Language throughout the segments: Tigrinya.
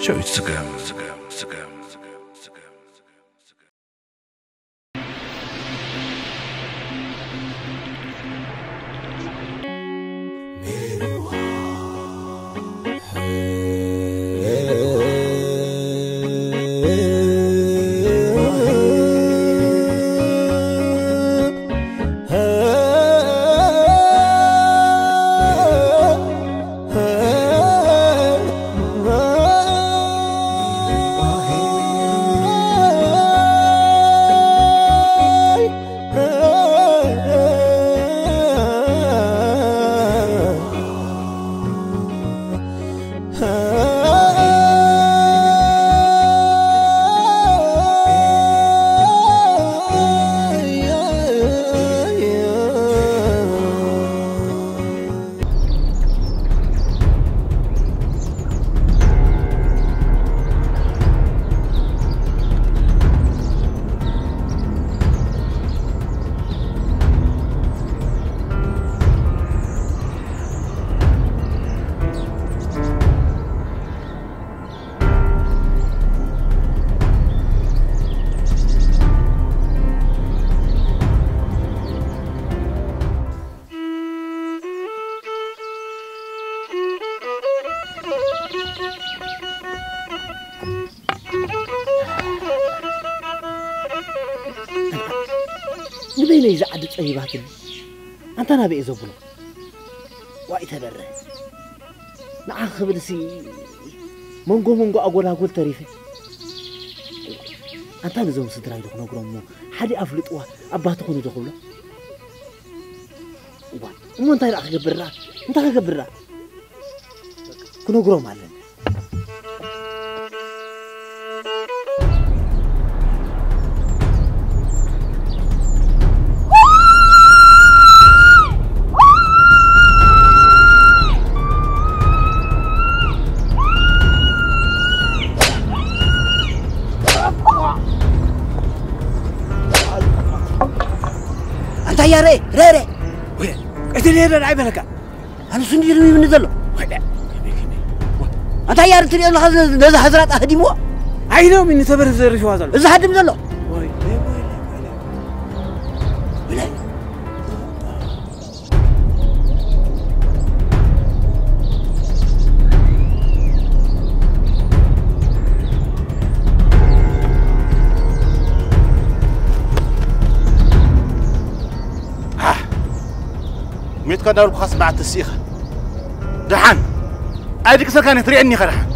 ዳዊት ስገም፣ ስገም፣ ስገም፣ ስገም፣ ስገም። ንበይነይ ዝዓዲ ጸቢባትኒ። ኣንታ ናበይ እየ ዘብሎ? ዋይ ተበረ። ንዓ ክብልሲ መንጎ መንጎ ኣጎላጎል ተሪፈ። ኣንታ ነዞም ስድራይ ዶ ክነግሮም እሞ ሓደ ኣፍልጥዋ ኣባ ትኹኑ ዶ ክብሎ? እዋ፣ እሞ እንታይ ደኣ ክገብር ደኣ? እንታይ ክገብር ደኣ? ክነግሮም ኣለኒ። ኣንታ ያሬ፣ ሬ፣ ሬ። ወይ፣ እቲ ሬ፣ ሬ ኣይበለካ። ኣነ ሱንዲ ኢሉ ይብኒ ዘሎ። ወይ፣ ኣንታ ያሬ፣ ትሪኦ ኣለኻ ነዚ ሃዝራጥ ኣህዲምዎ? ኣይኖም፣ ንተበረ ዘሪፍዋ ዘሎ። እዚ ሃድም ዘሎ። ወይ፣ ወይ፣ ወይ፣ ወይ። ሃህ! ሜትካ እንዳበልኩኻ ስምዓት ተሲእኻ። ደሓን! ኣይድቅሰካን እየ፣ ትሪኤኒ ኢኻ ደሓን።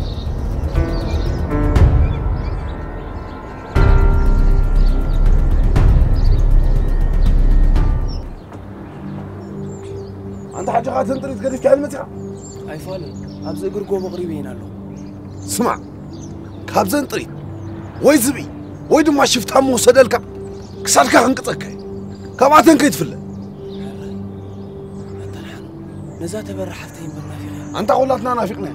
ኣንታ ሓጂ ኻተን ጥሪት ገዲፍካየን መጺኻ? ኣይፋልን፣ ኣብዚ እግሪ ጎቦ ኣቕሪበየን ኣለኹ። ስማዕ፣ ካብዘን ጥሪት ወይ ዝብኢ ወይ ድማ ሽፍታ እሞ ወሰደልካ፣ ክሳድካ ክንቅጸካ እየ። ካብኣተን ከይትፍለ። ኣንታ ደሓን፣ ነዛ ተበራ ሓፍተይ እምበር ናፊቐያ። ኣንታ ኹላትና ናፊቕናያ።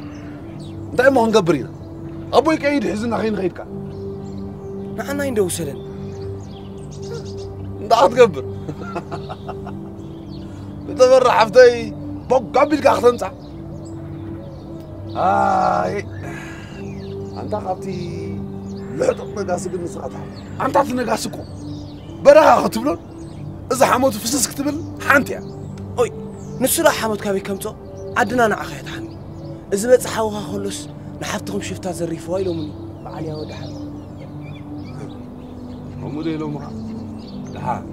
እንታይ እሞ ክንገብር ኢና? ኣቦይ ቀይድ ሒዝና ከይንኸይድ ከኣ። ንዓና እዩ እንዶ ውሰደን። እንታይ ክትገብር? ንተበራ ሓፍተይ ቦግ ኣቢልካ ክተምጻ። ኣይ፣ ኣንታ ካብቲ ልሕጡቕ ነጋሲ ግን ንስኻ ትሓፍ። ኣንታ እቲ ነጋሲ እኮ በረኻ ክትብሎን እዚ ሓሞቱ ፍስስ ክትብል ሓንቲ እያ። ኦይ፣ ንሱ ደኣ ሓሞት ካበይ ከምጾ? ዓድና ንዓኻ እያ ትሓሚ። እዚ በጽሓውኻ ከሎስ ንሓፍትኹም ሽፍታ ዘሪፍዋ ኢሎምኒ። በዓል ያወ ደሓን። ከምኡ ዶ ኢሎምኻ? ደሓን።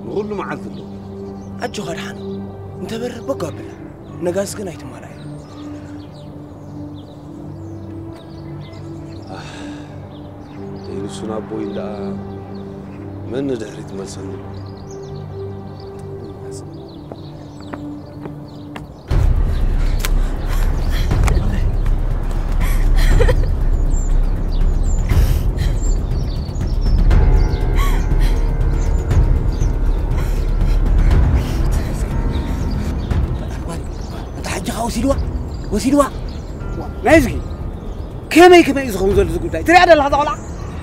ንኹሉ መዓልቲ ኣሎ። ኣጆኻ ደሓን። እንተበርህ በጎ ኣብላ። ነጋስ ግን ኣይትማላእ። ኣህ፣ ዘይንሱን ኣቦይ ደኣ መን ንድሕሪት መልሰኒ? እንተ ሓጂ ኸኣ ወሲድዋ፣ ወሲድዋ። ዋ፣ ናይ እዝጊ፣ ከመይ፣ ከመይ እዩ ዝኸውን ዘሎ እዚ ጉዳይ? ትሪኣ ደለኻ እዛ ቆልዓ?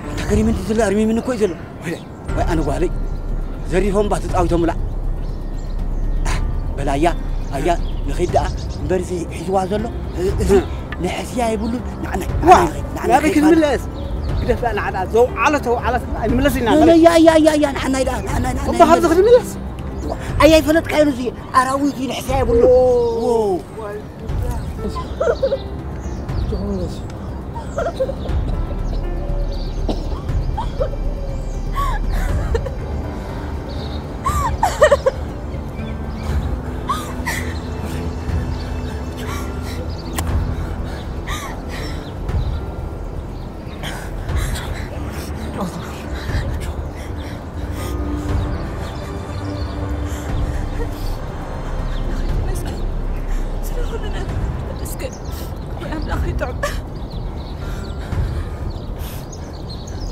እንተ ገሪመኒ ዘሎ፣ ኣርሚምኒ እኮ እዩ ዘሎ። ወይለ፣ ወይ ኣነ ጓለይ፣ ዘሪፎም ባ ተጻዊቶምላ። ኣህ፣ በል ኣያ፣ ኣያ፣ ንኸይድ ደኣ፣ እምበር እዚ ሒዝዋ ዘሎ፣ እዚ፣ ንሕስያ የብሉን። ንዓና ዋ ናበይ ክንምለስ? ግደፍ ንዓና ዘውዓሎ ተውዓሎ ኣይንምለስ ኢና። ያ ያ ያ ያ ንዓና ኢዳ ንዓና ንዓና እባ ካብዚ ክንምለስ። ኣያ ይፈለጥካ እዩ እዚ ኣራዊት እዩ ንሕስያ የብሉ።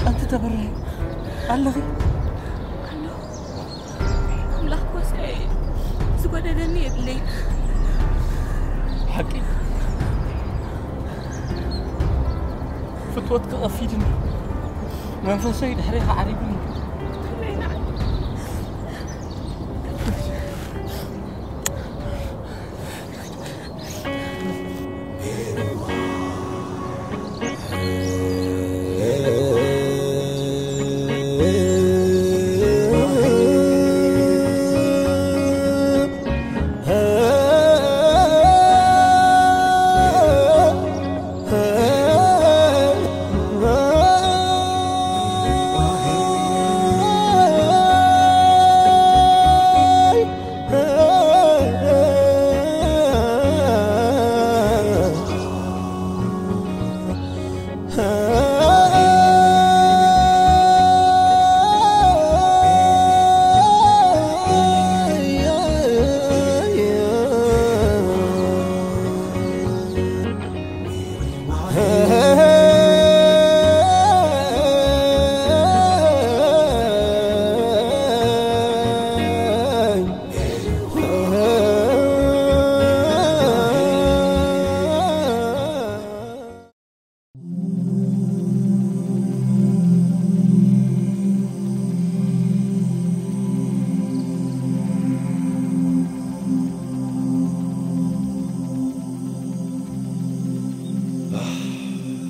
ኣንቲ ተበርሂ ኣለኺ። ኣምላኽ ጎሳየ እዩ። ዝጎደለኒ የብለይን። ሓቂ ፍትወት ክቐፊድኒ መንፈሰይ ድሕሬ ክዓሪጉኒ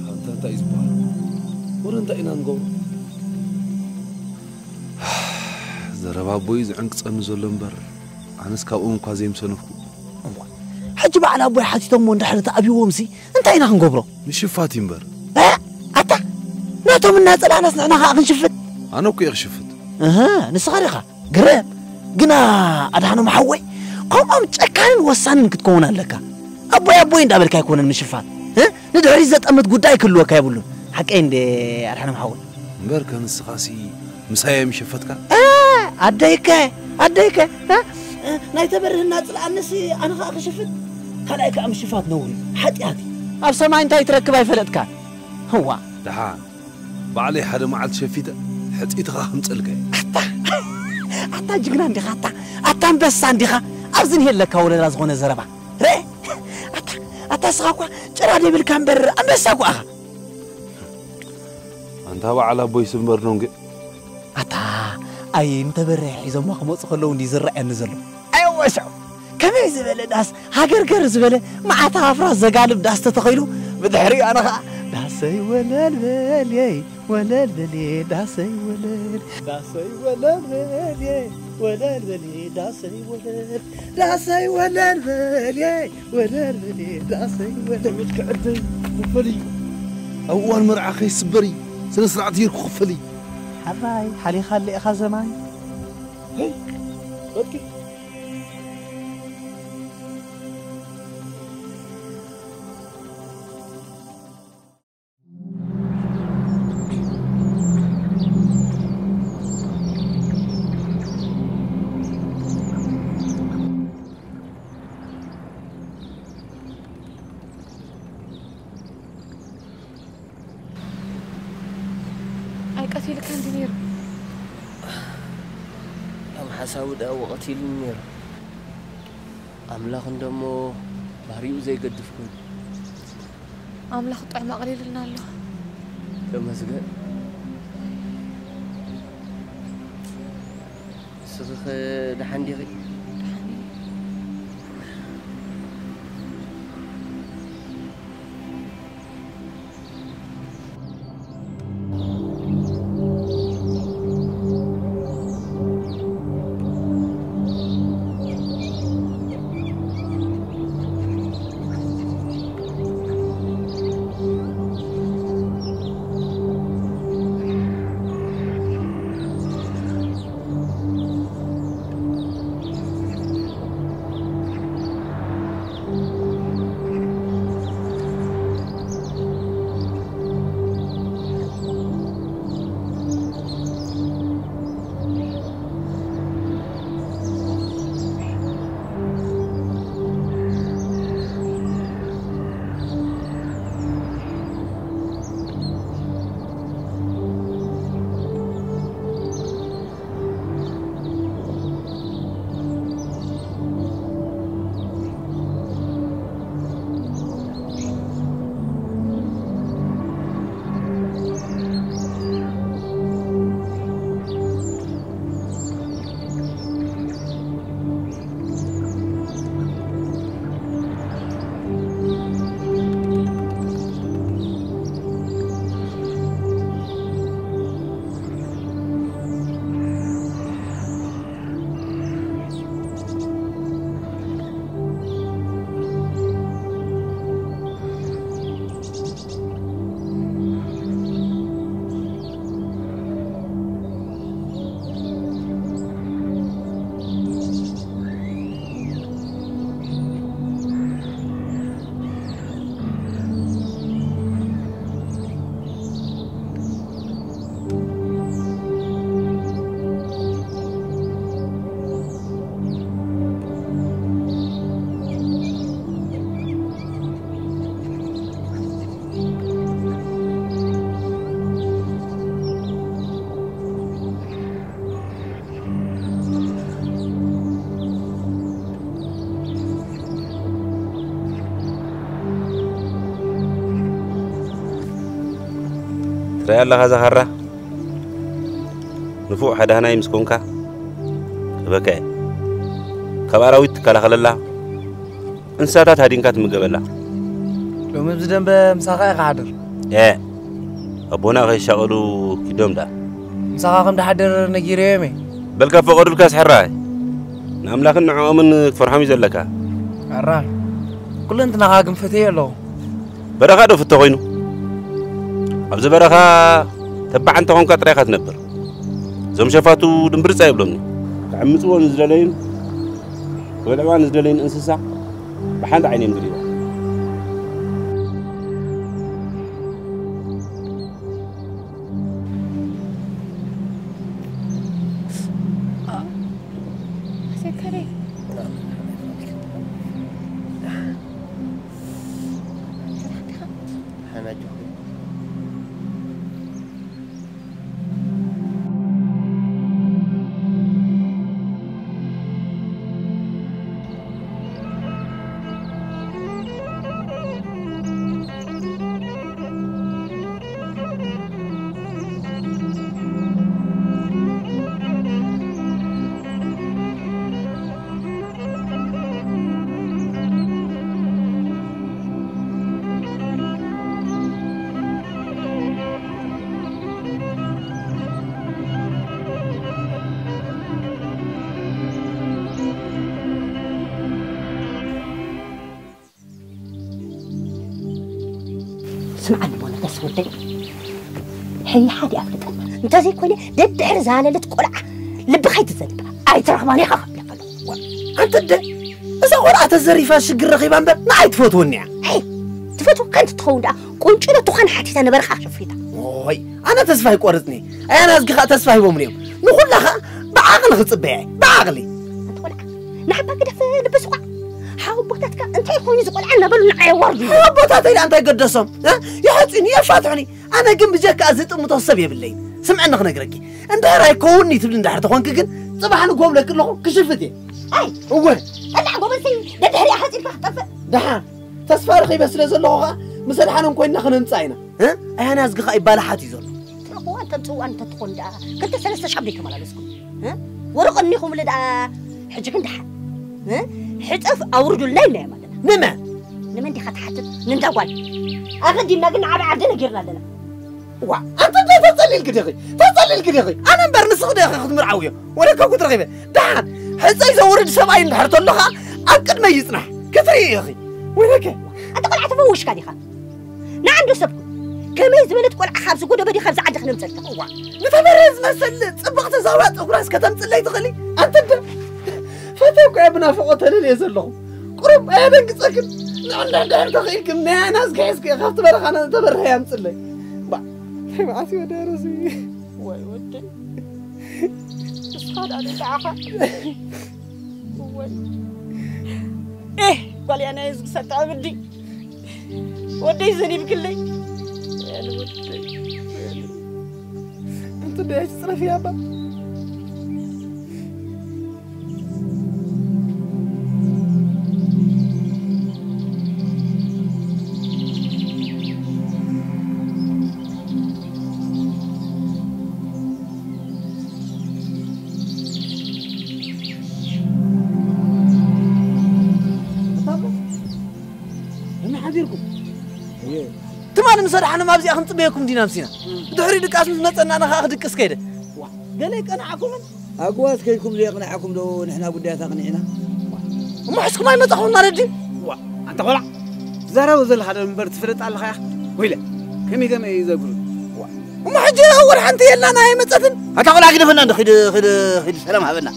ኣንታ እንታይ እዩ ዝበሃል? ወረ እንታይ ኢና ንገብሮ? ዘረባ ኣቦይ ዝዕንቅጸኒ ዘሎ እምበር ኣነስ ካብኦም እኳ ዘይምሰነፍኩ። ሕጂ በዓል ኣቦይ ሓቲቶሞ እንድሕር ተኣብይዎም ሲ እንታይ ኢና ክንገብሮ? ምሽፋት እዩ እምበር። እ ኣታ ናቶም እናጸላእናስ ንሕና ከዓ ክንሽፍት? ኣነ እኮ እየ ክሽፍት። እህ ንስኻ ዲኻ ግርም። ግና ኣድሓኖም ሓወይ ከምኦም ጨካንን ወሳንን ክትከውን ኣለካ። ኣቦይ ኣቦይ እንዳበልካ ኣይኮነን ምሽፋት እ ንድሕሪት ዘጠምት ጉዳይ ክህልወካ የብሉን። ሓቀይ እንደ ኣድሓኖም ሓወይ። እምበርከ ንስኻሲ ምሳይ እዮም ይሸፈትካ። ኣደይከ ኣደይከ ናይ ተበርህና ጽልኣንሲ ኣነ ኸኣ ክሽፍት ካልኣይ ከኣ ምሽፋት ነውሪ ሓጢኣት እዩ። ኣብ ሰማይ እንታይ ትረክብ ኣይፈለጥካን። ህዋ ደሓን ባዕለይ ሓደ መዓልቲ ሸፊተ ሕጺትኻ ከምጸልካ እየ። ኣታ ኣታ ጅግና እንዲኻ ኣታ ኣታ ኣንበሳ እንዲኻ ኣብዚ ንሄለካ ወለላ ዝኾነ ዘረባ ረ ኣታ ኣታ ስኻ እኳ ጭራ ደይብልካ እምበር ኣንበሳ እኳ ኣኻ። ኣንታ በዓል ኣቦይ ስምበር ዶንጌ። ኣታ ኣይ እንተበረ ሒዞማ ክመፁ ከለዉ እንዲ ዝረኣየኒ ዘሎ ኣየወስዑ ከመይ ዝበለ ዳስ ሃገርገር ዝበለ መዓት ኣፍራ ዘጋልብ ዳስ ተተኸይሉ ብድሕሪኡ ኣነ ኸዓ ዳሰይ ወለል በልየይ ወለል በልየ ዳሰይ ወለል ዳሰይ ወለል በልየ ወለል በልየ ዳሰይ ወለል ዳሰይ ወለል በልየ ወለል በልየ ዳሰይ ወለል ምድ ክዕደይ ክፈሊ ኣብ እዋን መርዓ ከይስበሪ ስነ ስርዓት ጌርኩ ክፈሊ ሓራይ ሓሊኻለ ኢኻ ዘማን ሄይ በቂ ኣይቀቲልካ እንዲ ነይሩ ከም ሓሳቡ ደኣ ወቐቲሉኒ ነይሩ ኣምላኽ እንደሞ ባህሪኡ ዘይገድፍ ኮይኑ ኣምላኽ ጥዑም ኣቕሊሉልና ኣሎ። ተመስገን። ንስኺ ኸ ደሓን ዲኺ? ደሓን እየ። ትሪኣ ኣለኻ እዛ ካራ? ንፉዕ ሃዳህናይ ምስ ኮንካ ክህበካ እየ። ካብ ኣራዊት ትከላኸለላ፣ እንስሳታት ሃዲንካ ትምገበላ። ሎሚ ኣብዚ ደንበ ምሳኻ እየ ክሓድር። ኤ፣ ኣቦና ከይሻቐሉ ኪዶም ደኣ። ምሳኻ ከም ድሓድር ነጊረዮም እየ። በልካ ፈቐዱልካ ስሕራይ። ንኣምላኽን ንዕኦምን ክትፈርሖም እዩ ዘለካ። ኣራይ፣ ኩለንትናኻ ግን ፈትየ ኣለኹ። በረኻ ዶ ፍቶ ኮይኑ? ኣብዚ በረኻ ተባዕ እንተኾንካ ጥራይ ኢኻ ትነብር። እዞም ሸፋቱ ድምብርጽ ኣይብሎምን። ክዕምጽዎ ንዝደለዩን ክበልዕዋ ንዝደለዩን እንስሳ ብሓንቲ ዓይኒ እዮም ዝርእይዋ። ስምዓኒ እሞ ነጋሲ ወደይ፣ ሕይሓ ድኣ ፍልጠና። እንተዘይኮይነ ደድሕሪ ዝሃለለት ቆልዓ ልብኻ ኣይትዘንብ። ኣይትረኽባን ኢኻ ክብለካ ኣለኹ። ኣንተ ደ-፣ እዛ ቆልዓ ተዘሪፋ ሽግር ረኺባ እምበር ንዓይ ትፈትወኒ እያ። ኣይ፣ ትፈትወካ እንተትኸውን ደኣ ቁንጭሎ ትዃን ሓቲታ ነበርካ ሸፊታ። ኦይ፣ ኣነ ተስፋ ኣይቆርጽን እየ። ኣያና እዝጊ ኸኣ ተስፋ ሂቦምኒ እዮም። ንኹላ ኸኣ ብዓቕሊ ክጽበያ እየ። ብዓቕሊ። ኣንተ ቆልዓ፣ ንሓባ ግደፍ ልቢ ስቋዕ። ሓው ኣቦታትካ እንታይ ኮይኑ እዚ ቆልዓ እናበሉ ንዓይ የዋርዱ። ሓው ኣቦታተይ ደኣ እንታይ ገደሶም? እ? ይሓጹኒ፣ የፋትሑኒ። ኣነ ግን ብጀካ እዚ ጥምቶ ሰብ የብለይን። ስምዕኒ ክነግረኪ። እንድሕር ኣይከውንኒ ትብሊ እንድሕር ተኾንኪ ግን ጽባሕ ንግሆ ብለኪ ኣለኹ ክሽፍት እየ። ኣይ፣ እወ። ጸናሕ ጎበዝተይ፣ ደድሕሪኣ ሓጺርካ ክትጠፍእ። ደሓን። ተስፋ ረኺበ ስለ ዘለኹ ኸኣ ምስ ኣድሓኖም ኮይንና ክነምጽኣ ኢና። እ? ኣያና እዝጊ ኸኣ ይባላሓት እዩ ዘሎ። ትረኽብዋን ተምጽእዋን እንተትኾኑ ደኣ ክልተ ሰለስተ ሻብ ዘይተመላለስኩም። እ? ወርቂ እኒኹምሉ ደኣ ሕጂ ግን ደሓን። እ? ሕጽፍ ኣውርዱልና ኢልናዮም ኣለና። ንመን? ንመን ዲኻ ትሓትት? ንእንዳ ጓል። ኣቐዲምና ግን ንዓቢ ዓዲ ነጊርና ኣለና። ዋ፣ ኣንተ እንታይ ተጸሊልኪ ዲኺ? ተጸሊልኪ ዲኺ? ኣነ እምበር ንስኺ ዲኺ ክትምርዓውዮ? ወለካ ጉድ ረኺበ። ደሓን፣ ሕጸይ ዘውርድ ሰብኣይ እንድሕር ተሎ ኸኣ ኣብ ቅድመይ ይጽናሕ። ክትርኢ ኢኺ። ወይለከ። ኣንተ ቆልዓ ተፈዊሽካ ዲኻ? ንዓ እንዶ ሰብ ኩን። ከመይ ዝበለት ቆልዓ ካብዚ ጎደቦ ዲኻ ኣብዚ ዓዲ ክነምጸልካ? እዋ፣ ንተበረ ዝመስል ጽብቕቲ ዛውራ ጸጉራስ ከተምጽለይ ትኽእሊ? ኣንተ እንደ ፈትየ እኮ እየ ብናፍቖት ተለልየ ዘለኹ። ቁሩብ ኣየደንግጸክን? ንዕንድሕ ድሕር ተኽኢልክን ናይ ኣናዝጊ ሒዝኪ እየ ካብቲ በረኻ ነተበርሀ ኣምጽለይ። ባ፣ እንታይ መዓት እዩ ወዲ ኣረዚ? ወይ ወደይ። ንስኻ ደኣ ንዓኻ። እወይ። ኤህ፣ ጓል እያ ናይ ህዝቢ ሰጣ እብዲ። ወደይ ዘኒብክለይ። ኣንተ ደያች ጽረፍ ያባ። ከመይ ሓዲርኩም? እየ። ትማሊ ምስ ኣድሓኖም ኣብዚኣ ክንጽበየኩም ዲና ኣምሲና። ድሕሪ ድቃስ ምስ መጸና ኣነ ከኣ ክድቅስ ከይደ። ዋ፣ ገለ ይቀንዓኩምን? ኣግዋዝ ከይድኩም ዘየቕንዓኩም ዶ ንሕና ጉዳያት ኣቕኒዕና? እሞ ሕዝኩም ኣይመጻኹም ማለት ድዩ? ዋ፣ ኣንታ ቆልዓ፣ ትዛረቦ ዘለኻ ዶ እምበር ትፈልጥ ኣለኻ ኢኻ? ወይለ፣ ከመይ ከመይ እዩ ዘግሩ? ዋ፣ እሞ ሕጂ እውን ሓንቲ የላን ኣይመጸትን? ኣታ ቆልዓ ግደፈና እንዶ፣ ኺድ፣ ኺድ፣ ኺድ ሰላም ሃበና።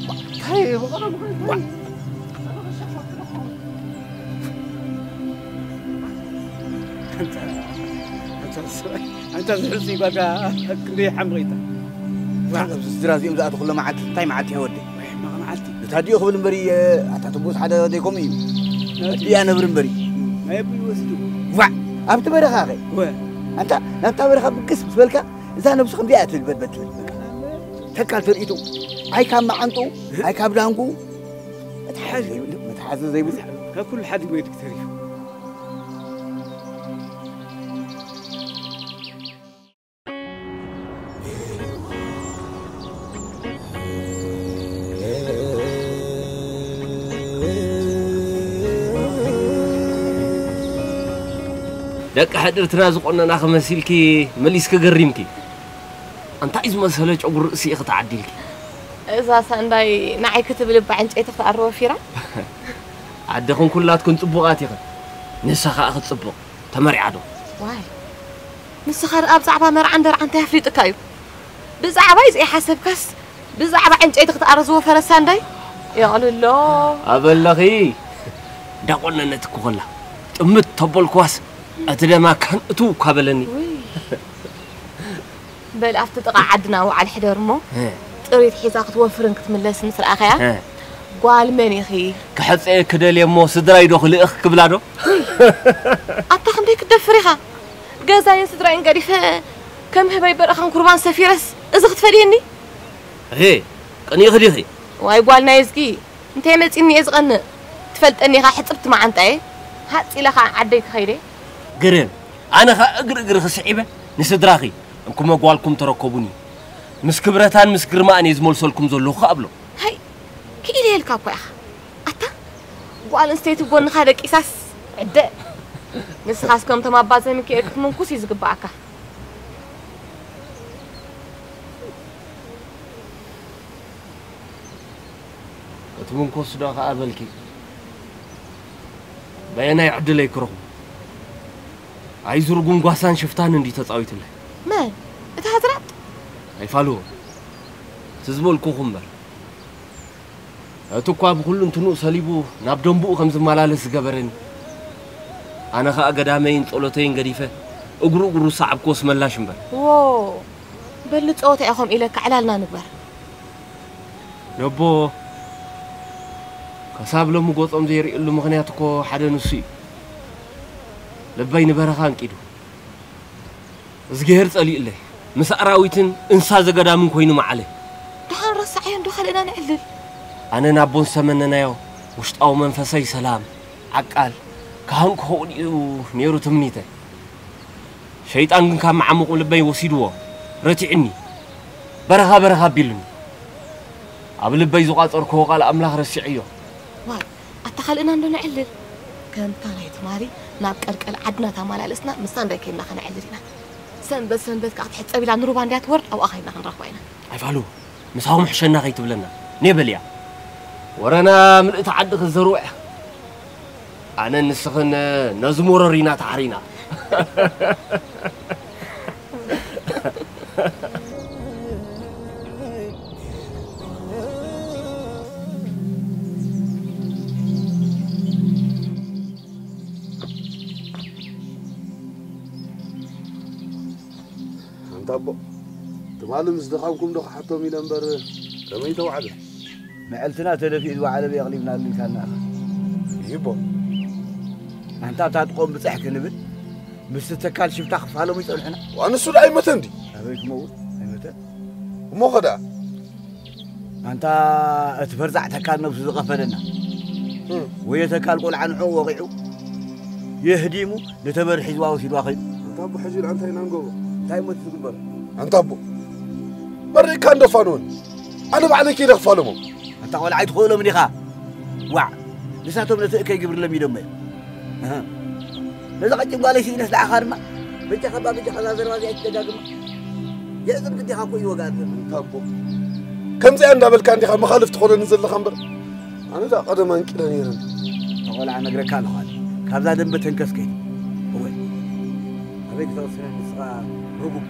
ዋ፣ እንታይ እዩ? ዋ፣ ኣንታ፣ ኣንታ ሰብኣይ፣ ኣንታ ዝሕሱ ጓልካ ክንደይ ሓምቕ ኢታ። ዋ፣ ኣብዚ ስድራ እዚኦም ዝኣተኹሎ መዓልቲ እንታይ መዓልቲ እያ ወደይ? ወይ ሕማቕ መዓልቲ። ነታ ኣዲኡ ክብል እምበሪ፣ ኣታ ትቡስ ሓደ ዘይኮም እዩ። ነቲ ኣዲኣ ነብሪ እምበሪ። ናይ ኣቢኡ ወሲዱ። ዋ፣ ኣብቲ በረኻ ኸ? ወ። ኣንታ ናብታ በረኻ ብግስ ምስ በልካ፣ እዛ ነብሱ ከምዚኣ እያ ትብል በልበል ትብል። ተካል ተርእይቱ። ኣይ ካብ መዓንጡ፣ ኣይ ካብ ዳንጉ። መትሓዚ ዘይብሉ፣ መትሓዚ ዘይብሉ። ካብ ኩሉ ሓዲግ ወይ ተሪፉ። ደቂ ሕድርትና ዝቆነና ክመሲልኪ መሊስኪ ገሪምኪ። እንታይ ዝመሰለ ጨጉሪ ርእሲ ኢኺ ተዓዲልኪ? እዛ ሳንዳይ ንዓይ ክትብል እባ ዕንጨይቲ ክትኣርብ ወፊራ። ኣደኽን ኩላትክን ጽቡቓት ኢኽን። ንሳ ኸኣ ክትጽብቕ ተመሪዓ ዶ? ዋይ፣ ንስኻ ደኣ ብዛዕባ መርዓ እንደርዓ እንታይ ኣፍሊጥካ እዩ? ብዛዕባይ ዘይሓሰብካስ ብዛዕባ ዕንጨይቲ ክትኣርብ ዝወፈረ ሳንዳይ የቕልሎ። ኣበለኺ እንዳቆነነት እኮ ኸላ ጥምት ተበልኩዋስ እቲ ደማ ካን እትው እኳ በለኒ። ውይ። በል ኣብቲ ጥቓ ዓድና ውዓል ሕደር እሞ እ። ጥሪት ሒዛ ክትወፍርን ክትምለስን ምስ ረኣኸያ እ። ጓል መን ኢኺ? ክሕፀየ ክደልየ እሞ ስድራይ ዶ ክልእኽ ክብላ ዶ? ኣታ ክንደይ ክትደፍር ኢኻ? ገዛይን ስድራይን ገዲፈ ከም ህበይ በረኻን ኩርባን ሰፊረስ እዚ ክትፈልየኒ? ሄ፣ ቀኒእኺ ዲኺ? ዋይ ጓል ናይ እዝጊ፣ እንተይ መፂኒ እየ ዝቐንእ? ትፈልጠኒ ኢኻ ሕፅብቲ መዓንጣ እየ። ሃፅ ኢለ ኸዓ ዓደይ ክኸይደ። ግርም፣ ኣነ ኸዓ እግሪ እግርኺ ስዒበ ንስድራኺ እንኩመ ጓልኩም ተረከቡኒ። ምስ ክብረታን ምስ ግርማኣን እየ ዝመልሰልኩም ዘለኹ ከኣ እብሎ። ሃይ፣ ክኢለ ኢልካ እኮ ኢኻ። ኣታ ጓል ኣንስተይቲ ጎንኻ ደቂሳስ ዕደ። ንስኻስ ከምቶም ኣባ ዘሚካኤል ክትምንኩስ እዩ ዝግባኣካ። ክትምንኮስ ዶ ከኣ በልኪ? በየናይ ዕድለይ ክረኽቦ? ኣይዝርጉም ጓሳን ሽፍታን እንዲ ተጻዊትለይ። መን? እቲ ሃዝራጥ? ኣይፋልዎ። እቲ ዝበልኩኹ እምበር። እቲ እኳ ብኹሉ እንትንኡ ሰሊቡ ናብ ደንብኡ ከም ዝመላለስ ዝገበረኒ። ኣነ ኸኣ ገዳመይን ጸሎተይን ገዲፈ እግሩ እግሩ ዝሰዓብክዎስ መላሽ እምበር። ዎ፣ በል ንጸወታ ኢኹም ኢለካ ዕላልና ንግበር። ነቦ፣ ከሳብ ሎሚ ገጾም ዘይርእየሉ ምኽንያት እኮ ሓደ ንሱ እዩ። ልበይ ንበረኻ ኣንቂዱ። እዝግሄር ጸሊኡለይ፣ ምስ ኣራዊትን እንስሳ ዘገዳምን ኮይኑ መዓለ። ደሓን ረሳዕዮ እንዶ ካልእና ነዕልል። ኣነ ናቦ ዝተመነናዮ ውሽጣዊ መንፈሰይ ሰላም፣ ዓቃል፣ ካህን ክኸውን እዩ ነይሩ ትምኒተይ። ሸይጣን ግን ካብ መዓሙቕ ልበይ ወሲድዎ፣ ረቲዕኒ። በረኻ በረኻ ኣቢሉኒ። ኣብ ልበይ ዝቋጸርክዎ ቃል ኣምላኽ ረሲዐዮ። ዋይ፣ ኣታ ካልእና እንዶ ነዕልል። ከምታ ናይ ትማሊ ናብ ቀልቀል ዓድና ተማላለስና፣ ምሳ እንዳይ ከይድና ከነዕልል ኢና። ሰንበት ሰንበት ከኣ ክትሕጸብ ኢላ ንሩባ እንድያ ትወርድ፣ ኣብኣ ከይድና ክንረኽባ ኢና። ኣይፋሉ፣ ምሳኹም ሕሸና ከይትብለና። ኔ በልያ። ወረና ምልእቲ ዓዲ ክዘርውዕ። ኣነ ንስኽን ነዚ መረር ኢና ተሓሪና። ኣንታ ኣቦ፣ ትማሊ ምስ ድኻምኩም ዶ ክሓቶም ኢለ እምበር፣ ከመይ ተዋዕለ? መዐልትና ተደፊኡ ዝወዓለ የቕሊብናሉ ኢልካና ኢኻ። ይቦ። ኣንታ ታጥቆም ብጽሕ ክንብል፣ ምስ ተካል ሽፍታ ክፋለሙ ይጸንሑና። ዋ፣ ንሱ ደኣ ኣይመተን ድዩ? ኣበይ ክመውት? ኣይመተን። እሞ ኸ ደኣ? ኣንታ እቲ ፈርዛዕ ተካል ነብሱ ዝቐፈለና። እም። ወይ ተካል ቆልዓ ንዕኡ ወቒዑ፣ የህዲሙ፣ ነተመር ሒዝዋ ወሲድዋ ኸይዱ። ኣንታ ኣቦ፣ ሕጂ ደኣ እንታይ ኢና ንገብሮ? እንታይ እሞ እቲ ዝግበር? ኣንታ ኣቦ፣ መሪቕካ እንዶ ፋንወኒ። ኣነ ባዕለይ ከይደ ክፋለሞም። ኣንታ ቆልዓ ኣይትኽእሎም ዲኻ? ዋዕ፣ ንሳቶም ነቲ እከይ ግብሪ ለሚዶሞ እዮም። ኣሃ። ነዛ ቀጭን ጓለይ ስኢነስ ንዓኻ ድማ፣ በጃኻ እባ በጃኻ እዛ ዘረባ እዚኣ ኣይትደጋግማ። የእዝን ግዴኻ እኮ እዩ ወግኣት ዘሎ። ኣንታ ኣቦ፣ ከምዚኣ እንዳበልካ እንዲኻ መኻልፍ ትኾነኒ ዘለኻ እምበር፣ ኣነ ደኣ ቀደም ኣንቂለ ነይረ። እታ ቆልዓ እነግረካ ኣለኹ ኣነ። ካብዛ ደንበ ተንከስ ከይድ። እወ። ኣበይ ክተቕስነ ንስኻ ርጉም።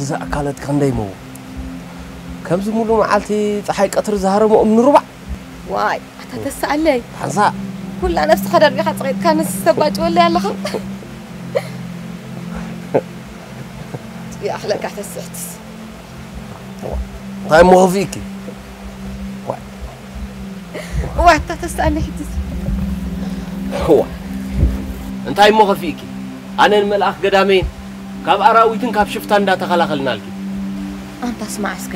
እዛ ኣካላትካ ክንደይ መው ከምዚ ሙሉ መዓልቲ ፀሓይ ቀትሪ ዝሃረሞ እምኒ ሩባዕ። ዋይ ኣታ ተስኣለይ፣ ሓንሳእ ኩላ ነብስኻ ደርቢኻ ፀቒጥካ ንስ ተባጭወለይ ኣለኻ። ይኣኽለካ ተስሕትስ። እንታይ እሞ ከፊእኪ? ዋይ። ዋታ ተስኣለይ ሕትስ። እዋ እንታይ እሞ ከፊእኪ? ኣነን መልኣኽ ገዳመይን ካብ ኣራዊትን ካብ ሽፍታ እንዳተኸላኸልናልኪ። ኣንታ ስማዕ እስከ፣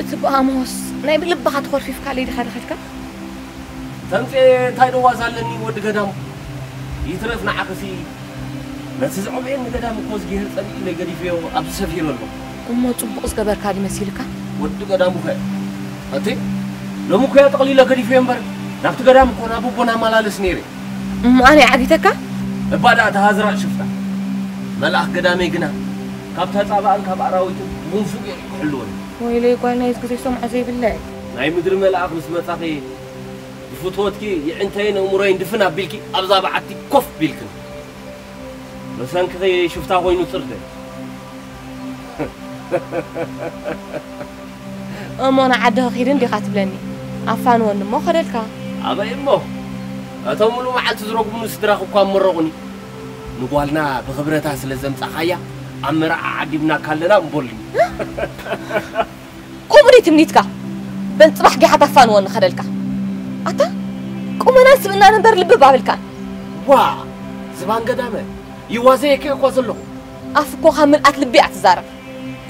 እቲ ብኣሞስ ናይ ብልብኻ ተኾርፊፍካለይ ዲኻ ደኸድካ? ተምፅኤ እንታይ ደዋዝ ኣለኒ ወዲ ገዳሙ? ይትረፍ ንዓኽሲ ነቲ ዝዕበየኒ ገዳም እኮ ዝጊህር ጸሊእለይ ገዲፈዮ ኣብዚ ሰፊረ ኣለኹ። እሞ ጽቡቕ ዝገበርካ ድዩ መሲልካ? ወዲ ገዳሙ ከ ኣቲ ሎሚ እኮ እያ ጠቕሊለ ገዲፈዮ እምበር ናብቲ ገዳም እኮ ናብ ኣቦና ኣመላለስ ነይረ። እሞ ኣነ ይዓጊተካ? እባ ደኣ ተሃዝራእ ሽፍታ። መልኣኽ ገዳመይ ግና ካብ ተጻባእን ካብ ኣራዊትን መንፉግ እዩ ክሕልወኒ። ወይለይ ጓል ናይዚ ግዜ ሰምዖ ዘይብለይ። ናይ ምድሪ መልኣኽ ምስ መጻኺ ብፍትወትኪ ይዕንተይን ኣእምሮይን ድፍን ኣቢልኪ ኣብዛ በዓቲ ኮፍ ቢልክን ብሰንክኺ ሽፍታ ኮይኑ ጽርደ እሞ ንዓዲ ክኺድ እንዲኻ ትብለኒ? ኣፋንወኒ እሞ ኸደልካ። ኣበይ እሞ እቶም ሙሉ መዓልቲ ዝረጉምኒ ስድራኽ እኳ መረቑኒ። ንጓልና ብኽብረታ ስለ ዘምጻኻያ ኣብ መርዓ ዓዲምናካ ኣለና እምቦልኒ። ቁምሪ ትምኒትካ በል ጽባሕ ጊሓ ታፋንወኒ ኸደልካ። ኣታ ቁመናን ስብእናን እምበር ልቢ ባብልካን። ዋ ዝባን ገዳመ ይዋዘየኪ እኮ ዘለኹ። ኣፍ እኮ ካብ ምልኣት ልቢ እያ ትዛረብ።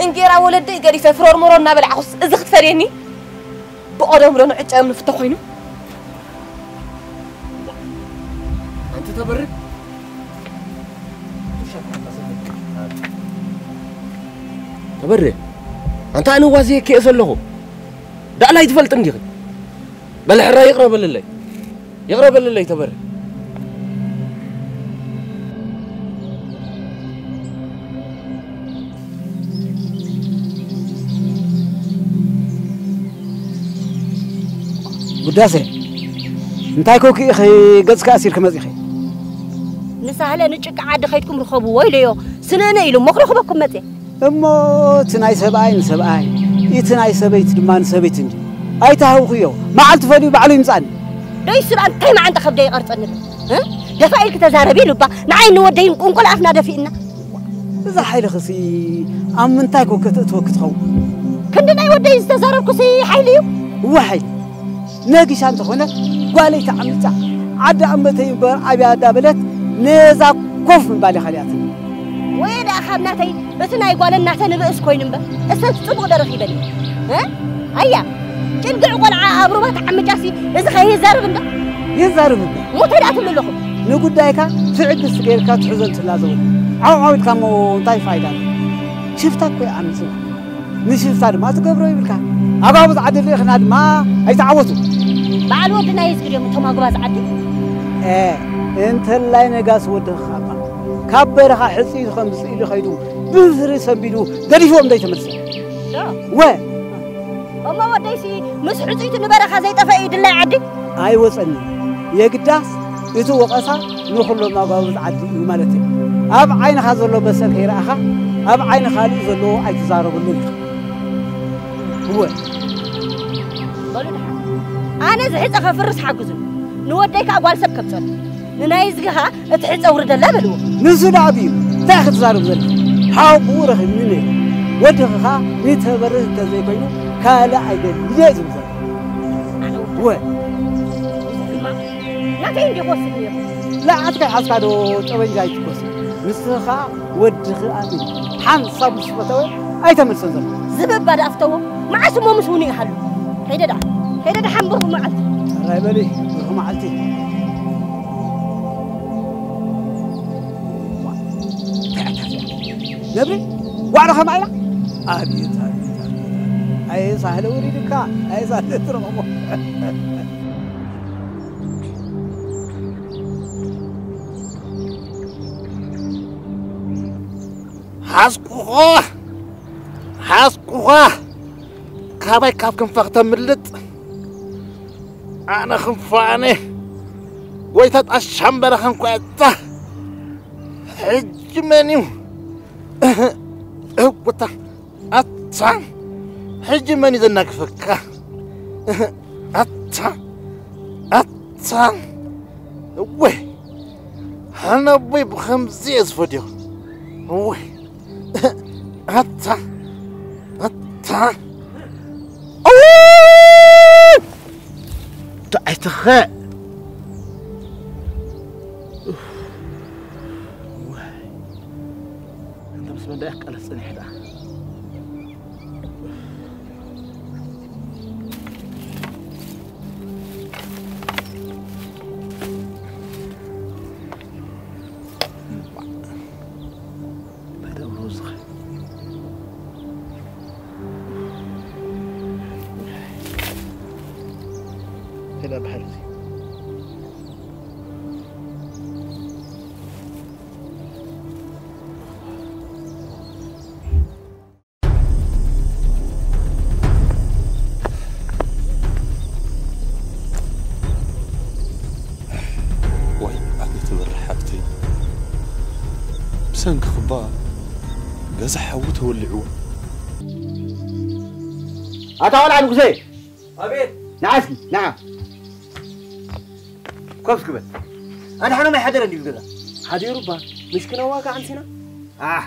እንጌራ ወለደይ ገዲፈ ፍሮርመሮ እናበላዕኹስ እዚ ክትፈርየኒ? ብቐደም ዶ ንዕጨዮም ንፍቶ ኮይኑ? ኣንቲ ተበርድ ተበርድ ኣንታ ኣነ ዋዘየኪ እየ ዘለኹ። ዳእላይ ትፈልጥ እንዲኺ በል ሕራይ ይቕረ በልለይ። ይቕረ በልለይ ተበረ። ውዳሴ እንታይ ኮኪ ኢኺ ገጽካ ኣሲርኪ መጺኺ? ንሳህለ ንጭቃ ዓዲ ከይድኩም ርኸብዎ ኢለዮ ስንእነ ኢሉ እሞ ክረኽበኩም መጽየ። እሞ እቲ ናይ ሰብኣይ ንሰብኣይ እቲ ናይ ሰበይቲ ድማ ንሰበይቲ እንዲ ኣይተሃውኽዮ። መዓልቲ ፈልዩ ባዕሉ ይምጻኒ። ደይ ስራ እንታይ መዓንጣ ከብደ ይቐርጸኒ እ? ደፋ ኢልክ ተዛረቢ ኢሉ እባ ንዓይ ንወደይን ቁንቁል ኣፍና ደፊእና። እዛ ሓይልኽሲ ኣብ ምንታይ ኮ ከተእትወኪ ትኸውን? ክንዲ ናይ ወደይ ዝተዛረብኩሲ ሓይሊ እዩ። እወ ሓይሊ ነጊሻ እንተኾነ ጓለይ ተዓሚጻ ዓዲ ኣንበተይ እምበር ኣብያ እንዳበለት ነዛ ኮፍ ምባል እያ ከሊኣትኒ። ወየ ደኣ ካብ ናተይ እቲ ናይ ጓለን ናተ ንብእስ ኮይኑ እምበር እሰት ጽቡቕ ዶ ረኺበኒ እ ኣያ ጭንግዕ ቆልዓ ኣብ ሩባ ተዓሚጫሲ እዚ ከ ይዛረብ እንዶ ይዛረብ እምበር ሙተ ደኣ ትብሉ ኣለኹም ንጉዳይካ ትዕግስቲ ገይርካ ትሕዞ እንትላ ዘበሉ ዓው ዓው ኢልካ እሞ እንታይ ፋይዳ ኣሎ ሽፍታ እኮ ይዓምጽ ንሽፍታ ድማ ትገብሮ ይብልካ ኣባብት ዓዲ ልእኽና ድማ ኣይተዓወቱ በዓል ወድና የዝግድዮም እቶም ኣጉባዝ ዓዲ እንተላይ ነጋስ ወድኻ ካብ በረኻ ሕፅይቱ ከም ዝስእሉ ከይዱ ብፍሪ ሰንቢዱ ገዲፍዎም ዘይተመልሰ ወ እሞ ወደይሲ ምስ ሕፅይቱ ንበረኻ ዘይጠፈ እዩ ድላይ ዓዲ ኣይወፀኒ የግዳስ እቲ ወቐሳ ንኹሎም ኣጓብዝ ዓዲ እዩ ማለት እዩ ኣብ ዓይንኻ ዘሎ በሰል ከይረኣኻ ኣብ ዓይኒ ካልእ ዘለዎ ኣይትዛረበሉ ኢኻ እወ በሉ ደሓን ኣነ ዝሕፀ ከፍርስ ሓግዙ ንወደይ ከዓ ጓል ሰብ ከምፀሉ ንናይ ዝግኻ እቲ ሕፀ ውርደላ በልዎ። ንሱ ደኣ ኣብዩ እንታይ ክትዛረብ ዘለኻ? ሓወ ብኡ ረኺብኒ ነይሩ። ወድኺ ኸኣ ንተበርህ እንተዘይኮይኑ ካልእ ኣይደልን እየ ዝብል ዘሎ። ወ ናተይ እንዲ ክወስድ ነይሩ። ለዓት ከይሓዝካ ዶ ጠበንጃ ኣይትኮስን? ንስኺ ኸኣ ወድኺ ኣሚኑ ሓንሳብ ምስ ፈተወ ኣይተመልሶን ዘሎ። ዝብባ ደኣ ፍተዎ። መዓስ እሞ ምስ ውኑ ይሃሉ? ከይደ ደኣ ከይደ ደሓን ብሩኽ መዓልቲ። ራይ በሊ ብሩኽ መዓልቲ። ነብሪ ዋዕሮ ከማይ ኢላ ኣቤት ኣቤት ኣቤት ኣየ ሳህለ ውሪድካ ኣየ ሳህለ ትረኸቦ ሓዝኩኻ ሓዝኩኻ ካባይ ካብ ክንፋ ክተምልጥ ኣነ ክንፋ ኣነ ጎይታ ጣሻምበረ ከንኳ እታ ሕጂ መን እዩ እህ፣ እህ፣ ወታ ኣታ ሕጂ መን እዩ ዘናግፈካ? ኣታ ኣታ እወ ሓነቦይ ብኸምዚ እየ ዝፈትዮ። እወ ኣታ ኣታ እወ ዳኣይትኸ እንተ ምስ መን ደኣ ክቃለስ ጸኒሐ ደኣ። እንታይ ደኣ ብሎ ዝኸ እንታይ ደኣ ብሓር እዚ ዋይ ኣቤት መርሕ ሓፍተይ ብሰንኪ ክባ ገዛ ሓዊ ተወሊዕዋ። ኣታ ቆልዓ ንጉሰ ኣቤት ንዓ እስኪ ንዓ ኮፍ እስኪ በል ኣድሓኖም ኣይሓደረን ድዩ ገዛ ሓዲሩ እባ ምሽ ክነዋግዕ ኣምሲና ኣሕ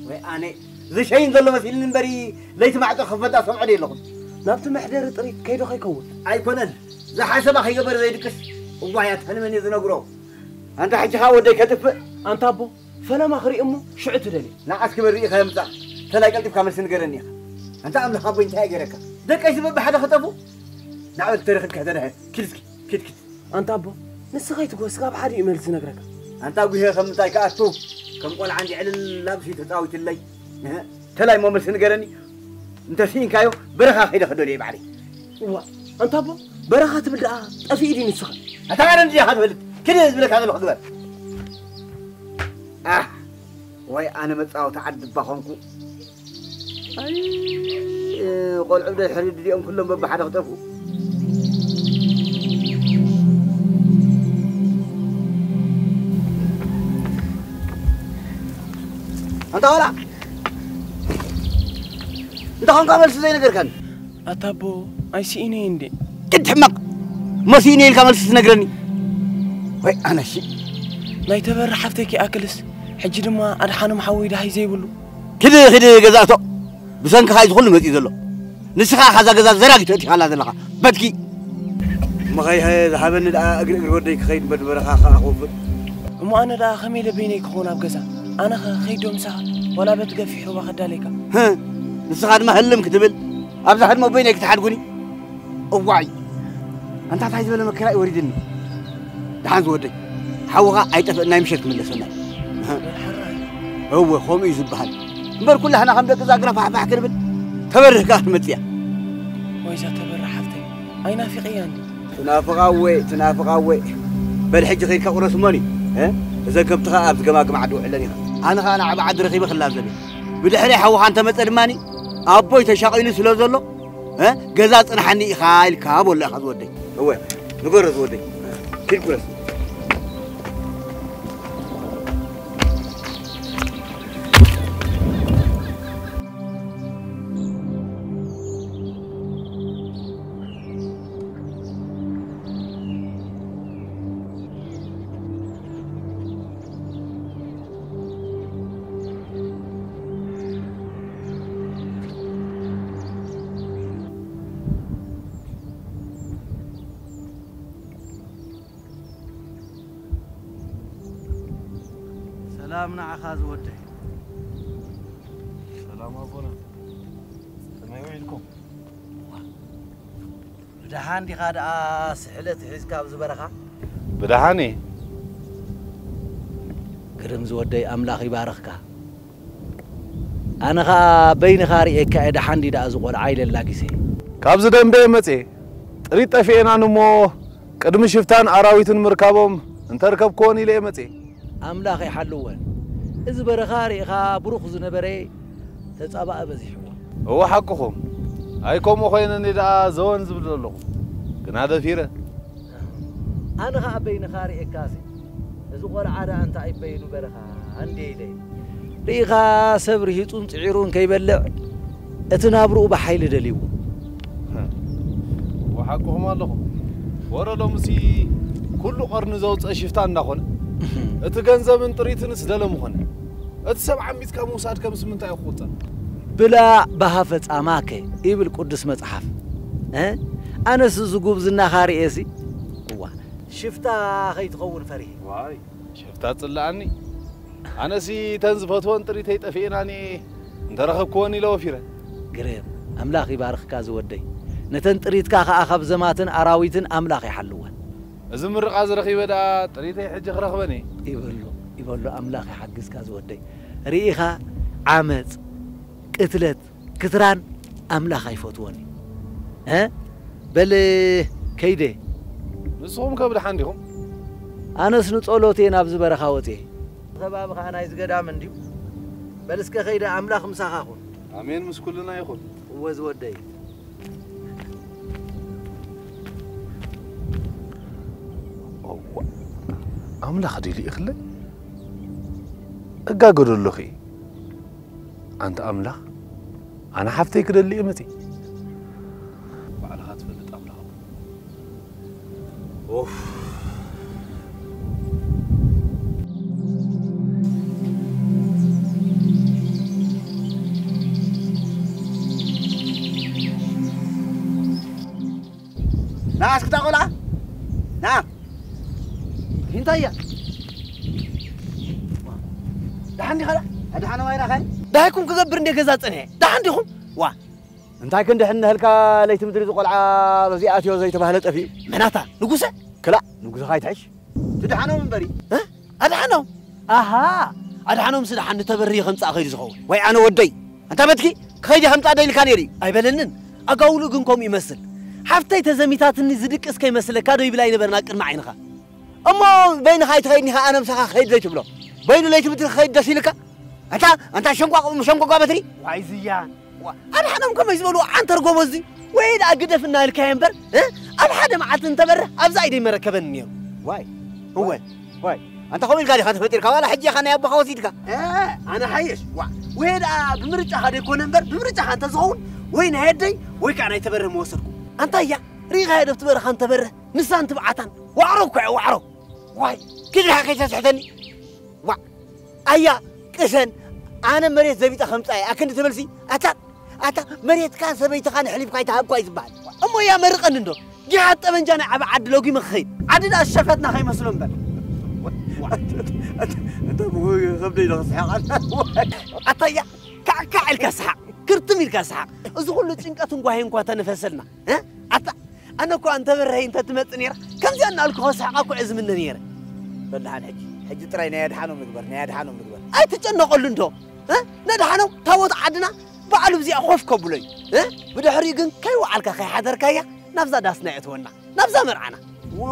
ወይ ኣነ ዝሸይን ዘሎ መሲልኒ እምበሪ ለይቲ ማዕጾ ክኽፈት ደኣ ሰምዖ ድየ ኣለኹ ናብቲ መሕደሪ ጥሪት ከይዶ ከይከውን ኣይኮነን ዝሓሰባ ከይገበረ ዘይድቅስ እዋያት ሕልምን እዩ ዝነግሮ ኣንታ ሕጂ ኸኣ ወደይ ከጥፍእ ኣንታ ኣቦ ፈለማ ክርኢ እሞ ሽዑ ትደልዮ። ንዓ እስኪ በል ርኢኻዮ ምጻእ። ተላይ ቀልጢፍካ መልሲ ንገረኒ ኢኻ። ኣንታ ኣምላኽ ኣቦይ እንታይ እየ ገይረካ? ደቀይሲ በብሓደ ክጠፍኡ? ንዓ በል ተረኺብካ ተድሀ። ኪድ እስኪ። ኪድ ኪድ። ኣንታ ኣቦ ንስኻ ኣይትጉሀ ስጋብ ሓዲኡ መልሲ ነግረካ። ኣንታ ጉሄ ከም ምንታይ ክኣቱ? ከም ቆልዓ እንዲ ዕልል ኣብሲ ተጻዊትለይ። እህ፣ ተላይ እሞ መልሲ ንገረኒ። እንተ ስኢንካዮ በረኻ ከይደ ክደልዮ እየ ባዕለይ። እዋ ኣንታ ኣቦ በረኻ ትብል ደኣ ጠፊኡ ድዩ ንስኻ? ኣታ ኣነ እንድየ ኢኻ ትፈልጥ። ኪድ ዝብለካ ዘለኹ ግበር። ኣሕ ወይ ኣነ መጻወቲ ዓዲ እባ ኾንኩ ኣይ ቆልዑ ደድሕሪ ድኦም ኩሎም በብሓደ ክጠፍኡ ኣንታ ቆልዓ እንታይ ኾንካ መልሲ ዘይነገርካኒ ኣታ ኣቦ ኣይስኢነይ እንዴ? ጭድ ሕማቕ እሞ ስኢነ ኢልካ መልሲ ትነግረኒ ወይ ኣነሺ ናይ ተበሪ ሓፍተይ ከይኣክልስ ሕጂ ድማ ኣድሓኖም ሓወይ ደሃይ ዘይብሉ ኪድ ኪድ ገዛእቶ ብሰንክኻ እዩ ዝኹሉ መፂኡ ዘሎ ንስኻ ካዛ ገዛ ዘራጊ ተእቲኻላ ዘለኻ በትኪ እሞ ኸይሀ ዝሃበኒ ደኣ እግሪ እግሪ ወደይ ክኸይድ በድበረኻ ኸዓ ክወፍር እሞ ኣነ ደኣ ኸመይ ኢለ በይነይ ክኾን ኣብ ገዛ ኣነኸ ኸይዶ ምሳኻ ዋላ በቲ ገፊሕ ሩባ ኸዳለይካ ንስኻ ድማ ህልም ክትብል ኣብዛ ህድሞ በይነይ ክትሓድጉኒ እዋይ ኣንታ ታይ ዝበለ መከራ እዩ ወሪድኒ ደሓን ዝወደይ ሓውኻ ኣይጠፍእን ናይ ምሸት ክምለሰና እዩ እወ ከምኡ እዩ ዝበሃል እምበር ኩላህና ከም ደቂ ዛግራ ፋሕፋሕ ክንብል ተበርህ ከኣ ትመፅእ እያ ወይዛ ተበርህ ሓፍተይ ኣይናፊቐያ እንዲ ትናፍቓ እወ ትናፍቓ እወ በል ሕጂ ኸይድካ ቁረስ እሞኒ እዘን ከብትኻ ኣብዚ ገማግም ዓዲ ውዕለን ኢኻ ኣነ ኸኣ ንዓብ ዓዲ ረኺበ ክላዘብ እየ ብድሕረይ ሓውኻ እንተመጸ ድማኒ ኣቦይ ተሻቒሉ ስለ ዘሎ ገዛ ጽንሓኒ ኢኻ ኢልካ በሎ ኢኻ ዝወደይ። እወ ንገሮ ዝወደይ። ኪድ ኩረስ። ሰላም ንዓኻ ዝወደይ። ሰላም ኣቦና። ከመይ ውዒልኩም? ብደሓን ዲኻ ደኣ ስሕለት ሒዝካ ኣብዚ በረኻ? ብደሓን እየ። ግርም ዝወደይ ኣምላኽ ይባርኽካ። ኣነ ኸኣ በይንኻ ርእየካ እየ ደሓን ድዩ ደኣ እዚ ቖልዓ ኢለ ኣላጊሰ። ካብዚ ደንበ እየ መጽየ። ጥሪት ጠፊኤናኒ እሞ ቅድሚ ሽፍታን ኣራዊትን ምርካቦም እንተርከብክዎን ኢለ እየ መጽየ። ኣምላኽ ይሓልወን። እዚ በረኻ ርኢኻ ብሩኽ ዝነበረ ተጻባኢ በዚሕዎ። እወ ሓቅኹም። ኣይ ከምኡ ኮይነኒ ደኣ ዘወን ዝብል ዘለኹ። ግና ደፊረ። ኣነ ኸኣ በይንኻ ርእየካሲ። እዚ ቆልዓ ደኣ እንታይ በይኑ በረኻ ኣንዴ ኢለ። ርኢኻ ሰብ ርሂጹን ጽዒሩን ከይበልዕ እቲ ናብርኡ ብሓይሊ ደልይዎ። ወሓቅኹም ኣለኹም። ወረ ሎምሲ ኩሉ ቀርኒ ዘውፅእ ሽፍታ እንዳኾነ፣ እቲ ገንዘብን ጥሪትንስ ደለ ምኾነ። እቲ ሰብ ዓሚፅካ ምውሳድ ከምስ ምንታይ እዩ ክቑፀር? ብላ ባሃ ፈፃማከ ይብል ቅዱስ መፅሓፍ። እ? ኣነስ እዚ ጉብዝናኻ ርእየሲ፣ እዋ፣ ሽፍታ ከይትኸውን ፈሪሄ። ዋይ፣ ሽፍታ ጽልኣኒ። ኣነሲ ተን ዝፈትወን ጥሪተይ ጠፊኤናኒ እንተረኸብክወን ኢለ ወፊረ። ግርም፣ ኣምላኽ ይባርኽካ ዝወደይ። ነተን ጥሪትካ ከኣ ካብ ዘማትን ኣራዊትን ኣምላኽ ይሓልወን። እዚ ምርቓ ዝረኺበ ደኣ ጥሪተይ ሕጂ ክረኽበን እየ። ይበሎ፣ ይበሎ፣ ኣምላኽ ይሓግዝካ ዝወደይ። ርኢኻ ዓመጽ፣ ቅትለት፣ ክትራን ኣምላኽ ኣይፈትዎን እዩ። እ? በል ከይደ። ንስኹም ከ ብደሓን ዲኹም? ኣነስ ንጸሎት እየ ናብዚ በረኻ ወጽየ። ከባቢ ኸኣ ናይዚ ገዳም እንድዩ። በል እስከ ከይደ፣ ኣምላኽ ምሳኻ ኹን። ኣሜን፣ ምስ ኩልና ይኹን። እወ ዝወደይ። እዋ፣ ኣምላኽ ድዩ ልኢኽለይ? እጋገዶ ኣለኹ። ኣንታ ኣምላኽ፣ ኣነ ሓፍተይ ክደሊ እየ መጺእ። ባዕልኻ ትፈልጥ ኣምላኽ። ኡፍ። ና እስክታ ቆልዓ፣ ና። እንታይ እያ? ደሓን ዲኻ? ደሓን ዋይራኸ? ደሃይኩም ክገብር እንደ ገዛ ጸኒሐ። ደሓን ዲኹም? ዋ። እንታይ ክንድሕን ነህልካ ለይቲ ምድሪ ዝቆልዓ በዚ ኣትዮ ዘይተባህለ ጠፊኡ። መናታ፣ ንጉሰ? ክላእ፣ ንጉስኻ ይትሕሽ። ትድሓኖም እምበሪ። እ? ኣድሓኖም? ኣሃ፣ ኣድሓኖም ስድሓን ንተበርህ ከምጻእ ከይዱ ዝኸውን። ወይ ኣነ ወደይ፣ ኣንታ በትኪ፣ ክኸይድ ከምጻእ ደይልካ ነይሩ እዩ። ኣይበለንን። ኣጋውልኡ ግን ከምኡ ይመስል። ሓፍተይ ተዘሚታትኒ ዝድቅስ ከይመስለካ ዶ ይብል ኣይነበርና ቅድሚ ዓይንኻ? እሞ በይንኻ ኣይትኸይድን ኢኻ፣ ኣነ ምሳኻ ክኸይድ ዘይትብሎ። በይኑ ለይቲ ምድሪ ክኸይድ ደስ ኢልካ? ኣንታ፣ ኣንታ ሸንቋቕ፣ ሸንቋቋ በትሪ። ዋይ ዝያን። ዋ፣ ኣድሓኖም ከመይ ዝበሉ ዓንተር ጎበዝ እዩ። ወይ ደኣ ግደፍ እናበልካዮ እምበር፣ እ? ኣብ ሓደ መዓልቲ እንተበርህ፣ ኣብዛ ኢደይ መረከበኒ ነይሩ። ዋይ። እወ። ዋይ። ኣንታ ከምኡ ኢልካ ዲኻ ተፈጢርካ? ዋላ ሕጂ ኢኻ ናይ ኣቦኻ ወሲድካ? እ፣ ኣነ ሓየሽ። ዋ፣ ወይ ደኣ ብምርጫኻ ደይኮነ እምበር፣ ብምርጫኻ እንተዝኸውን፣ ወይ ናይ ኣደይ፣ ወይ ከዓ ናይ ተበርህ ምወሰድኩ። ኣንታ እያ፣ ርኢኻዮ ዶ ኣብቲ በረኻ እንተበርህ? ንሳን ትብዓታን። ዋዕሮ እኮ እያ፣ ዋዕሮ። ዋይ፣ ኪድ ዲኻ ከይተስሕተኒ? ዋዕ፣ ኣያ፣ ቅሰን፣ ኣነ መሬት ዘቢጠ ከምጻእ እየ፣ ኣክንዲ ትብልሲ? ኣታ፣ ኣታ፣ መሬትካን ሰበይትኻን ኣሕሊፍካ ኣይትሃብኳ እዩ ዝበሃል። እሞ እያ መርቐኒ እንዶ፣ ጊሓት ጠበንጃ ናይ ዓቢ ዓዲ ለጒመ ክኸይድ። ዓዲ ደኣ ዝሸፈትና ከይመስሎ እምበር። ኣታ፣ ኣታ፣ ኣታ፣ ከብደይ ዶ ክስሕቕ ኣላ? ኣታ እያ፣ ካዕካዕ ኢልካ ስሓቕ፣ ክርትም ኢልካ ስሓቕ። እዚ ኩሉ ጭንቀትን ጓሄን እኳ ተነፈሰልና። እ? ኣታ፣ ኣነ እኮ እንተ በርሀይ እንተ ትመጽእ ነይራ፣ ከምዚኣ እናበልኩ ከስሕቓ እኮ እየ ዝምነ ነይረ። በል ደሓን ሕጂ፣ ሕጂ ጥራይ ናይ ኣድሓኖም ንግበር፣ ናይ ኣድሓኖም ንግበር። ኣይትጨነቐሉ እንዶ። እ? ነድሓኖም ታቦት ዓድና ባዕሉ ብዚኣ ኮፍ ከብሎ እዩ። እ? ብድሕሪኡ ግን ከይወዓልካ ከይሓደርካያ ናብዛ ዳስና የእትወና፣ ናብዛ መርዓና። ዎ፣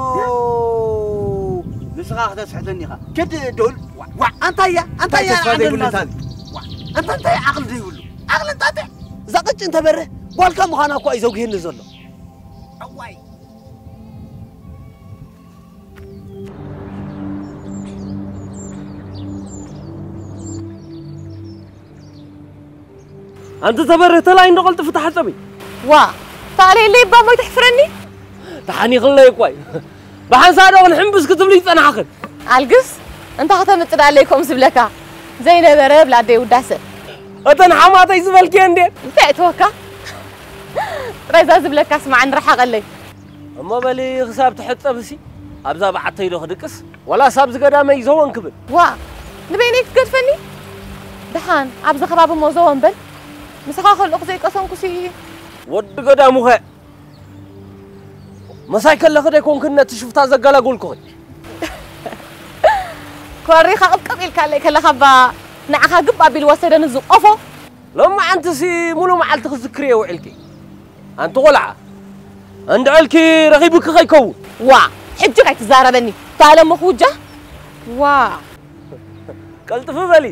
ንስኻ ከተስሕተኒ ኢኻ። ክድ ዶል። ዋ፣ ዋ፣ ኣንታ እያ፣ ኣንታ እንታይ እያ ተስፋ ዓቕሊ ዘይብሉ ናቱ? ታል? ዋ፣ ኣንታ እንታይ ዓቕሊ ዘይብሉ? ዓቕሊ እንጣጢዕ። እዛ ቅጭ እንተበርህ ጓልካ ምዃና እኮ እዩ ዘጉህየኒ ዘሎ። ኣዋይ። ኣንቲ ተበርህ ተላይ እንዶ ቀልጥፊ ተሓጸቢ። ዋ፣ ተኣልየለይ እባ እሞ ይትሕፍረኒ። ተሓኒኽለይ እኳ እዩ። ብሓንሳእ ዶ ክንሕምብስ ክትብሊ ይጸናሕኽን? ኣልግስ፣ እንታ ከተምጽእ ደኣለይ ከምኡ ዝብለካ? ዘይነበረ ብላ ኣደይ ውዳሰ። እተን ሓማተይ ዝበልክየን እንዴ? እንታይ እትወካ? ጥራይ እዛ ዝብለካ ስማዓኒ፣ ርሓቐለይ። እሞ በሊ ክሳብ ትሕጸብሲ ኣብዛ በዓተይ ዶ ክድቅስ? ዋላስ ኣብዚ ገዳመይ ዘወን ክብል? ዋ፣ ንበይነይ ክትገድፈኒ? ደሓን ኣብዚ ከባቢ እሞ ዘወን በል። ምሳኻ ከለኹ ዘይቀሰንኩሲ። ወዲ ገዳሙኸ? ምሳይ ከለኺ ደይኮንክን ነቲ ሽፍታ ዘገላገልኩኺ? ኮሪኻ ቅብቅብ ኢልካለይ ከለኻ እባ ንዓኻ ግብ ኣቢሉ ወሰደኒ እዚ ቆፎ። ሎማዓንትሲ ሙሉእ መዓልቲ ክትዝክርዮ ውዒልኪ። ኣንቲ ቆልዓ፣ እንድዕልኪ ረኺቡኪ ከይከውን። ዋ፣ ሕጂ ከይትዛረበኒ። ታለሞ ክውጃ? ዋ። ቀልጥፊ በሊ።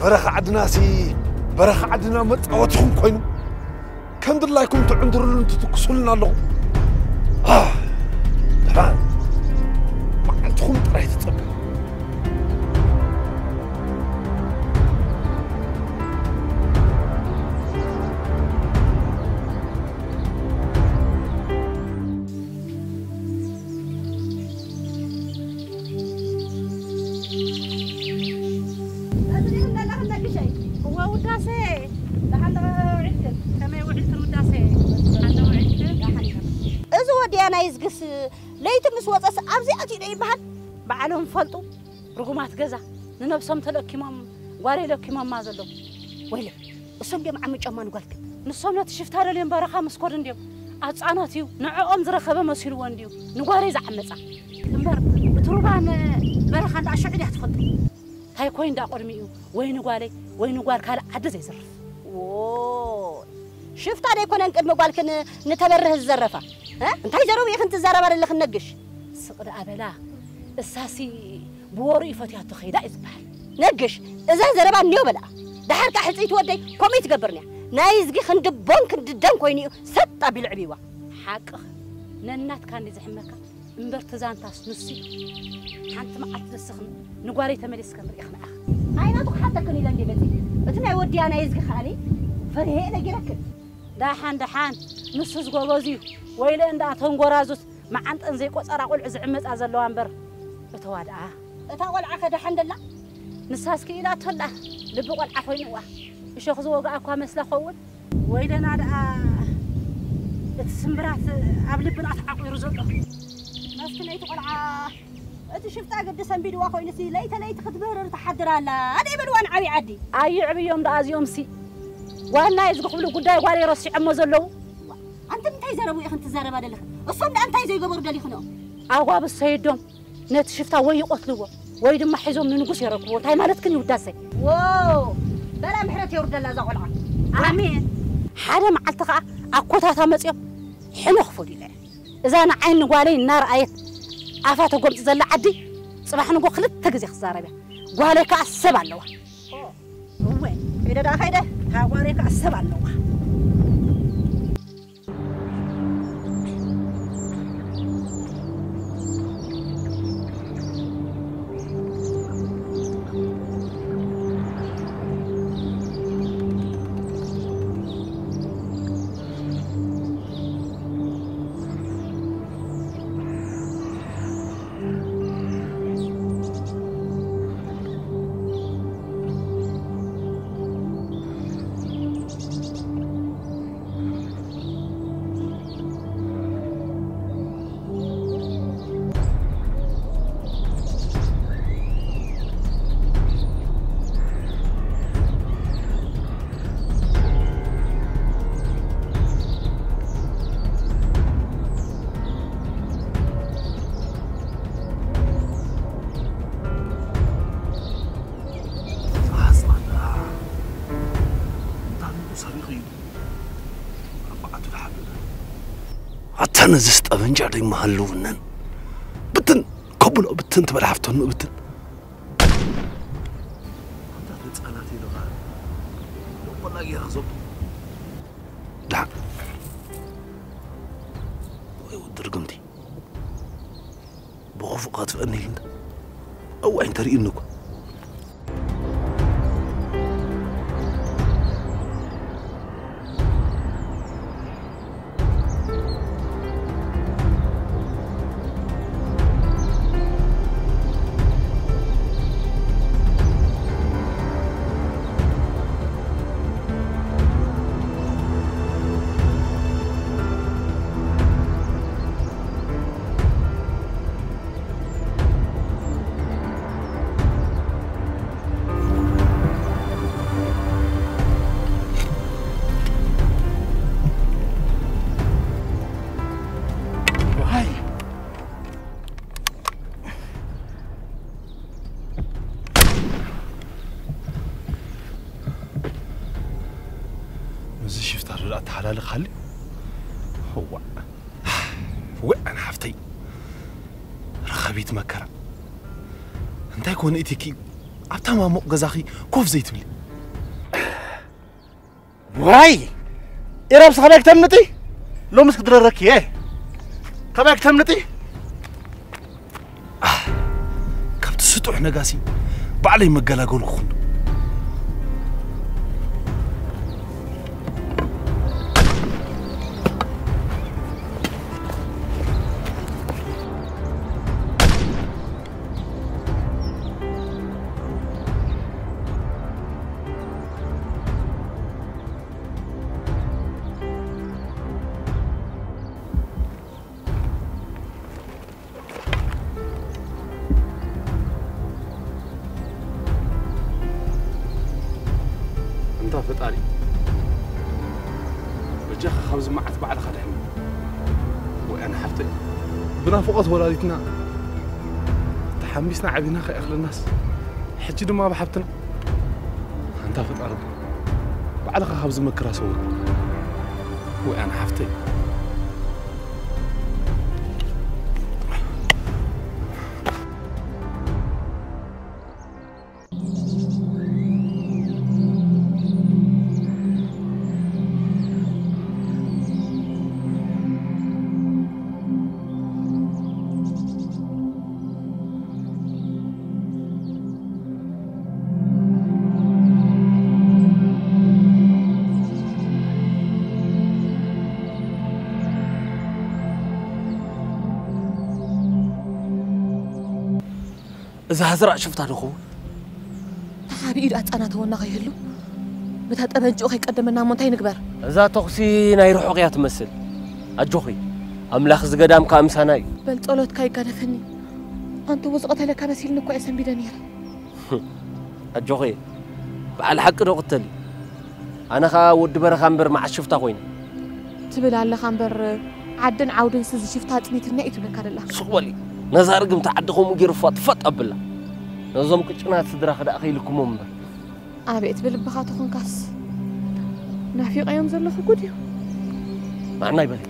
በረኻ ዓድናሲ በረኻ ዓድና መጻወትኹም ኮይኑ ከም ድላይኩም ትዕንድሩሉን ትትኩሱሉን ኣለኹም። ኣህ፣ ደሓን መዓልትኹም ጥራይ ትጸበ። እወ ውዳሴ፣ ደሓን ዶ ውዒልክን? ከመይ ውዒልክን ውዳሴ? ደሓን ዶ ውዒልክን? ደሓን ኢና። እዚ ወዲያ ናይ ዝግስ ለይቲ ምስ ወፀስ ኣብዚ ኣትዩ ዶ ይበሃል? በዓሎም ፈልጡ ርጉማት ገዛ ንነብሶም ተለኪሞም ጓለይ ለኪሞማ ዘለዉ። ወይለ እሶም ድዮም ዓሚ ጫማ ንጓልክን? ንሶም ነቲ ሽፍታ ደልዮም በረኻ ምስ ኮዱ እንድዮም ኣጻናት እዩ ንዕኦም ዝረኸበ መሲልዎ እንድዩ ንጓለይ ዝዓመጻ። እምበር እቲ ሩባን በረኻ እንዳ ኣሸዑ ድያ ትፈልጦ? እንታይ ኮይኑ እንዳ ቅድሚኡ ወይ ንጓለይ ወይ ንጓል ካልእ ዓዲ ዘይዝርፍ? ዎ፣ ሽፍታ ደይኮነን ቅድሚ ጓልክን ንተበርህ ዝዘረፋ? እ? እንታይ ዘረቡ ኢኽን ትዛረባ ዘለኽን ነግሽ? ስቕ ደኣ በላ። እሳሲ ብወሩ እዩ ፈትያቶ ከይዳ እዩ ዝበሃል። ነግሽ፣ እዛ ዘረባ እኒዮ በልኣ። ደሓር ከኣ ሕጽይቲ ወደይ ከምኡ እዩ ትገብርንያ። ናይ እዝጊ ክንዲ ቦን ክንዲ ደም ኮይኑ እዩ ሰጥ ኣቢሉ ዕብይዋ። ሓቅኽ፣ ነናትካ እንዲ ዝሕመካ እምበር ትዛንታስ ንሱ እዩ። ሓንቲ መዓልቲ ንስኽን ንጓለይ ተመሊስከ ንርኢ ክንኣኽ። ኣይናቱ ክሓተክን ኢለ እንዲ መጺ። እቲ ናይ ወድያ ናይ እዝጊ ከኣኒ ፈሪሄ ነጊረክን። ደሓን ደሓን፣ ንሱስ ጎበዝ እዩ። ወይለ እንዳ ተንጎራዙት መዓንጠን ዘይቆጸራ ቆልዑ ዝዕመጻ ዘለዋ እምበር እተዋ ደኣ። እታ ቆልዓ ከ ደሓን ደላ? ንሳስ ክኢላቶ ኣላ፣ ልቢ ቆልዓ ኮይንዋ። እሾኽ ዝወግኣ እኳ መስላ ኸውን። ወይለና ደኣ እቲ ስምብራት ኣብ ልብና ተዓቑሩ ዘሎ። መስኪነይቲ ቆልዓ፣ እቲ ሽፍታ ግዲ ሰንቢድዋ ኮይኑሲ ለይተ ለይቲ ክትብህርር ትሓድር ኣላ። ኣደ ይበልዋ ንዓብዪ ዓዲ። ኣይዕብዮም ደኣ እዚኦምሲ። ጓልናይ እዚ ክብሉ ጉዳይ ጓለይ ረሲዖሞ ዘለዉ። ኣንቲ እንታይ ዘረቡ ኢኽን ትዛረባ ደለኽን? እሶም ደኣ እንታይ ዘይገበሩ ደሊኽንኦም? ኣጓብስ ሰይዶም ነቲ ሽፍታ ወይ ይቐትልዎ ወይ ድማ ሒዞም ንንጉስ የረክብዎ። እንታይ ማለትክን እዩ ውዳሰይ? ዎ፣ በላ ምሕረት የውርደላ እዛ ቆልዓ። ኣሜን። ሓደ መዓልቲ ኸኣ ኣኮታታ መጺኦም ሕነ ክፈዱ ኢለ እየ። እዛ ንዓይን ንጓለይ እናረኣየት ኣፋ ተጎምጽ ዘላ ዓዲ ጽባሕ ንጎ ክልተ ግዜ ክዛረብ እያ። ጓለይ ከኣ ሰብ ኣለዋ። ኦ፣ እወ፣ ከይደ ደኣ ከይደ። እታ ጓለይ ከኣ ሰብ ኣለዋ። ኣጽናና። እንታን ሰሪቑ እዩ። ኣባዓቱ ድሓብና። ኣታ ነዚስ ጠበንጃ ደይመሃልውነን። ብትን ከብሎ ብትን ትበል ሓፍቶን ብትን። ኣንታ ተጻላት ኢልኻ። ወላ ጌራ ዞብ። ድሓን። ወይ ውድር ግምቲ። ብኽፉእ ከጥፍአኒ ኢሉ እንዳ እዋይ እንተርእዩኒ እኮ። እዚ ሽፍታ ዶ ኣተሓላልኻሊ? ዋእ፣ ዋእ፣ ኣነ ሓፍተይ። ረኸቢት መከራ። እንታይ ኮነ ኢቲኪ ኣብታ ማሞቕ ገዛኺ ኮፍ ዘይትብሊ? ዋይ! ኤራብስ ካባይ ክተምልጢ? ሎምስ ክድረረኪ እየ። ካባይ ክተምልጢ? ኣህ፣ ካብቲ ስጡሕ ነጋሲ ባዕለይ መገላገልኩ። እንታ ፈጣሪ፣ በጃኻ ካብዚ መዓት ባዕልኻ ድሕን። ወይ ኣነ ሓፍተይ። ብናፍቖት ወላዲትና ተሓምቢስና ዓቢና ከይኣኽለናስ፣ ሕጂ ድማ ብሓብትና። ኣንታ ፈጣሪ፣ ባዕልኻ ካብዚ መከራ ሰውር። ወይ ኣነ ሓፍተይ። እዛ ዝራእ ሽፍታ ዶ ኸውን? ተሓቢኡ ኢድ ኣጻናተወና ከይህሉ፣ በታ ጠበንጭኡ ከይቀደመና እሞ እንታይ ንግበር? እዛ ተኹሲ ናይ ርሑቕ እያ ትመስል። ኣጆኺ፣ ኣምላኽ እዚ ገዳም ከኣ ምሳና እዩ። በል ጸሎትካ ይጋደፈኒ። ኣንተ፣ ዝቐተለካ መሲልኒ እኳ እየ ሰንቢደ ነይረ። ኣጆኺ፣ በዓል ሓቂ ዶ ቅተሊ? ኣነ ኸኣ ወዲ በረኻ እምበር መዓስ ሽፍታ ኮይነ? ትብል ኣለኻ እምበር፣ ዓድን ዓውድንስ እዚ ሽፍታ ኣጽኒትልና እዩ ትብለካ ደላ። ሱቕ በሊ። ነዛ ርግምቲ ዓዲ ከምኡ ገይሩ ፋጥ ፋጥ ኣብላ። ነዞም ቅጭናት ስድራኺ ደኣ ከይልክሞም እምበር። ኣቤት ብልብኻ ተኾንካስ። ናፊቐዮም ዘለኹ ጉድ እዩ። መዓናይ በሊ።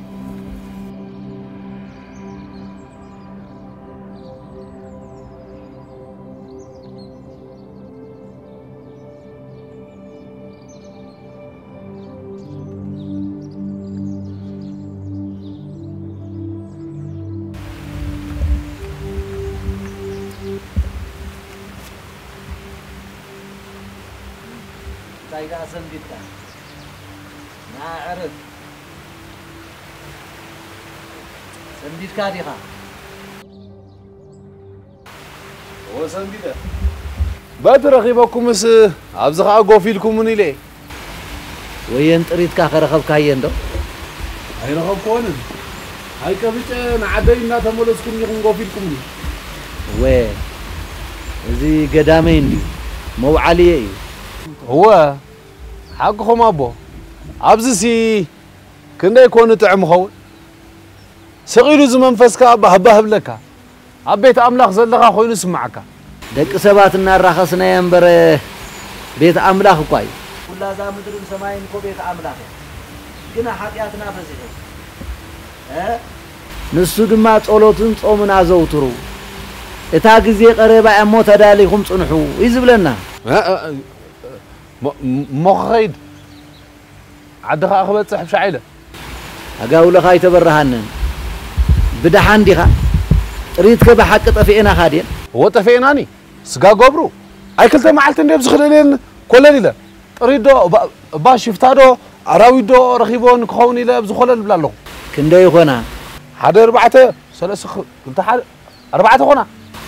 እንታይ ደኣ ሰንቢድካ? ና ኣዕርፍ። ሰንቢድካ ዲኻ? እወ ሰንቢደ። በቲ ረኺበኩምስ ኣብዚ ኸኣ ጎፍ ኢልኩምኒ ኢለ። ወየን ጥሪትካ ከረኸብካየን ዶ? ኣይረኸብክወንን። ሃይቀ ብጨ ንዓደይ እናተመለስኩም ኢኹም ጎፍ ኢልኩምኒ። እወ፣ እዚ ገዳመይ እንድዩ፣ መውዓልየ እዩ። እወ፣ ሓቅኹም ኣቦ። ኣብዚሲ ክንደይ ኮን ጥዑም ይኸውን? ስቕ ኢሉ እዚ መንፈስካ ባህ ባህ እብለካ። ኣብ ቤት ኣምላኽ ዘለኻ ኮይኑ ይስምዓካ። ደቂ ሰባት እናራኸስናዮ እምበር ቤት ኣምላኽ እኳ እዩ። ኩላ እዛ ምድርን ሰማይን እኮ ቤት ኣምላኽ እያ። ግና ሓጢኣትና በዚሑ። እ? ንሱ ድማ ጸሎትን ጾምን ኣዘውትሩ። እታ ግዜ ቀረባ እያ እሞ ተዳሊኹም ጽንሑ እዩ ዝብለና። እ፣ እ፣ እ፣ እሞ፣ እሞ ክኸይድ? ዓዲ ኸኣ ክበጽሕ ብሻዕ ኢለ። ኣጋውለኻ ኣይተበራሃንን። ብደሓን ዲኻ? ጥሪትከ ብሓቂ ጠፊኤናኻ ድየን? እወ ጠፊኤናኒ። ስጋ ገብሩ። ኣይ ክልተ መዓልቲ እንደ ኣብዚ ክልእልየን ኮለል ኢለ። ጥሪት ዶ፣ እባ፣ እባ ሽፍታ ዶ፣ ኣራዊት ዶ ረኺቦን ክኸውን ኢለ ኣብዚ ኮለል እብላ ኣለኹ። ክንደይ ይኾና? ሓደ ኣርባዕተ፣ ሰለስተ፣ ክልተ፣ ሓደ፣ ኣርባዕተ ኾና።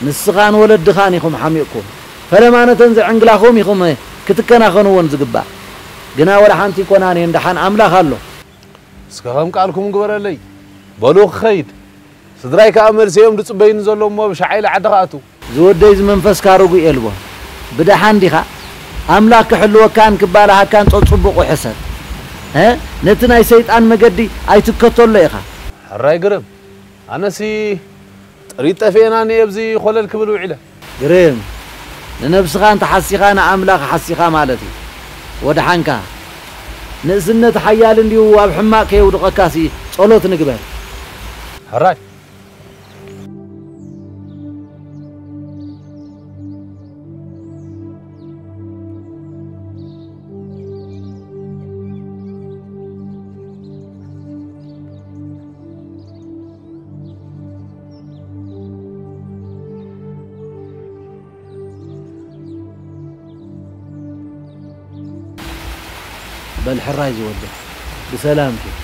ንስኻን ወለድኻን ኢኹም ሓሚቕኩም። ፈለማ ነተን ዘዕንግላኹም ኢኹም ክትከናኸንዎን ዝግባእ። ግና ወላ ሓንቲ ኣይኮናን እየን፣ ደሓን ኣምላኽ ኣሎ። እስከ ከም ቃልኩም ግበረለይ። በሉ ክኸይድ። ስድራይ ከኣ መልሲ እዮም ዝጽበዩኒ ዘለዉ እሞ ብሻዕ ኢለ ዓዲ ክኣቱ። ዝወደይ ዝመንፈስካ ርጉእ የልቦን። ብደሓን ዲኻ? ኣምላኽ ክሕልወካን ክባልሃካን ጸጽቡቑ ሕሰብ። እ? ነቲ ናይ ሰይጣን መገዲ ኣይትከተሎ ኢኻ። ሕራይ ግርም። ኣነሲ ጥሪት ጠፊኤናኒ ኣብዚ ኾለል ክብል ውዒለ። ግርም፣ ንነብስኻ እንተሓሲኻ ንኣምላኽ ሓሲኻ ማለት እዩ። ወድሓንካ። ንእስነት ሓያል እንድዩ ኣብ ሕማቕ ከየውድቐካሲ ጸሎት ንግበር። ሕራይ። በል ሕራይ ዝወደ ብሰላም ኪድ።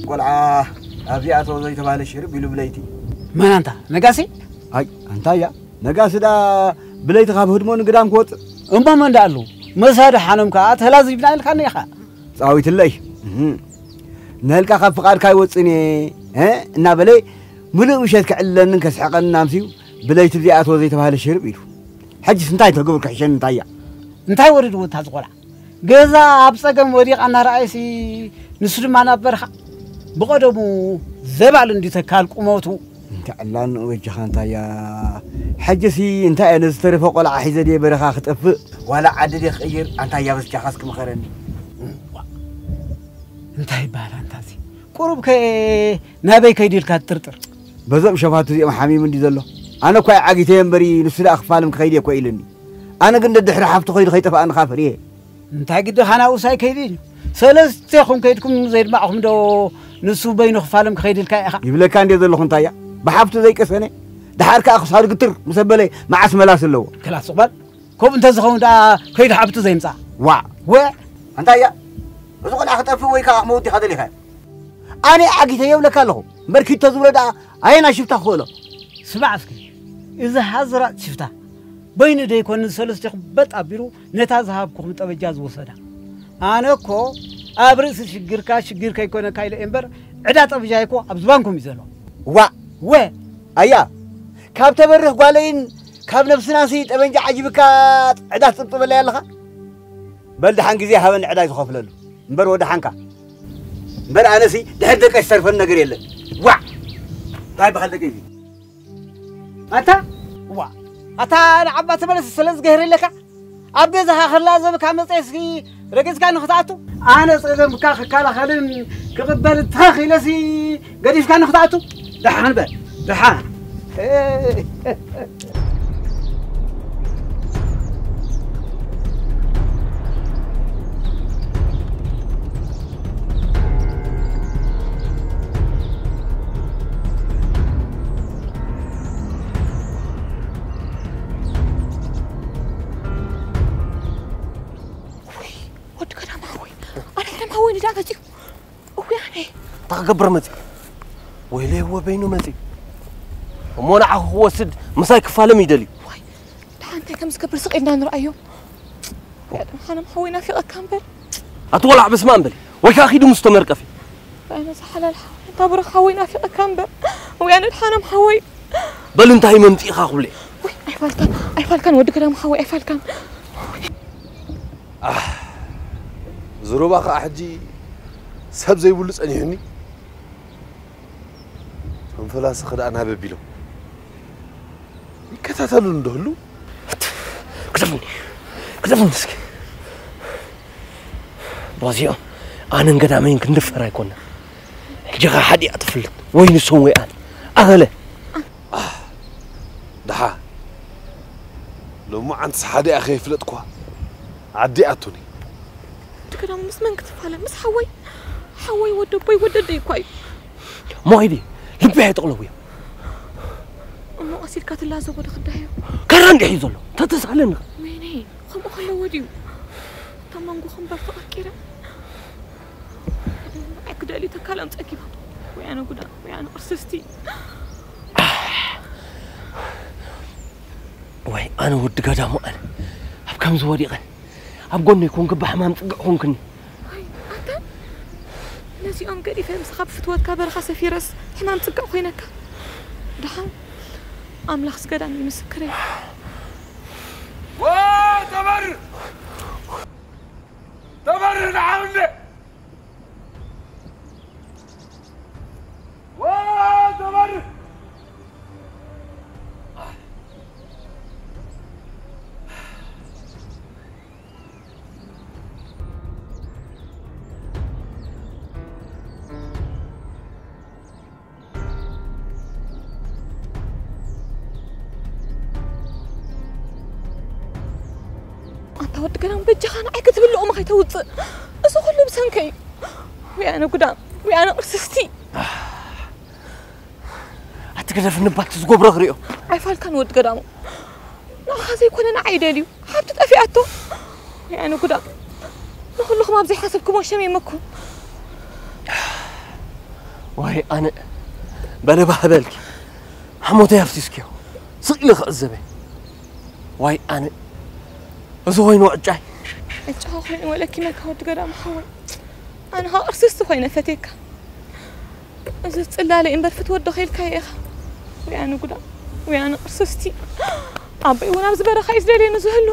ቆልዓ ኣብዚኣ ተወ ዘይተባህለ ሽርብ ኢሉ ብለይቲ። መን ኣንታ? ነጋሲ? ኣይ ኣንታ እያ። ነጋሲ ዳ ብለይቲ ካብ ህድሞ ንግዳም ክወፅእ። እሞ መን ዳ ኣለዉ? መሳዱ ሓኖም ከኣ ተላዚብና ኢልካኒ ኢኻ። ጻዊትለይ። እህ። ነልካ ካብ ፍቓድካ ኣይወፅን እየ፣ እ? እናበለ ምሉእ ምሸት ክዕልለንን ከስሕቐንን ኣምስዩ ብለይቲ ብዚኣትዎ ዘይተባህለ ሽርብ ኢሉ። ሕጅስ እንታይ ተገብር ክሕሸኒ እንታይ እያ? እንታይ ወሪድዎ እታ ዝቖልዓ? ገዛ ኣብ ጸገም ወዲቓ እናረኣየሲ ንሱ ድማ ናብ በረኻ። ብቐደሙ ዘባል እንዲ ተካል ቁመቱ። እንተ ዕላን ወጅኻ እንታይ እያ? ሕጅሲ እንታይ እየ ነዝተረፈ ቆልዓ ሒዘ ድየ በረኻ ክጠፍእ? ዋላ ዓዲ ድየ ክቕይር? ኣንታ እያ በስጃኻስ ክምኸረኒ። እንታይ ይበሃል ኣንታ እዚ? ቁሩብ ከ ናበይ ከይዱ ኢልካ ትጥርጥር? በዞም ሸፋቱ እዚኦም ሓሚሙ እንዲ ዘሎ። ኣነ እኳ ዓጊተዮ እምበሪ ንሱ ደኣ ክፋለም ክኸይድ እየ እኮ ኢሉኒ። ኣነ ግን ደድሕሪ ሓፍቱ ከይዱ ከይጠፍኣኒ ኻፍር እየ። እንታይ ግድኻ ናብኡስ ኣይከይድን እዩ። ሰለስቴኹም ከይድኩም ዘየድማዕኹም ዶ ንሱ በይኑ ክፋለም ክኸይድ ኢልካ ኢኻ? ይብለካ እንድየ ዘለኹ እንታይ እያ? ብሓፍቱ ዘይቀሰነ። ደሓር ከኣ ክሳዱ ግትር ምስ ኣበለ መዓስ መላስ ኣለዎ? ክላስ ሱቕ በል። ከምኡ እንተዝኸውን ደኣ ከይዱ ሓፍቱ ዘይምጻእ። ዋዕ። ወ- እንታይ እያ? እዚ ቆልዓ ክጠፍእ ወይ ከኣ ክመውት ዲኻ ደሊኻዮ? ኣነ ዓጊተ የብለካ ኣለኹ። እምበር ኪድ ተዝብሎ ደኣ ኣየና ሽፍታ ክኽእሎ? ስማዕ እስኪ፣ እዚ ሃዝራጥ ሽፍታ በይኑ ደይኮን ንሰለስቴኹም በጥ ኣቢሉ ነታ ዝሃብኩኹም ጠበጃ ዝወሰዳ። ኣነ እኮ ኣብ ርእሲ ሽግርካ ሽግር ከይኮነካ ኢለ እየ እምበር ዕዳ ጠበጃይ እኮ ኣብ ዝባንኩም እዩ ዘሎ። ዋእ! ወ! ኣያ! ካብ ተበርህ ጓለይን ካብ ነብስናሲ ጠበንጃ ዓጂብካ ዕዳ ትጥብጥበለይ ኣለኻ? በል ደሓን ግዜ ሃበኒ ዕዳይ ዝኸፍለሉ። እምበር ወደሓንካ። እምበር ኣነሲ ድሕሪ ደቀይ ዝተርፈኒ ነገር የለን። ዋዕ! እንታይ በሃል ደቀይ እዚ? ኣታ? ዋ! ኣታ ንዓባ ተመለስ ስለ ዝገህር ኣለካ? ኣብ ገዛኻ ክላዘብካ መጸ እስኪ ረገጽካ ንኽትኣቱ? ኣነ ጸገምካ ክከላኸልን ክቕበል ተኺለሲ ገዲፍካ ንኽትኣቱ? ደሓን በል፣ ደሓን። ውይ፣ ወዲ ገዳም ሓወይ፣ ኣነ ገዳም ሓወይ ንዳ መጺኡ። እውይ ኣነ። እንታይ ክገብር መጺኡ? ወይለይ እወ በይኑ መጺኡ። እሞ ንዓኹ ክወስድ ምሳይ ክፋለም ይደልዩ። ዋይ፣ ደሓን እንታይ ከም ዝገብር ስቕ ኢልና ንርኣዮ። ኣድሓኖም ሓወይ ናፊቐካ እምበር። ኣቲ ቆልዓ በስመ ኣብ በሊ። ወይ ከኣ ኪዱ ምስ ተመርቀፊ። ኣነ እዚ ሓላል ሓወይ፣ ኣንታ ብሩኽ ሓወይ ናፊቐካ እምበር። ወይ ኣነ ኣድሓኖም ሓወይ። በል እንታይ መምጺእኻ ክብለ። ወይ ኣይፋልካን፣ ኣይፋልካን ወዲ ገዳም ሓወይ ኣይፋልካን። ኣህ፣ እዚ ሩባ ኸኣ ሕጂ ሰብ ዘይብሉ ጸኒሑኒ። እቶም ፈላሲ ኸ ደኣ ናበይ ቢሎም? ይከታተሉኒ ዶ ህሉ? ግደፉኒ፣ ግደፉኒ እስኪ። በዚኦም ኣነን ገዳመይን ክንድፈር ኣይኮነን። ሕጂ ኸኣ ሓዲኣ ትፍልጥ። ወይ ንሶም ወይ ኣነ። ኣኸለ። ኣህ፣ ደሓ። ሎማዓንትስ ሓዲኣ ከይፍለጥኳ ዓዲ ኣቱኒ። እቲ ገዳም ምስ መን ክትፋለም? ምስ ሓወይ? ሓወይ ወዲ ኣቦይ ወዲ ኣደይ እኳ እዩ። እሞ ኸይዲ ልቢ ኣይጥቕለውዮ። እሞ ቀስ ኢልካ ትላዘቦ ዶ ክዳዮ? ካራ እንድሕዩ ዘሎ፣ ተተሳለኒ። ወይኔ፣ ከምኡ ከለዎ ድዩ? እታ መንጎ ክንበር ተቐርቂረ። ንዓይ ክደልዩ ተካሎም ጸጊቦም። ወይ ኣነ ጉዳ፣ ወይ ኣነ ቅርስስቲ። ወይ ኣነ ወዲ ገዳሙ ኣነ። ኣብ ከምዚ ወዲቐ። ኣብ ጎነይ ኮንክ ብሕማም ጽግዕ ኮንክኒ። ኣይ፣ ኣንተ ነዚኦም ገዲፈ ምሳኻ ብፍትወትካ በረኻ ሰፊረስ ሕማም ጽግዕ ኮይነካ። ደሓን ኣምላኽ ዝገዳም እዩ ምስክረይ። ዋ፣ ተበር! ተበር ንዓውነ! ዋ፣ ተበር! ወዲ ገዳም በጃኻ ንዓይ ክትብል ልቑመ ከይተውፅእ። እዚ ኩሉ ብሰንከይ እዩ። ወይ ኣነ ጉዳም፣ ወይ ኣነ ቅርስስቲ። ኣቲ ግደፍኒ እባ፣ እቲ ዝገብሮ ክሪኦ። ኣይፋልካን ወዲ ገዳሙ። ንዓኻ ዘይኮነ ንዓይ ደልዩ። ሓብቲ ጠፊኣቶ። ወይ ኣነ ጉዳም። ንኹልኹም ኣብ ዘይሓሰብኩሞ ሸሚመኩም። ዋይ ኣነ በለ ባህ በልኪ። ሓሞተይ ኣፍሲስክዮ። ስቕ ኢለ ክዕዘበ። ዋይ ኣነ እዚ ኮይኑ ዕጫይ። ዕጫኻ ኮይኑ ወለኪ መካ ወዲ ገዳም ሓወይ። ኣነ ኸኣ ቅርስስቲ ኮይነ ፈትየካ። እዚ ጽላለይ እምበር ፍትወት ዶ ከይልካዮ ኢኻ? ወይ ኣነ ጉዳ፣ ወይ ኣነ ቅርስስቲ። ኣቦይ እውን ኣብዚ በረኻ እዩ ዝደልየኒ ዝህሉ።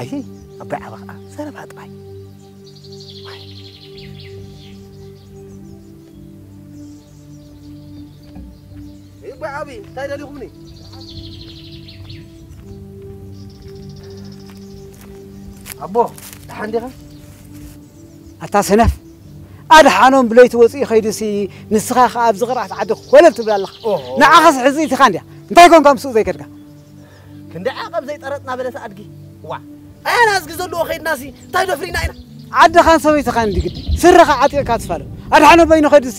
ኣየ ኣባይ ዓባ ኸዓ ዘረባ ጥራይ። ኣይ ኣባይ ዓቢ እንታይ ደሊኹምኒ? ኣቦ ደሓን ዲኻ? ኣታ ሰነፍ፣ ኣድሓኖም ብለይቲ ወፂኡ ኸይዱሲ ንስኻ ኸዓ ኣብዚ ቕርዓት ዓዲ ኮለል ትብል ኣለኻ። ኦሆ። ንዓኻስ ሕፅይትኻ እንድያ። እንታይ ኮንካ ምስኡ ዘይከድካ? ክንዲ ዓቐብ ዘይጠረጥና በለስ ኣድጊ። ዋ ኣያና እዝጊ ዘለዎ ኸይድናሲ እንታይ ደፍሪና ኢና? ዓድኻን ሰበይትኻን እንዲ ግዲ። ስርኻ ዓጢቕካ ትፋለም። ኣድሓኖም በይኑ ኸይዱሲ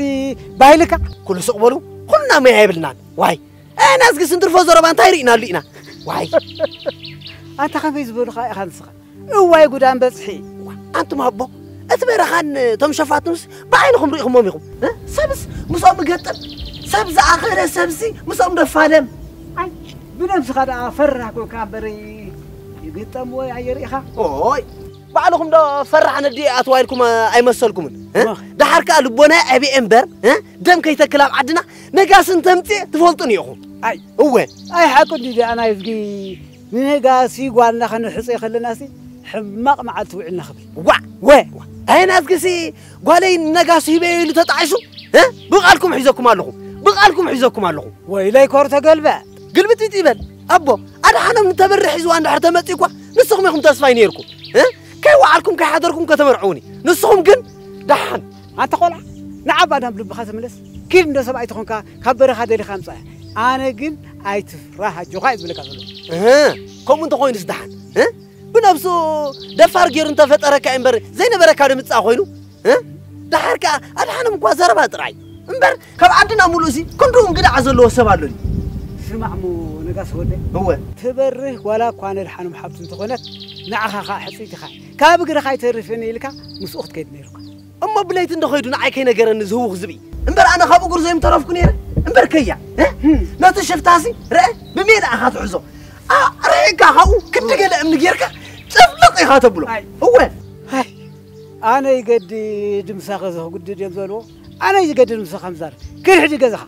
ባይልካ? ኩሉ ስቕ በሉ። ኩልና መያ የብልናን። ዋይ ኣያና እዝጊ ስንትርፎ ዘረባ እንታይ ርኢናሉ ኢና? ዋይ ኣንታ ኸመይ ዝበሉኻ ኢኻ ንስኻ? እዋይ ጉዳን በጽሒ። ኣንቱም ኣቦ እቲ በረኻን እቶም ሸፋቱንስ ብዓይንኹም ርኢኹሞም ኢኹም። እ? ሰብስ ምስኦም እገጥም ሰብ ዝኣኸለ ሰብሲ ምስኦም ደፋለም። ኣይ ብነብስኻ ደኣ ፈራህ ኮንካ እምበር ይግጠም ወይ ኣየርኢኻ? ኦይ ባዕልኹም ዶ ፈራሕ ነዲ ኣትዋ ኢልኩም ኣይመሰልኩምን? እ? ዋ። ደሓር ከኣ ልቦና ዕብየ እምበር እ? ደም ከይተክል ኣብ ዓድና ነጋስን ተምጽእ ትፈልጡን ኢኹም። ኣይ እወ ኣይ ሓቁ እንዲ ደኣ ናይ እዝጊ ንነጋሲ ጓልና ከነሕጽዮ ከለናሲ ሕማቕ መዓልቲ ውዒልና ክብል። ዋዕ ወ ኣየናዝግሲ ጓለይ ነጋሲ ሂበዮ ኢሉ ተጣዒሱ እ? ብቓልኩም ሒዘኩም ኣለኹ ብቓልኩም ሒዘኩም ኣለኹ። ወይለይ ኮር ተገልበ። ግልብጥብጥ ይበል ኣቦ ኣድሓኖም ንተበርሕ ሒዝዋ እንድሕር ተመጺእ እኳ ንስኹም ኢኹም ተስፋይ ነይርኩም እ? ከይወዓልኩም ከይሓደርኩም ከተመርዕውኒ ንስኹም ግን ደሓን ኣንታ ቆልዓ ንዓባ ናብ ልብኻ ተመለስ። ኪድ እንዶ ሰብኣይ ተኾንካ ካብ በረኻ ደሊኻ ኣምጻያ። ኣነ ግን ኣይትፍራህ ኣጆኻ እየ ዝብለካ ዘለኹ። እህ፣ ከምኡ እንተኾይኑስ ደሓን እ? ብነብሱ ደፋር ገይሩ እንተፈጠረካ እዩ እምበር ዘይነበረካ ዶ ምጻእ ኮይኑ እ? ደሓር ከኣ ኣድሓኖም እኳ ዘረባ ጥራይ እምበር ካብ ዓድና ሙሉእሲ ክንድኡ እንግድዓ ዘለዎ ሰብ ኣሎ ድዩ? ስማዕ እሞ ነጋሲ ወደይ፣ እወ። ትበርህ ዋላ እኳ ነድሓኖም ሓብቱ እንተኾነት ንዓኻ ከኣ ሕጽይትኻ ካብ እግርኻ ኣይተርፍን ኢልካ ምስኡ ክትከይድ ነይሩካ። እሞ ብለይቲ እንዶ ኸይዱ ንዓይ ከይነገረኒ ዝህውኽ ዝብኢ እምበር ኣነ ካብ እግሩ ዘይምተረፍኩ ነይረ እምበር ከያ እ? ነቲ ሽፍታሲ ርአ ብሜዳ ኢኻ ትሕዞ ርሒቕካ ካብኡ ክንዲ ገለ እምኒ ጌርካ ጭፍልቕ ኢኻ ተብሎ ኣይ። እወ ኣይ ኣነ ይገድድ ምሳኸ ዘኽጉድድ እዮም ዘልዎ ኣነ ይገድድ ምሳኸ ምዛር ክድ ሕጂ ገዛኻ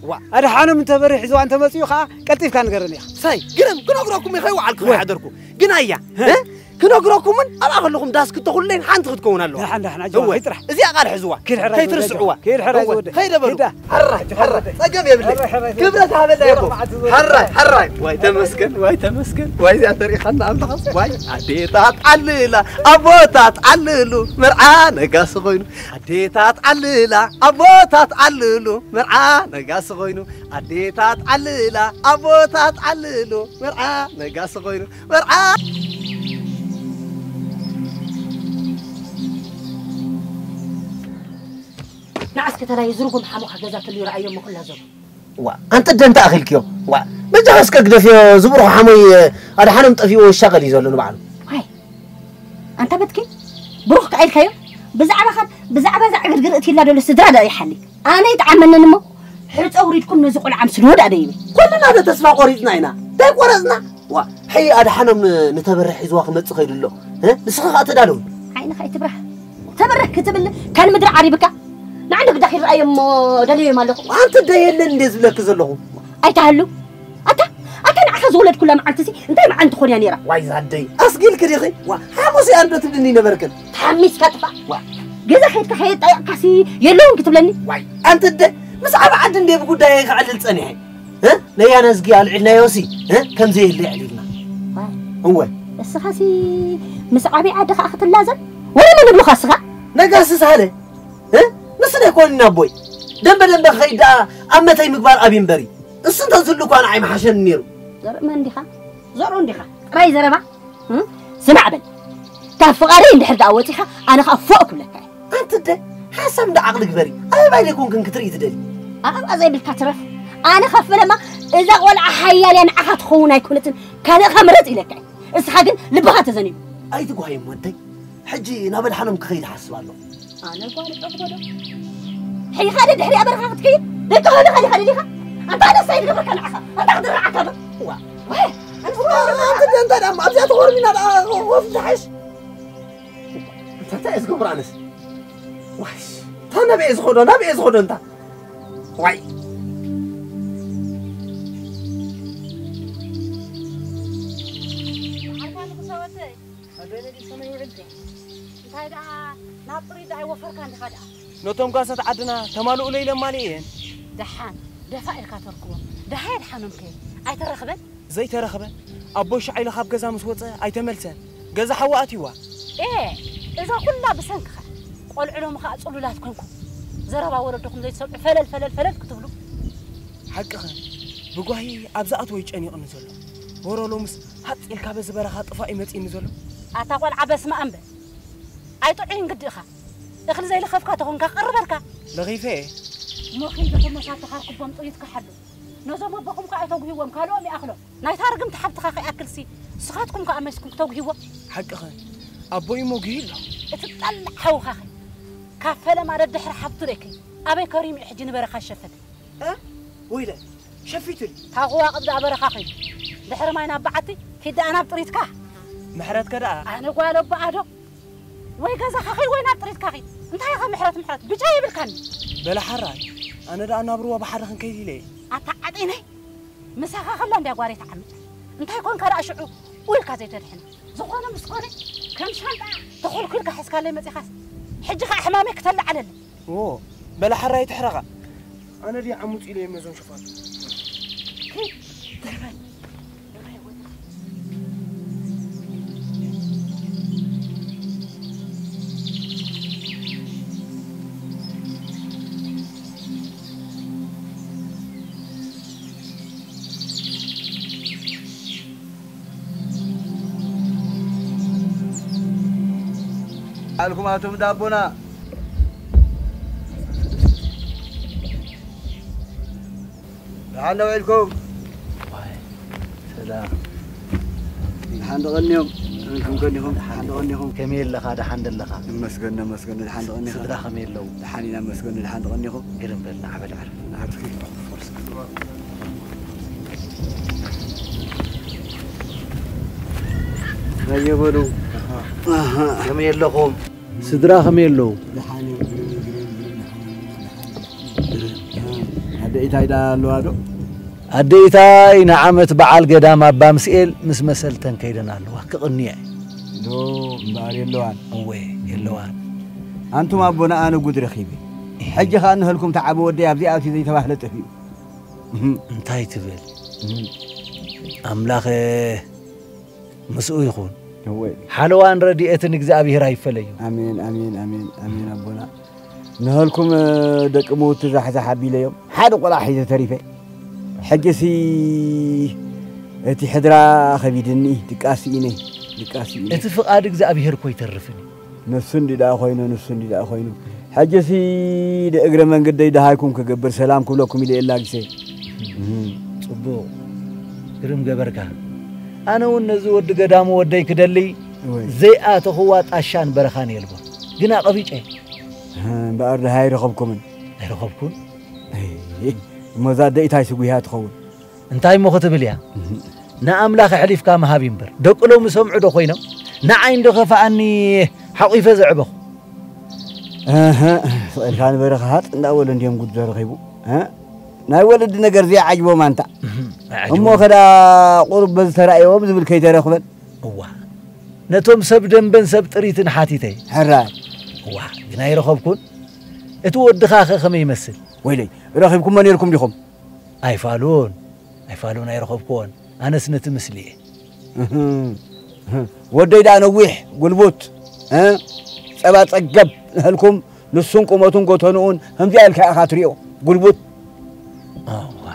ዋ ኣድሓኖም እንተበሪ ሒዝዋ እንተመፅኡ ከዓ ቀልጢፍካ ንገረኒ ኢኻ ሳይ ግርም ክነግረኩም ኢኸ ይውዓልኩ ወ- ይሓደርኩ ግን ኣያ እ? እ? ክነግረኩምን ኣብኣ ከለኹም ዳስ ክትተኹለይን ሓንቲ ክትከውን ኣለዋ ደሓን ደሓን ኣጆኻ እወ፣ ጥራሕ እዚኣ ቃል ሕዝዋ ኪድ ሕራይ ከይትርስዕዋ ዝወደጃ። ኪድ ሕራይ እወ፣ ዝወደ። ከይደ በሉ ኪዳ። ሕራይ ሕራይ ሕራይ ጸገም የብለይ ሕራይ፣ ሕራይ ክብረት ዝወደ። ሃበላ የቦ ሕራይ ሕራይ ሕራይ ዋይ ተመስገን ዋይ ተመስገን ዋይ እዚኣ ተሪኻና ኣምላኽ ዋይ ኣዴታት ዓልላ ኣቦታት ዓልሉ መርዓ ነጋሲ ኮይኑ ኣዴታት ዓልላ ኣቦታት ዓልሉ መርዓ ነጋሲ ኮይኑ ኣዴታት ዓልላ ኣቦታት ዓልሉ መርዓ ነጋሲ ኮይኑ መርዓ ንዓስከ ተላይ ዝርጉም ሓሞኻ ገዛ ተልዩ ረኣዮ እሞ ኩላ ዘሎ ዋ ኣንተ ደንታ ኣኺልክዮ ዋ በጃኻ እስከ ግደፍዮ ዝብርኹ ሓሞይ ኣድሓኖም ጠፊእዎ ይሻቐል እዩ ዘሎ ንባዕሉ ዋይ ኣንታ በትኪ ብሩኽ ከኣ ኢልካዮ ብዛዕባኻን ብዛዕባ እዛ ዕግርግር እቲ ኢላ ደሎ ስድራ ደኣ ይሓሊ ኣነ ይጥዓመንን እሞ ሕፀ ውሪድኩም ነዚ ቆልዓ ምስልዎ ደኣ ደይበ ኩልና ዶ ተስፋ ቆሪፅና ኢና እንታይ ቆረፅና ዋ ሕይ ኣድሓኖም ንተበርሕ ሒዝዋ ክመፅእ ከይዱ ኣሎ እ? ንስኻ ከዓ ተዳለውኒ ዓይንኻ ኣይትብራህ ተበርህ ክትብል ካብ ምድሪ ዓሪብካ ንዓንዲ ግዳ ክረኣዮ እሞ ደለዮም ኣለኹ ኣንቲ ደ የለን እንደ ዝብለኪ ዘለኹ ኣይትሃሉ ኣታ ኣታ ንዓኻ ዝወለድኩላ መዓልቲ ሲ እንታይ መዓልቲ ትኾን እያ ነይራ ዋይ ዛደይ ኣስጊልኪ ዲኺ ዋ ሓሙስ እያ እንዶ ትብልኒ ነበርክን ተሓሚስካ ጥፋእ ዋ ገዛ ከይድካ ከየጣየቕካሲ የለውን ክትብለኒ ዋይ ኣንቲ ደ ምስ ዓብ ዓዲ እንደ ብጉዳይ ክዕልል ጸኒሐ እ? ነያ ነዝጊ ኣልዒልናዮሲ፣ እ? ከም ዘየለ ኣዕሊልና። ዋይ። እወ። እስኻሲ ምስ ዓብዪ ዓዲ ኸኣ ክትላዘብ? ወረ መን ይብልኻ እስኻ? ነጋሲ ሳህለ፣ እ? ንስለ ኣይኮንና ኣቦይ። ደንበ ደንበ ክኸይድ ደኣ ኣብ መተይ ምግባር ኣብዩ እምበሪ። እሱ እንተዝህሉ እኳ ንዓይ ምሓሸኒ ነይሩ። ዘርኢ መን እንዲኻ? ዘርኡ እንዲኻ? ጥራይ ዘረባ? እም? ስማዕ በል። ካብ ፍቓደይ እንድሕር ደኣ ወጺኻ፣ ኣነ ኸኣ ፎእ ክብለካ እየ። ኣንቲ ኣደ፣ ሓሳብ እንዳ ዓቕሊ ግበሪ። ኣበይ ባይደ ኮንክን ክትርኢ ትደሊ? ኣቓልቃ ዘይብልካ ትረፍ። ኣነ ካብ ፈለማ፣ እዛ ቖልዓ ሓያል እያ ንዓኻ ትኸውን ኣይኮነትን፣ ካልእኻ ምረጽ ኢለካ እየ። እስኻ ግን ልብኻ ተዘኒቡ። ኣይትጓየም ወደይ። ሕጂ ናብ ኣድሓኖም ክኸይድ እሓስብ ኣለኹ። ኣነ ጓል ዑቕበዶ። ሕይኻ ደድሕሪኣ በረኻ ክትከይድ? ደቂ ኸልኻ ዲኻ ደሊኻ? ኣንታ ኣነሳ ይገብረካ ንዓኻ? ኣንታ ክድርዓካ ዶ? ዋ። ወይ፣ ኣንስቲ ኣንተ ደንታ ደኣ ኣብዚኣ ተኾርሚና ደኣ ወፍ ዝሓሽ። እንታይ እንታይ እየ ዝገብሮ ኣነስ? ዋይስ። እንታ ናበይ እየ ዝኸዶ? ናበይ እየ ዝኸዶ እንታ? ዋይ። ሓልፋ ንጉሰ ወደይ። ኣበይ ነዲሰመይ ውዕልቲ? እንታይ ደኣ ናብ ጥሪት ደኣ ኣይወፈርካን ዲኻ ደኣ? ነቶም ጓሶት ዓድና ተማልኡለይ ኢለ ኣማሊኤ እየን። ደሓን፣ ደፋእ ኢልካ ተርክቦ። ደሃይ ኣድሓኖም ከ ኣይተረኽበን? ዘይተረኽበ? ኣቦይ ሻዕ ኢሉ ካብ ገዛ ምስ ወጸ ኣይተመልሰን። ገዛ ሓዋ ኣትይዋ። ኤ፣ እዛ ኩላ ብሰንክኻ። ቆልዑ ሎሚ ኸኣ ጽሉላት ኮንኩም። ዘረባ ወለድኹም ዘይትሰምዑ ፈለል፣ ፈለል፣ ፈለል ክትብሉ። ሓቅኽን። ብጓሂ ኣብ ዝኣትዎ እዩ ጨኒቕኒ ዘሎ። ወረ ሎምስ ሃጽ ኢልካ በዚ በረኻ ጥፋእ እዩ መጺእኒ ዘሎ። ኣታ ቆልዓ በስመ ኣም በል። ኣይጥዑይን ግዲ ኢኻ። እኽሊ ዘይለኸፍካ ተኾንካ ክቕርበልካ። ለኺፈ እየ። እሞ ኺድ ኹመሳትኻ ክቦም ጥሪትካ ሓሉ። ነዞም ኣቦኹም ከኣ ኣይተጉህዎም፣ ካልኦም ይኣኽሎም። ናይታ ርግምቲ ሓብትኻ ከይኣክልሲ፣ ንስኻትኩም ከኣ መስኩም ክተጉህዎም። ሓቅኽን። ኣቦይ እሞ ጉሂ ኣሎ። እቲ ጠላዕ ሓውኻኸ። ካብ ፈለማ ደድሕሪ ሓብቱ ደይከይ። ኣበይ ከሪሙ እዩ ሕጂ ንበረኻ ዝሸፈተ? እ? ወይለ፣ ሸፊቱኒ። ታኹዋ ቅብዳ በረኻ ኸይዱ። ድሕሪ ማይ ናብ በዓቲ፣ ኪድ ደኣ ናብ ጥሪትካ። ምሕረትከ ደኣ? ኣነ ጓል ኣቦኣ ዶ? ወይ ገዛኻ ኸይድ ወይ ናብ ጥሪትካ ኸይድ። እንታይ ኢኻ ምሕረት ምሕረት? ብጫ የብልካኒ። በለ ሓራይ፣ ኣነ ደኣ ናብ ሩባ ብሓደ ክንከይድ ኢለ እየ። ኣታ ዓጢነይ፣ ምሳኻ ኸላ እንድያ ጓረይ ተዓሚጻ። እንታይ ኮንካ ደኣ ሽዑ ኢልካ ዘይተድሕና? ዝኾነ ምስ ኮነ ከም ሻንጣ ተኾልኲልካ ሒዝካለይ መጺኻስ። ሕጂ ኸኣ ሕማመይ ክተለዓለለይ። ዎ፣ በለ ሓራይ ትሕረቓ። ኣነ ድየ ዓሙጽ ኢለ እየ ነዞም ሸፋቱ። ኪድ፣ ደርበን። ኣልኩም ኣቶም ዳቦና። ደሓን ዶ ውዒልኩም? ዋይ፣ ሰላም። ደሓን ዶ ቀኒኹም? ከመይ ኢልኩም ቀኒኹም? ደሓን ዶ ቀኒኹም? ከመይ ኣለኻ? ደሓን ዶ ኣለኻ? ይመስገን፣ ይመስገን። ደሓን ዶ ቀኒኻ? ስድራ ከመይ ኣለዉ? ደሓን ኢና፣ ይመስገን። ደሓን ዶ ቀኒኹም? ግርም በል፣ ንዓ በል፣ ዓርፍ። ዓርፍ። ኣየ በሉ። ኣሃ። ከመይ ኣለኹም? ስድራ ከመይ ኣለዉ? ደሓን እዮም፣ ግርም፣ ግርም፣ ግርም፣ ደሓን እዮም፣ ደሓን እዮም። ኣደኢታይ ደኣ ኣለዋ ዶ? ኣደኢታይ ንዓመት በዓል ገዳም ኣባ ምስኤል ምስ መሰልተን ከይደን ኣለዋ። ክቕንየ። ዶ እምበኣር የለዋን? እወ፣ የለዋን። ኣንቱም ኣቦና ኣነ ጉድ ረኺበ። እህ። ሕጂ ኸኣ ንህልኩም ተዓቢ ወደይ ኣብዚ ኣትዩ ዘይተባህለ ጠፊኡ። እህ። እንታይ ትብል? እህ። ኣምላኸ ምስኡ ይኹን። እወ። ሓለዋን ረድኤትን እግዚኣብሔር ኣይፈለዩ። ኣሜን፣ ኣሜን፣ ኣሜን፣ ኣሜን ኣቦና። ንህልኩም ደቂ ምውቲ ዛሕዛሕ ኣቢለዮም። ሓደ ቆልዓ ሒዘ ተሪፈ። ሕጂሲ እቲ ሕድራ ኸቢድኒ፣ ድቃስ ኢነ፣ ድቃስ ኢነ። እቲ ፍቓድ እግዚኣብሔር እኮ ይተርፍን እዩ። ንሱ እንዲ ደኣ ኾይኑ፣ ንሱ እንዲ ደኣ ኾይኑ። ሕጂሲ ንእግረ መንገደይ ደሃይኩም ክገብር ሰላም ክብለኩም ኢለ የላጊሰ። እም። ጽቡቕ። ግርም ገበርካ። ኣነ እውን ነዚ ወዲ ገዳሙ ወደይ ክደሊ እወ። ዘይኣተኽዋ ጣሻን በረኻን የልቦን። ግን ኣቐቢጨ። እህ፣ እምበኣር ደሃይ ኣይረኸብኩምን። ኣይረኸብኩን? እይ፣ እሞ እዛ ኣደ ኢታይ ስጒሃ ትኸውን? እንታይ እሞ ክትብል እያ? እህ። ንኣምላኽ ኣሕሊፍካ ምሃብ እዩ እምበር። ደቂ ሎሚ ሰምዑ ዶ ኮይኖም? ንዓይ እንዶ ከፍኣኒ ሓቒፈ ዘዕበኹ። እህ፣ ስቕ ኢልካ ንበረኻ ሃጥ እንዳበሉ እንድዮም ጉድ ዘረኺቡ። እ? ናይ ወለዲ ነገር ዘይዓጅቦም ኣንታ። እህ፣ ኣይዓጅቦም። እሞ ከዳ ቁሩብ በዚ ተራእዮም ዝብል ከይተረኽበን። እዋ፣ ነቶም ሰብ ደንበን ሰብ ጥሪትን ሓቲተ። ሕራይ። እዋ፣ ግን ኣይረኸብኩን። እቲ ወድኻ ኸ ከመይ ይመስል? ወይለይ፣ ረኺብኩሞ ነይርኩም ዲኹም? ኣይፋሉን። ኣይፋሉን ኣይረኸብክዎን። ኣነስ ነቲ ምስሊ'የ። እህ፣ እህ። ወደይ ደኣ ነዊሕ፣ ጉልቡት፣ እ? ጸባ ጸገብ ንህልኩም፣ ንሱን ቁመቱን ጎተንኡን፣ ከምዚኣ ኢልካ ኢኻ ትሪኦ። ጉልቡት። እዋ።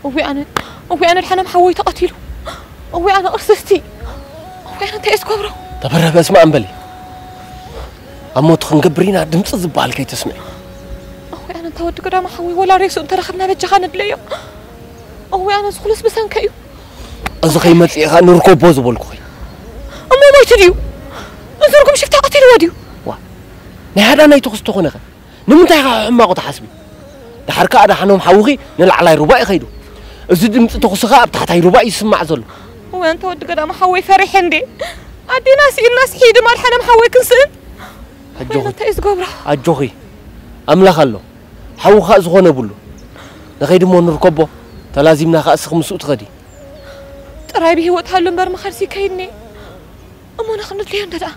እውይ ኣነ፣ እውይ ኣነ ድሓኖም ሓወይ ተቐቲሉ። እውይ ኣነ ቅርስስቲ። እውይ ኣነ እንታይ እየ ዝገብሮ? ተበረህ በስመ ኣብ በሊ። ኣብ ሞት ክንገብር ኢና ድምፂ ዝበሃል ከይተስምዒ። እውይ ኣነ እንታይ ወዲ ገዳማ ሓወይ ወላ ሬስኡ እንተረኸብና በጃኻ ንድለዮ። እውይ ኣነ እዚ ኩሉስ ብሰንከ እዩ። እዚ ከይመፅእ ኢኻ ንርኮቦ ዝበልኩኺ። እሞ ሞይቱ ድዩ? እዚ ርጉም ሽፍታ ቀቲልዎ ድዩ? ዋ፣ ናይ ሃዳናይ ተኹስ ተኾነኸ? ንምንታይ ኢኻ ሕማቑ ትሓስቢ? ደሓር ከኣ ደሓኖም ሓውኺ ንላዕላይ ሩባ እዩ ከይዱ። እዚ ድምፂ ተኹሲ ከኣ ኣብ ታሕታይ ሩባ እዩ ዝስማዕ ዘሎ። እወ፣ እንተ ወዲ ገዳማ ሓወይ ፈሪሐ እንዴ። ኣዴና ስኢንናስ ሒድማ ደሓኖም ሓወይ ክንስእን? ኣጆኺ። ኣቦይና እንታይ እዩ ዝገብሮ? ኣጆኺ። ኣምላኽ ኣሎ። ሓዊ ከኣ ዝኾነ የብሉ። ንኸይድ እሞ ንርከቦ። ተላዚምና ከኣ እስኺ ምስኡ ትኸዲ። ጥራይ ብህይወት ሃሉ እምበር መኸርሲ ከይድኒ። እሞ ንኽንድልዮ እንደ ደኣ።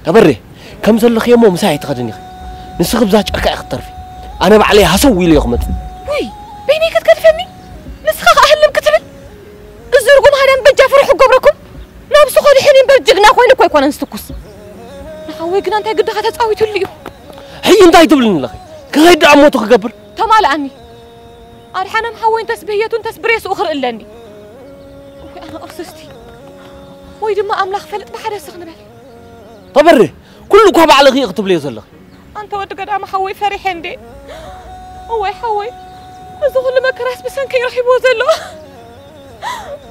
ተበሬ፣ ከም ዘለኽዮ እሞ ምሳይ ኣይትኸድን ኢኺ። ንስኺ ብዛ ጨርካ ኢኺ ክትተርፊ። ኣነ ባዕለይ ሃሰው ኢለ እየ ክመጽእ። ውይ፣ በይነይ ክትገድፈኒ? ንስኻ ኸኣ ህልም ክትብል? እዚ ርጉም ሃዳን በጃ ፍርሑ ክገብረኩም? ናብ ስኾ ድሕኒ እምበር ጅግና ኮይኑ እኮ ኣይኮነን ዝትኩስ። ንሓወይ ግና እንታይ ግድኻ ተጻዊቱሉ እዩ። ሕጂ እንታይ ትብልኒ ኣለኺ? ክኸይድ ደኣ ሞቱ ክገብር? ተማልኣኒ። ኣድሓኖም ሓወይ እንተስ ብህየቱ እንተስ ብሬስኡ ክርኢ ኣለኒ። እውይ ኣነ ቅርስስቲ። ወይ ድማ ኣምላኽ ፈልጥ ብሓደ ስኽ ንበል። ተበሬ፣ ኩሉ እኳ ባዕልኺ ኢኺ ክትብልዮ ዘለኺ። ኣንታ ወዲ ገዳም ሓወይ ፈሪሐ እንዴ። እዋይ ሓወይ፣ እዚ ኩሉ መከራስ ብሰንከይ ረኺብዎ ዘሎ።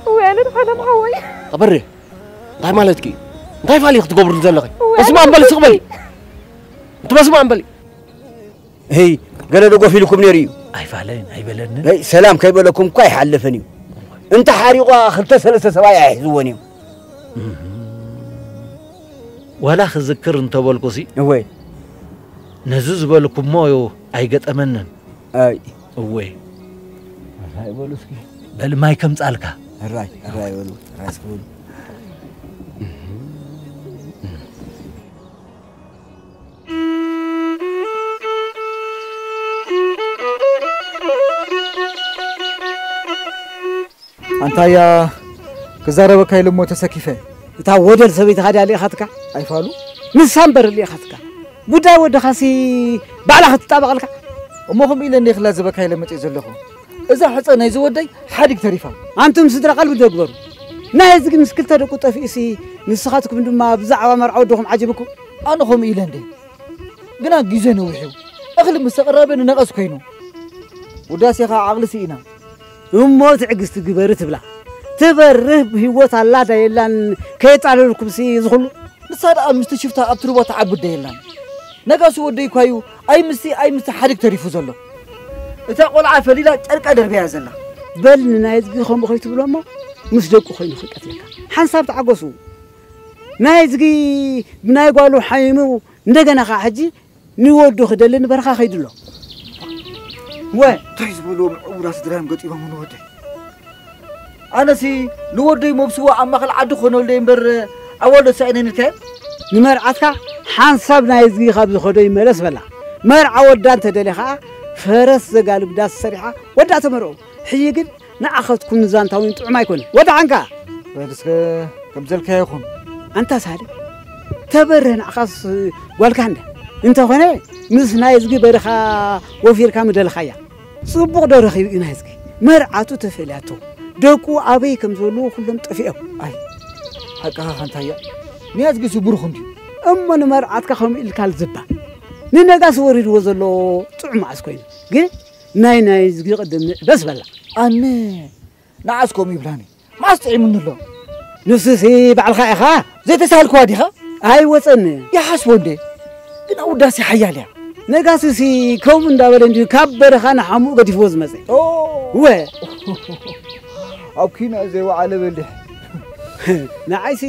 እዋይ ኣነ ኣድሓኖም ሓወይ። ተበሬ፣ እንታይ ማለትኪ እዩ? እንታይ ፋሊ ክትገብሩ ዘለኺ? እዋይ በስመ ኣብ ኣነ በሊ፣ ስቕ በሊ። እቲ በስመ ኣብ በሊ። ሄይ፣ ገለ ዶ ጎፊልኩም ነይሩ እዩ? ኣይፋለን፣ ኣይበለንን። ሄይ፣ ሰላም ከይበለኩም እኳ ኣይሓለፈን እዩ። እንተ ሓሪቑ ክልተ ሰለስተ ሰብኣይ ኣይሕዝዎን እዮም። ዋላ ክዝክር እንተበልኩሲ፣ እወ። ነዚ ዝበልኩሞ ኣይገጠመንን። ኣይ። እወ። እንታይ በሉ እስኪ። በል ማይ ከምጻልካ። እራይ፣ እራይ በሉ፣ እራይ እስኪ በሉ። ኣንታያ ክዛረበካ ኢለ እሞ ተሰኪፈ። እታ ወደል ሰበይትኻ ድያ ልኢኻትካ? ኣይፋሉ። ንሳ እምበር ልኢኻትካ። ጉዳይ ወድኻሲ ባዕላ ክትጣበቐልካ። እሞ ከምኡ ኢለ እንደ ክላዘበካ ኢለ መፅእ ዘለኹ። እዛ ሕፀ ናይዚ ወደይ ሓዲግ ተሪፋ። ኣንቱም ስድራ ቃል ብደግበሩ። ናይ እዚ ግን ምስ ክልተ ደቁ ጠፊኡሲ ንስኻትኩም ድማ ብዛዕባ መርዓ ወድኹም ዓጅብኩም። ኣነ ከምኡ ኢለ እንደ ግና ግዜ ነዊሑ እኽሊ ምስ ተቐረበ ንነቐስ ኮይኑ። ውዳሴኻ ዓቕሊ ስኢና። እሞ ትዕግስቲ ግበሪ ትብላ። ትበርህ ብህይወት ኣላ ዳ የላን ከየጣለልኩምሲ ዝኹሉ። ንሳ ደኣ ምስቲ ሽፍታ ኣብቲ ሩባ ትዓብድ ዳ የላን። ነጋሲ ወደይ እኳ እዩ ኣይ ምስቲ ኣይ ምስቲ ሓዲግ ተሪፉ ዘሎ። እታ ቆልዓ ፈሊላ ጨርቃ ደርብያ ዘላ። በል ንናይ እዝጊ ከምኡ ከይትብሎ እሞ ምስ ደቁ ኮይኑ ክቀትለካ። ሓንሳብ ተዓገሱ። ናይ እዝጊ ብናይ ጓሉ ሓይኑ እንደገና ኸዓ ሕጂ ንወዱ ክደሊ ንበረኻ ከይዱ ኣሎ። ወ እንታይ ዝበልዎም ዕውራት ስድራ እዮም ገጢሞም ንወደይ? ኣነሲ ንወደይ መብስዎ ኣብ ማእኸል ዓዲ ክኾነለይ እምበር ኣዋልዶ ሳኢነን ኢልካዮ? ንመርዓትካ ሓንሳብ ናይ እዝጊ ካብ ዝኸዶ ይመለስ በላ። መርዓ ወዳ እንተደልየ ኸዓ ፈረስ ዘጋልብ ዳስ ሰሪሓ ወዳ ተመርዑ። ሕጂ ግን ንዓኸትኩም ንዛንታ እውን ጥዑም ኣይኮነን። ወድሓንካ! በል እስከ ከም ዘልካዮ ይኹን። ኣንታ ሳሌ፣ ተበርህ ንዓኻስ ጓልካ እንደ እንተኾነ ምስ ናይዝጊ በረኻ ወፊርካ ምደለኻያ። ጽቡቕ ዶ ረኺቡ እዩ ናይዝጊ? መርዓቱ ተፈልያቶ። ደቁ ኣበይ ከም ዘለዉ ኩሎም ጠፊኦም። ኣይ፣ ሓቅኻ ካንታያ። ንያዝጊ ስቡር ኹንዲ። እሞ ንመርዓትካ ከምኡ ኢልካ ልዝባ። ንነጋሲ ወሪድዎ ዘሎ ጥዑም መዓስ ኮይኑ። ግን ናይ ናይዝጊ ቅድም ንዕበስ በላ። ኣነ ንዓስ ከምኡ ይብላኒ። መዓስ ጥዒሙኒ ኣሎ? ንሱሲ ባዕልኻ ኢኻ። ዘይተሳልክዋ ዲኻ? ኣይወጸኒ። ይሓስቦ እንዴ? ግን ውዳሴ ሓያል እያ። ነጋሲሲ ከምኡ እንዳበለ እንዲዩ ካብ በረኻ ንሓሙኡ ገዲፍዎ ዝመጸ። ኦ። ወ። ኣብ ኪኖ ዘይወዓለ በሊሕ። ንዓይሲ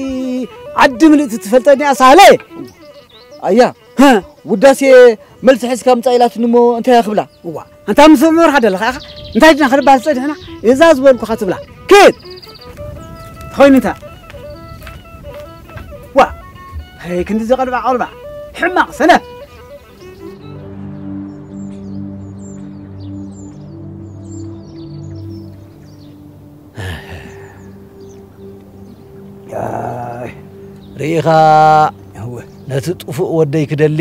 ዓዲ ምልእቲ ትፈልጠኒ እያ ሳህለ። ኣያ፣ ሃ። ውዳሴ መልሲ ሒዝካ ምጻእ ኢላትኒ እሞ እንታይ እያ ክብላ? እዋ፣ ኣንታ ምስ ምምርሓ ደለኻ ኢኻ? እንታይ ድና ክንባል ጸኒሕና? እዛ ዝበልኩኻ ትብላ። ኪድ! ተኾይኑ እንታ? ዋ፣ ሃይ ክንዲ ዘቐልባ ቆልባ። ሕማቕ ሰነፍ። ኣይ፣ ርኢኻ፣ እወ። ነቲ ጥፉእ ወደይ ክደሊ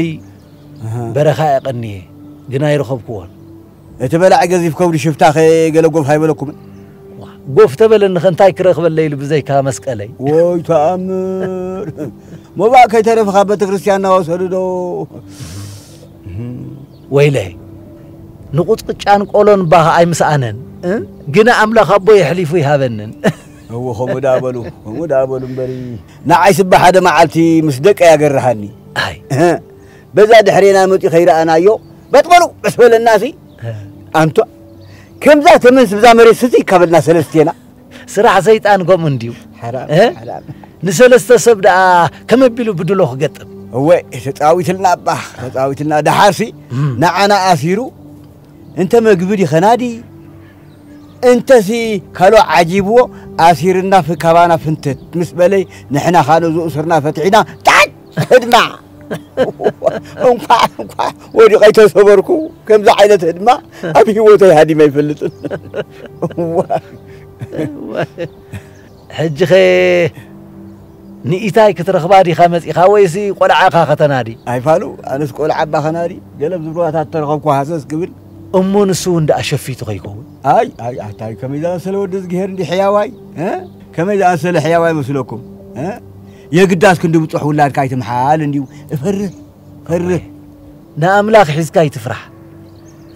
ኣሃ። በረኻ የቐንየ፣ ግን ኣይረኸብክዎን። እቲ በላዒ ገዚፍ ከብዱ ሽፍታ ኸ ገለ ጎፍ ኣይበለኩምን? ዋ፣ ጎፍ ተበለኒ ኸ እንታይ ክረኽበለይ ኢሉ ብዘይካ መስቀለይ? ወይ ተኣምር! ሞባእ ከይተረፈ ካብ ቤተ ክርስቲያን እናወሰዱ ዶ? ወይለይ፣ ንቁጽቅጫን ቆሎን እባ ኸኣ ኣይምስኣነን፣ እ? ግና ኣምላኽ ኣቦ የሕሊፉ ይሃበንን። እዎ፣ ከምኡ ደኣ በሉ፣ ከምኡ ደኣ በሉ እምበሪ። ንዓይስ እባ ሓደ መዓልቲ ምስ ደቀይ ኣገርሃኒ። ኣይ። እህ፣ በዛ ድሕሬና መጺኡ ከይረኣናዮ፣ በጥ በሉ፣ በስ በለናሲ። እ። ኣንቷ፣ ከምዛ ተመንስ ብዛ መሬት ስቲ ካበልና ሰለስቴና። ስራሕ ሰይጣን ከምኡ እንድዩ። ሓራም፣ እ? ሓራም። ንሰለስተ ሰብ ደኣ ከመይ ኣቢሉ ብድሎ ክገጥም? እወ፣ ተጻዊትልና እባ፣ ተጻዊትልና። ደሓርሲ እም። ንዓና ኣሲሩ፣ እንተ መግቢ ዲኸና ዲ? እንተሲ ካሎ ዓጂብዎ፣ ኣሲርና ፍ-፣ ካባና ፍንትት ምስ በለይ፣ ንሕና ኻኣ ነዚ እሱርና ፈቲሕና፣ ጣዕ! ህድማ! እንኳዕ፣ እንኳዕ ወዲቐ ኣይተሰበርኩ። ከምዚ ዓይነት ህድማ ኣብ ህይወተይ ሃዲመ ኣይፈልጥን። እዋ። ሕጂኸ ንኢታይ ክትረኽባ ዲኻ መጺኻ ወይሲ ቆልዓኻ ከተናዲ? ኣይፋሉ፣ ኣነስ ቆልዓ እባ ከናዲ፣ ገለ ብዝርባታት ተረኸብኩ ሃሰስ ክብል። እሞ ንሱ እውን ደኣ ሸፊቱ ከይከውን? ኣይ፣ ኣይ፣ ኣታይ፣ ከመይ ዝኣመሰለ ወዲ እዝግሄር እንዲ ሕያዋይ፣ እ? ከመይ ዝኣመሰለ ሕያዋይ መስለኩም? እ? የግዳስ ክንዲ ብጹሕ ውላድካ ኣይትምሓል እንድዩ። እፈርህ፣ ፈርህ። ንኣምላኽ ሒዝካ ኣይትፍራሕ።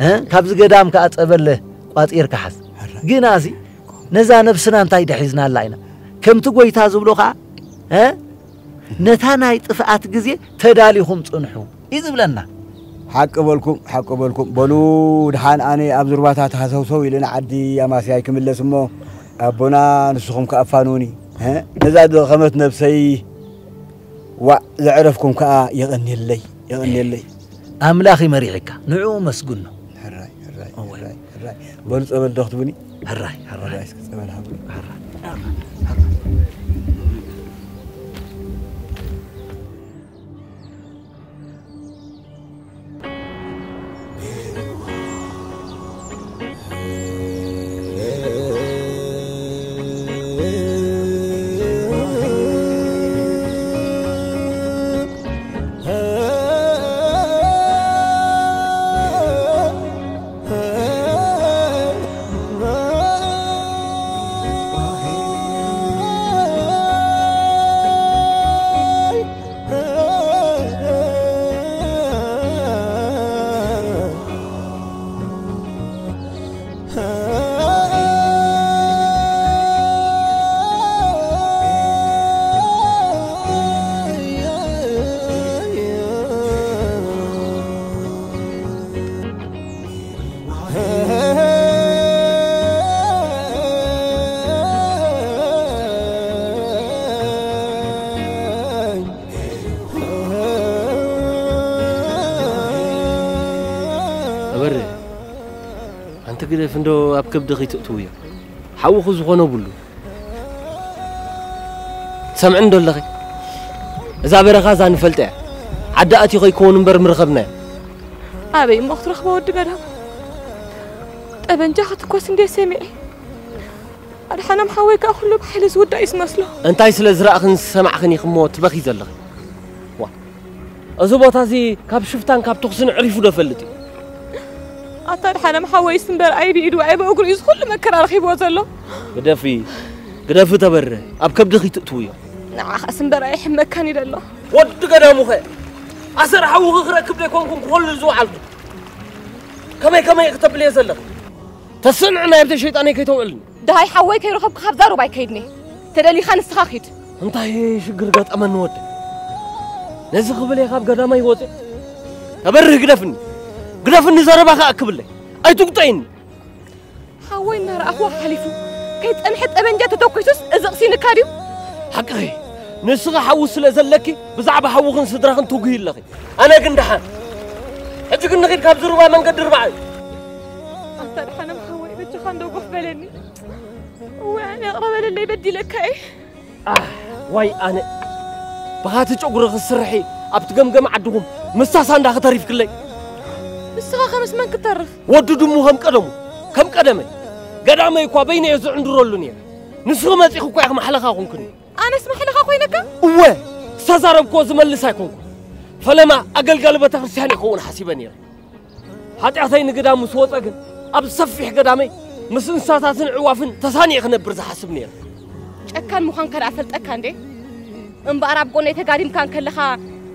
እ? ካብዚ ገዳም ከኣ ጸበል ቋጺርካ ሓዝ። ሕራይ። ግናሲ ነዛ ነብስና እንታይ ደሒዝናላ ኢና? ከምቲ ጐይታ ዝብሎ ኸኣ፣ እ? ነታ ናይ ጥፍኣት ግዜ ተዳሊኹም ጽንሑ እዩ ዝብለና። ሓቂ በልኩም፣ ሓቂ በልኩም። በሉ ድሓን ኣነ ኣብ ዙርባታት ሃሰውሰው ኢለ ንዓዲ ኣማስያይ ክምለስ እሞ፣ ኣቦና ንስኹም ከኣ ኣፋንዉኒ። እ? ነዛ ዝደኸመት ነብሰይ ዋእ ዘዕረፍኩም ከኣ የቐንየለይ፣ የቐንየለይ። ኣምላኽ እዩ መሪሕካ፣ ንዕኡ መስግኖ። ሕራይ፣ ሕራይ፣ እወ። ሕራይ፣ ሕራይ። በሉ ጸበል ዶ ክትቡኒ? ሕራይ፣ ሕራይ። ሕራይ፣ እስኪ ጸበል ሃቡኒ። ሕራይ። ኣበረ፣ ኣንቲ ግደፍ እንዶ ኣብ ከብድኺ ትእትውዮ። ሓውኺ ዝኾነ ብሉ። ትሰምዕኒ ዶ ኣለኺ? እዛ በረኻ እዛ ንፈልጣ እያ። ዓዲ ኣትዩ ከይከውን እምበር ምረኸብናዮ። ኣበይ እሞ ክትረኽቦ ወዲ ገዳም? ጠበንጃ ክትኮስ እንዴ ሰሚዐ። ኣድሓኖም ሓወይ ከኣ ኩሉ ብሓይሊ ዝውዳእ እዩ ዝመስሎ። እንታይ ስለ ዝረኣኽን ዝሰማዕኽን ኢኺ እሞ ትበኺ ዘለኺ? ዋ። እዚ ቦታ እዚ ካብ ሽፍታን ካብ ተኹስን ዕሪፉ ዶ ፈልጥ እዩ? ኣታ ድሓነ ሓወይስ እምበር ኣይ ብኢዱ ኣይ ብእግሩ እዩ እዚ ኩሉ መከራ ረኺብዎ ዘሎ። ግደፊ፣ ግደፊ ተበረ፣ ኣብ ከብድኺ ትእትውዮ። ንዓኻስ እምበር ኣይሕመካን እዩ ዘሎ። ወዲ ገዳሙኸ ኣሰር ሓውኺ ክረክብ ዘይኮንኩን ክኾሉ ዝወዓልኩ። ከመይ ከመይ ክተብልየ ዘለኺ? ተስንዕ ናይ ኣብተ ሸይጣነይ ከይተውዕልኒ። ደሃይ ሓወይ ከይረኸብኩ ካብ ዛሩብ ኣይከይድኒ። ተደሊኻ ንስኻ ኺድ። እንታይ ሽግር ገጠመኒ ወዲ? ነዚ ክብል እየ ካብ ገዳማይ ወፂ። ተበርህ ግደፍኒ። ግደፍኒ ዘረባኻ ኣክብለይ። ኣይትጉጠይኒ። ሓወይ እናረኣኽዎ ሓሊፉ። ከይጸንሐ ጠበንጃ ተተኩሱስ እዚ ቕሲንካ ድዩ? ሓቅኺ። ንስኺ ሓዊ ስለ ዘለኪ ብዛዕባ ሓውኽን ስድራኽን ትጉሂ ኣለኺ። ኣነ ግን ደሓን። ሕጂ ግን ንኺድ ካብዚ ሩባ መንገዲ ርባዕ እዩ። ኣንታ ደሓን ሓወይ በጃኻ እንደው ጎፍ በለኒ። እወ ኣነ ይቕረ በለለይ በዲለካ እየ። ኣህ፣ ዋይ ኣነ። ብኻቲ ጨጉሪ ክትስርሒ ኣብቲ ገምገም ዓድኹም ምስታ ሳንዳ ክተሪፍክለይ። ንስኻ ከመስ መን ክትተርፍ? ወዲ ድሙ ከም ቀደሙ፣ ከም ቀደመይ። ገዳመይ እኳ በይነ እየ ዝዕንድረሉ ነይረ። ንስኺ መጺኺ እኳ ኢኺ ማሕለኻ ኮንክኒ። ኣነስ ማሕለኻ ኮይነካ? እወ፣ ዝተዛረብክዎ ዝመልስ ኣይኮንኩ። ፈለማ ኣገልጋሊ ቤተክርስትያን ይኸውን ሓሲበ ነይረ። ሓጢኣተይ ንግዳም ምስ ወጸ ግን፣ ኣብ ሰፊሕ ገዳመይ ምስ እንስሳታትን ዕዋፍን ተሳኒየ ክነብር ዝሓስብ ነይረ። ጨካን ምዃንካ ደኣ ፈልጠካ እንዴ? እምበኣር ኣብ ጎነይ ተጋዲምካ እንከለኻ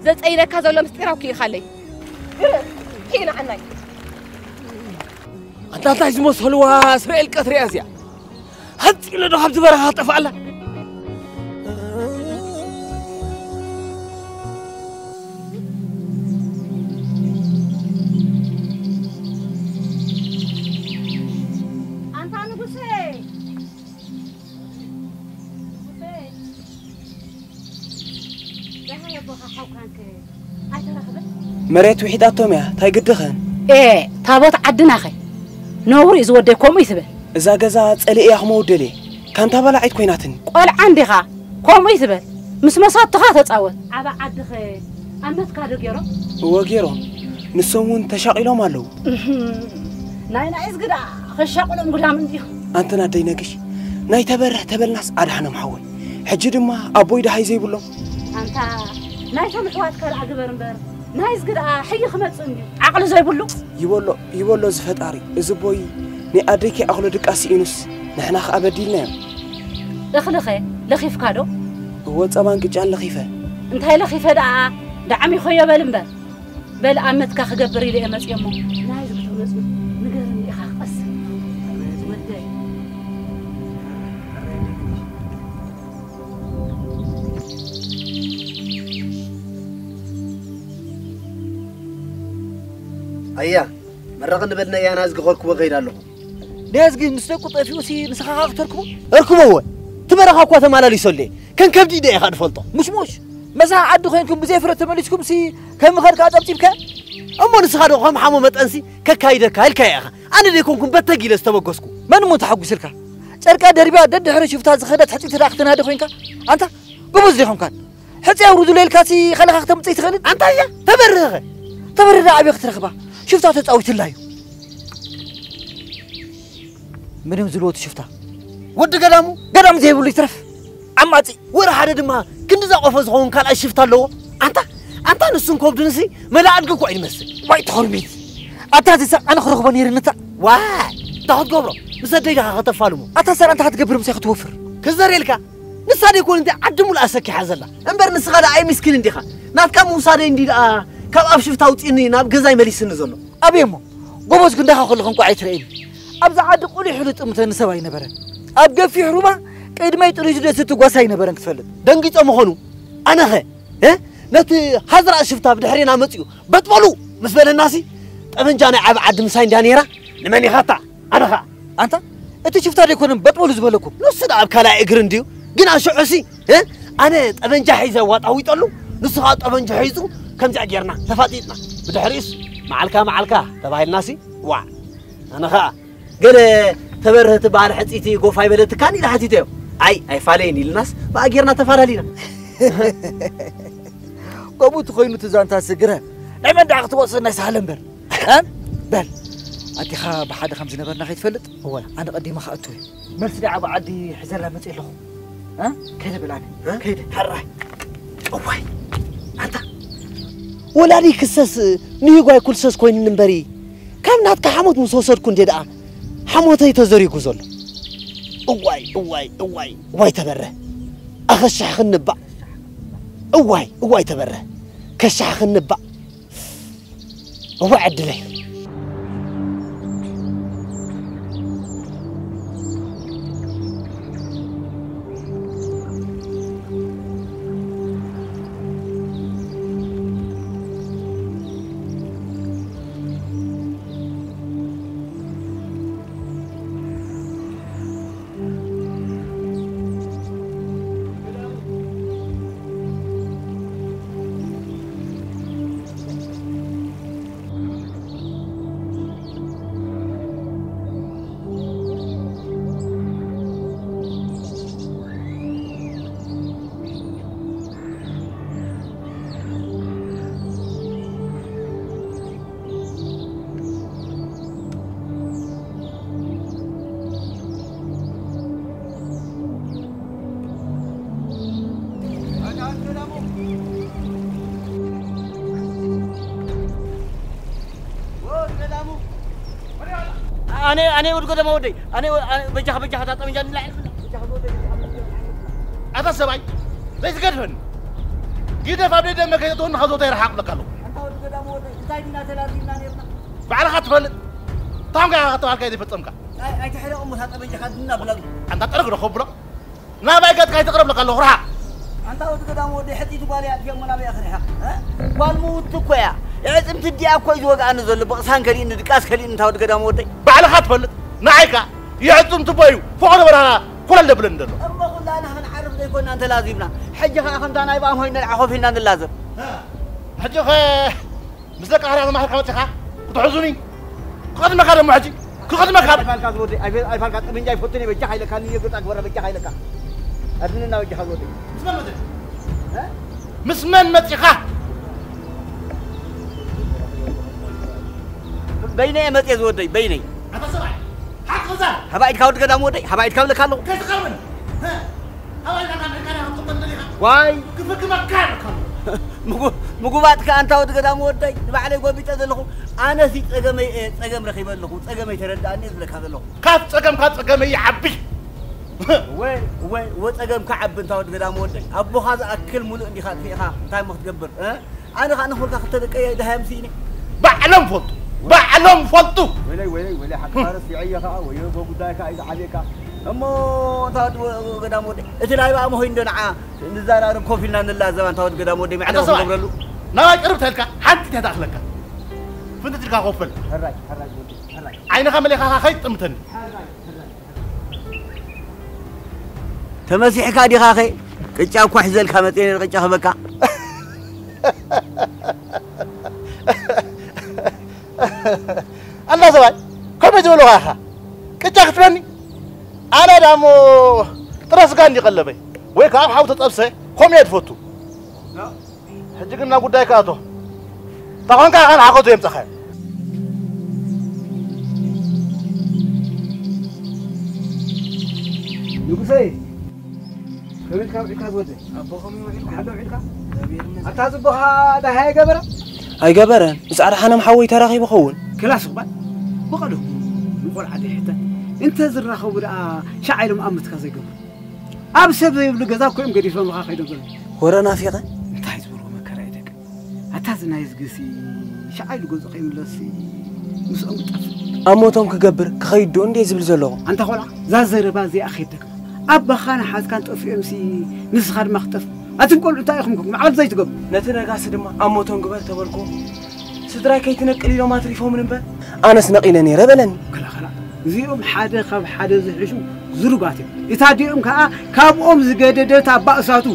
ዘጸይነካ ዘሎ ምስጢር ኣውኪእኻለይ። ግርም! ኪናዕናይ! ኣንታ እንታይ ዝመሰልዋ እስራኤል ቀትሪ እያ እዚኣ? ሃጽ ኢለ ዶ ካብዚ በረኻ ክጠፍኣላ? ኣንታ ንጉሰይ! ንጉሰይ! ደሃይ ኣቦኻ ሓውካንከ ኣይተረኽበን? መሬት ውሒጣቶም እያ፣ ታይ ግድኸን? ኤ፣ ታቦት ዓድናኸ? ነውሪ እዩ ዝወደይ፣ ከምኡ ይትበል። እዛ ገዛ ጸሊኤያ ክመውት ደልየ፣ ካንታ በላዒት ኮይናትኒ። ቆልዓ እንዲኻ፣ ከምኡ ይትበል። ምስ መሳቱኻ ተጻወት። ዓባ ዓድኸ ኣመትካ ዶ ገይሮም? እወ ገይሮም። ንሶም እውን ተሻቒሎም ኣለዉ። እህም፣ ናይ ናይዝጊ ደኣ ኸሻቕሎም ግዳም እንዲኹ። ኣንተን ኣደይ ነግሽ፣ ናይ ተበርህ ተበልናስ ኣድሓኖም ሓወይ። ሕጂ ድማ ኣቦይ ደሃይ ዘይብሎም። ኣንታ ናይቶም ኣሕዋትካ ደኣ ግበር እምበር፣ ናይዝጊ ደኣ ሕይ ክመጽእ እንድዩ። ዓቕሊ ዘይብሉ። ይበሎ፣ ይበሎ እዚ ፈጣሪ። እዚ ኣቦይ ናይ ኣደይኪ ኣኽሎ ድቃስ ስኢኑስ፣ ንሕና ኸኣ በዲልናዮ። እኽልኸ ለኺፍካ ዶ? እወ፣ ጸባን ቅጫን ለኺፈ። እንታይ ለኺፈ ደኣ? ዳዕም ይኾዮ በል እምበር። በል ኣመትካ ክገብር ኢለ እየ መጽየ እሞ፣ ናይዚ ክትመጹ ንገርኒ ኢኻ ክቐስን። ወደይ። ኣያ፣ መረቕ ንበልና እያ ናዝጊ ከርክቦ ከይድ ኣለኹ። ናዝጊ ምስ ደቁ ጠፊኡሲ ንስኻ ኸኣ ክትርክቦ? እርክቦ እወ። እቲ በረኻ እኳ ተማላሊሰሉ እየ። ከም ከብዲ ኢደ ኢኻ ድፈልጦ። ሙሽሙሽ፣ መሳኺ ዓዲ ኮይንኩም ብዘይ ፍረ ተመሊስኩምሲ ከም ምኸድካ ጸብጺብካ? እሞ ንስኻ ዶ ከም ሓሞ መጠንሲ ከካይደካ ኢልካዮ ኢኻ? ኣነ ደይኮንኩን በተግ ኢለ ዝተበገስኩ። መን እሞ ተሓጒስልካ? ጨርቃ ደርቢያ ደድሕሪ ሽፍታ ዝኸደት ሕጽይቲ ደኣ ክትናደ ኮይንካ? ኣንታ ጎበዝ ደይኮንካን? ሕጺ ኣውርዱለይ ኢልካሲ ኸለኻ ክተምጽእ ኣይትኽእልን? ኣንታ እያ ተበርህኸ? ተበርህ ደኣ ኣበይ ክትረኽባ? ሽፍታ ተጻዊትላ እዩ። መን እዮም ዝልዎ እቲ ሽፍታ? ወዲ ገዳሙ? ገዳም ዘይብሉ ይትረፍ። ዓማጺ። ወረ ሓደ ድማ ክንዲ ዝቆፎ ዝኸውን ካልኣይ ሽፍታ ኣለዎ። ኣንታ፣ ኣንታ ንሱን ከብዱንሲ መላእ ኣድጊ እኳ እዩ ዝመስል። ዋይ ተኸርቢት። ኣታ እዚ ሰብ ኣነ ክረኽቦ ነይርኒ እታ። ዋይ፣ እንታይ ክትገብሮ? ምስ ኣደይ ዲኻ ከተፋልሞ? ኣታ ሰር ኣንታ ክትገብር ምሳይ ክትወፍር። ክዘርየልካ? ንሳ ደይኮን እንተ ዓዲ ሙሉኣ ሰኪሓ ዘላ። እምበር ንስኻ ደኣ ኣይ ምስኪን እንዲኻ። ናትካ ምውሳደይ እንዲ ደኣ ካብ ኣብ ሽፍታ ኣውጺእኒ ናብ ገዛይ መሊስኒ ዘሎ። ኣበይ እሞ? ጎበዝ ክንዳኻ ከለኹ እንኳዕ ኣይትረኤኒ። ኣብዚ ዓዲ ቁሊሕ ኢሉ ጥምተኒ ሰብ ኣይነበረን። ኣብ ገፊሕ ሩባ ቅድመይ ጥሪዙ ደስ ትጓሳ ኣይነበረን ክትፈልጥ። ደንጊጾ ምኾኑ? ኣነኸ? እ? ነቲ ሃዝራእ ሽፍታ ብድሕሬና መጺኡ በጥበሉ ምስ በለናሲ፣ ጠበንጃ ናይ ዓቢ ዓዲ ምሳይ እንድያ ነይራ። ንመን ኢኻታ? ኣነ ኸኣ። ኣንታ፣ እቲ ሽፍታ ደይኮነን በጥበሉ ዝበለኩም? ንሱ ደኣ ኣብ ካልኣይ እግሪ እንድዩ። ግን ኣሽዑሲ፣ እ? ኣነ ጠበንጃ ሒዘ ዋጣዊጠሉ፣ ንሱ ኸኣ ጠበንጃ ሒዙ ከምዚኣ ጌርና ተፋጢጥና። ብድሕሪኡስ መዓልካ መዓልካ ተባሂልናሲ፣ ዋዕ። ኣነ ኸኣ ገለ ተበርህ ትበሃል ሕጽይቲ ጎፍ ኣይበለትካን ኢለ ሓቲተዮ። ኣይ፣ ኣይፋለየን ኢልናስ ብኣ ጌርና ተፋላሊና። ከምኡ እንተኾይኑ እቲ ዛንታ ስግረ ናይ መን ደኣ ክትወስድ ናይ ሳህለ እምበር። እ? በል፣ ኣዴኻ ብሓደ ከም ዝነበርና ከይትፈልጥ? እወ። ኣነ ቀዲመ ክኣቱ እየ። መልሲ ደኣ ዓቢ ዓዲ ሒዘላ መጽእ ኣለኹ። እ? ከይደ በል ኣነ። እ? ከይደ። ሕራይ። እዋይ። ኣንታ። ወላዲ ክሰስ ንሂጓይ ኩልሰስ ኮይኑኒ እምበሪ፣ ካብ ናትካ ሓሞት ምስ ወሰድኩ እንዴ ደኣ ሓሞተይ ተዘሪጉ ዘሎ። እዋይ፣ እዋይ፣ እዋይ፣ እዋይ ተበረ። ኣኸሻሕ ክንባእ። እዋይ፣ እዋይ ተበረ። ከሻሕ ክንባእ። እዋይ ዕድለይ። ኣነ ኣነ ወድ ገደማ ወደይ ኣነ ኣነ በጃኻ በጃኻ እታ ጠመንጃ ንላዕል ብላ በጃኻ ወደይ ኣታ ሰብኣይ ዘይትገድፈኒ ግደፍ ኣብ ደይ ደመ ከይተትወኒ ካብ ዞታ ይርሓቕ ብለካ ኣለኹ ኣንታ ወድ ገዳማ ወደይ እንታይ ዲና ተላዚብና ነርና ባዕልኻ ትፈልጥ ታንጋ ከተባልካ ዘይፈጸምካ ኣይ ኣይትሕረቕ እሞ እታ ጠመንጃኻ ድና ብላ ኣንታ ጠረግ ዶ ከብሎ ናባይ ገጽካ ኣይትቕረብ ለካ ኣለኹ ርሓቕ ኣንታ ወዲ ገዳም ወደይ ሕጢቲ ጓል እያ እዚኦም መናበያ ክሪሓ እ? ጓል ምውቲ እኮ እያ ዕፅምቲ እዲኣ እኮ እዩ ዝወግኣኒ ዘሎ ብቕሳን ከሊእኒ ድቃስ ከሊእኒ እንታ ወዲ ገዳም ወደይ ባዕልኻ ትፈልጥ ንዓይካ የዕፅምቲ ቦ እዩ ፍቕሪ በረኻ ኮለል ደብለኒ ዘሎ እሞ ኩላና ክንዓርፍ ዘይኮና እንተላዚብና ሕጂ ከዓ ከምታ ናይ ብኣም ሆይነ ንዓ ኮፍ ኢልና ንላዘብ ሕጂ ኸ ምስ ደቂ ሃርያ ተማሂርካ መጺኻ ክትሕዙኒ ክቐድመካ ደሞ ሕጂ ክቐድመካ ኣይፋልካ ዝወደይ ኣይፋልካ ጠመንጃ ይፈቱን እየ በጃኻ ኢለካ ንየ ገጣ ግበረ በጃኻ ኢለካ ኣድንና በጃኻ ዝወደይ ምስ መን መጺኻ እ? ምስ መን መጺኻ በይነይ እየ መጽየ ዝወደይ በይነይ ኣታ ሰብኣይ ሓቂ ዛ ሃባ ኢድካ ወዲ ገዳም ወደይ ሃባ ኢድካ ብለካ ኣለኹ ከይትቐርበኒ እ? ሃባ ኢድካ ንዕቃ ክትቕበል ደሊኻ ዋይ ክፍግመካ ኣለካ ምጉ- ምጉባጥ ከኣ ኣንታ ወዲ ገዳም ወደይ ንባዕለይ ጎቢጠ ዘለኹ ኣነሲ ጸገመይ እየ ጸገም ረኺበ ኣለኹ ጸገመይ ተረዳእኒ እየ ዝብለካ ዘለኹ ካብ ጸገምካ ጸገመይ ይዓቢ እወ እወ እወ ጸገምካ ዓቢ እንታ ወዲ ገዳም ወደይ ኣቦኻ ዝኣክል ሙሉእ እንዲኻ ኣጥፊእኻ እንታይ እሞ ክትገብር እ? ኣነ ከዓ ንኽብልካ ክልተ ደቀይ ደሃዮም ስኢነ ባዕሎም ፈልጡ ባዕሎም ፈልጡ ወለይ ወለይ ወለይ ሓቅኻ ረሲዐዮ ከዓ ወዮ ጎ ጉዳይካ እዩ ዝዓብየካ እሞ እንታ ወዲ ገዳም ወደይ እቲ ናይ ብኣ መሆይ እንዶ ንዓ ንዛራርብ ኮፍ ኢልና ንላዘባ እንታ ወዲ ገዳም ወደይ መዕለዊ ኣታ ሰብኣይ፣ ክገብረሉ ናባይ ቅርብ ተልካ ሓንቲ ተታእኽለካ ፍንትት ኢልካ ኮፍ በል ሕራይ ሕራይ ወዲ ሕራይ ዓይንኻ መሊኻኻ ከይትጥምተኒ ሕራይ ሕራይ ተመሲሕካ ዲኻኸ ቅጫ እኳ ሒዘልካ መፅየ ነይረ ቅጫ ክበካ ኣንታ ሰብኣይ ከመይ ዝበልኻ ኢኻ ቅጫ ክትብለኒ ኣነ ዳሞ ጥረ ስጋ እንዲ ቀለበይ ወይ ከዓ ኣብ ሓዊ ተጠብሰ ከምኡ እየ ትፈቱ ሕጂ ግን ናብ ጉዳይ ክኣቶ ተኾንካ ኢኻ ንሓኸቱ የምፀኻ ንጉሰይ ከመይ ኢልካ ውዒልካ ዝወደይ ኣቦ ከመይ ውዒልካ ሓሎ ውዒልካ እግዚኣብሔር ይመስገን ኣታ ጽቡኻ ዳሃ ይገበረ ኣይገበረን ምስ ኣድሓኖም ሓወይ ተራኺቡ ኸውን ክላስ እኳ ብቐደሙ ንቆልዓ ዘይሕተት እንተ ዝራኸቡ ደኣ ሻዕ ኢሎም ኣብ ምትካ ዘይገብሩ ኣብ ሰብ ዘይብሉ ገዛ እኮ እዮም ገዲፎምኻ ከይዶም ዘለዉ ወረ ናፊቐ እንታይ ዝበልዎ መከራ እዩ ደቂ ኣታ እዚ ናይ ዝግሲ ሻዕ ኢሉ ገጹ ከይምለስሲ ምስኦም ይጠፍእ ኣብ ሞቶም ክገብር ክኸይድ ዶ እንዴ ዝብል ዘለኹ ኣንታ ቆልዓ እዛ ዘረባ እዚኣ ከይደግማ ኣባኻን ሓዝካን ጠፊኦምሲ ንስኻ ድማ ክትጠፍእ ኣትም ቆልዑ እንታይ ኢኹም ማዕበል ዘይትገብሩ ነቲ ነጋሲ ድማ ኣብ ሞቶም ግበር ተበልኩ ስድራይ ከይትነቅል ኢሎም ኣትሪፎምን እምበር ኣነስ ነቒለ ነይረ በለኒ ከላኸላ እዚኦም ሓደ ካብ ሓደ ዝሕሹ ዝሩባት እዮም እታ ዲኦም ከዓ ካብኦም ዝገደደት ኣባእሳቱ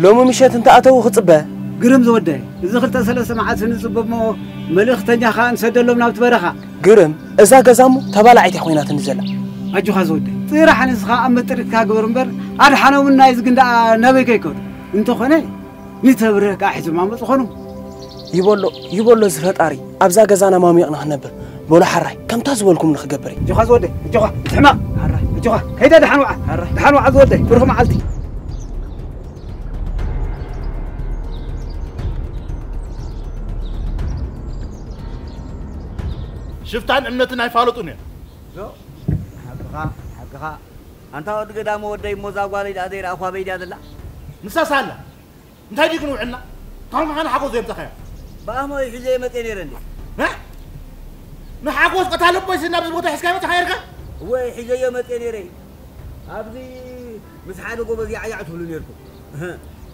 ሎሚ ምሸት እንተኣተዉ ክፅበ ግርም ዝወደ እዚ ክልተ ሰለስተ መዓልቲ ንፅበ እሞ መልእኽተኛ ከዓ ንሰደሎም ናብቲ በረኻ ግርም እዛ ገዛ እሞ ተባላዒት እያ ኮይናትኒ ዘላ ኣጆኻ ዝወደ ጥራሕ ንስኻ ኣብ መጥሪትካ ግበር እምበር ኣድሓኖምን ናይዚ ግን ደኣ ናበይ ከይከዱ እንተኾነ ንተብርህ ከዓ ሒዞም ኣመፁ ኾኑ ይበሎ ይበሎ እዚ ፈጣሪ ኣብዛ ገዛና ማሚቕና ክነብር በሎ ሓራይ ከምታ ዝበልኩም ንክገብር እዩ እጆኻ ዝወደ እጆኻ ትሕማቕ ሓራይ እጆኻ ከይደ ደሓን ውዓ ሓራይ ደሓን ውዓ ዝወደ ብሩኽ መዓልቲ ሽፍታን እምነትን ኣይፋለጡን እዮም። ዶ ሓቅኻ ሓቅኻ ኣንታ ወዲ ገዳሙ ወደይ እሞ እዛ ጓለይ ደኣ ዘይረኣኹዋ በይ ድያ ዘላ? ንሳስ ኣላ እንታይ ድዩ ክንውዕልና? ካብ መሓን ሓጎስ ዘየምጻኻያ? ብኣሞ ሒዘዮ መፅየ ነይረ እንዴ? እ? ንሓጎስ ቀታለቦይ ስና ኣብዚ ቦታ ሒዝካ መጽኻ ነርካ? እወ ሒዘዮ መፅየ ነይረ። ኣብዚ ምስ ሓደ ጎበዝ ያዕያዕ ትብሉ ነርኩም።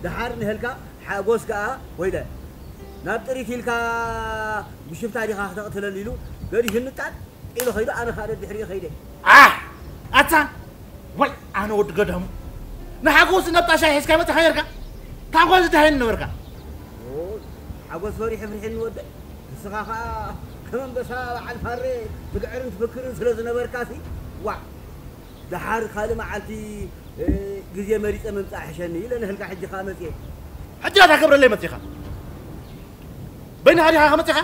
ደሓር ንህልካ ሓጎስ ከኣ ወይለ ናብ ጥሪት ኢልካ ብሽፍታ ዲኻ ክተቕትለኒ ኢሉ ገዲፍኒ ጣል ኢሉ ኸይዱ ኣነ ኻደ ድሕሪኡ ኸይደ። ኣሕ ኣታ ወይ ኣነ ወዲ ገዳሙ ንሓጎስ ናብ ጣሻ ሒዝካ መጽኻ ነርካ? ታንኳ ዝዳሃየን ነበርካ። ሓጎስ ፈሪሑ ፍርሒኒ ወደይ ንስኻ ኸኣ ከም ኣንበሳ በዓል ፋሬ ትግዕርን ትፍክርን ስለ ዝነበርካሲ ዋዕ ደሓር ካልእ መዓልቲ ግዜ መሪፀ ምምፃእ ሕሸኒ ኢለ ንህልካ ሕጂ ከዓ መፅየ። ሕጂ ናታ ክብረለይ መፂኻ በይንኻ ዲኻ ከመፂኻ?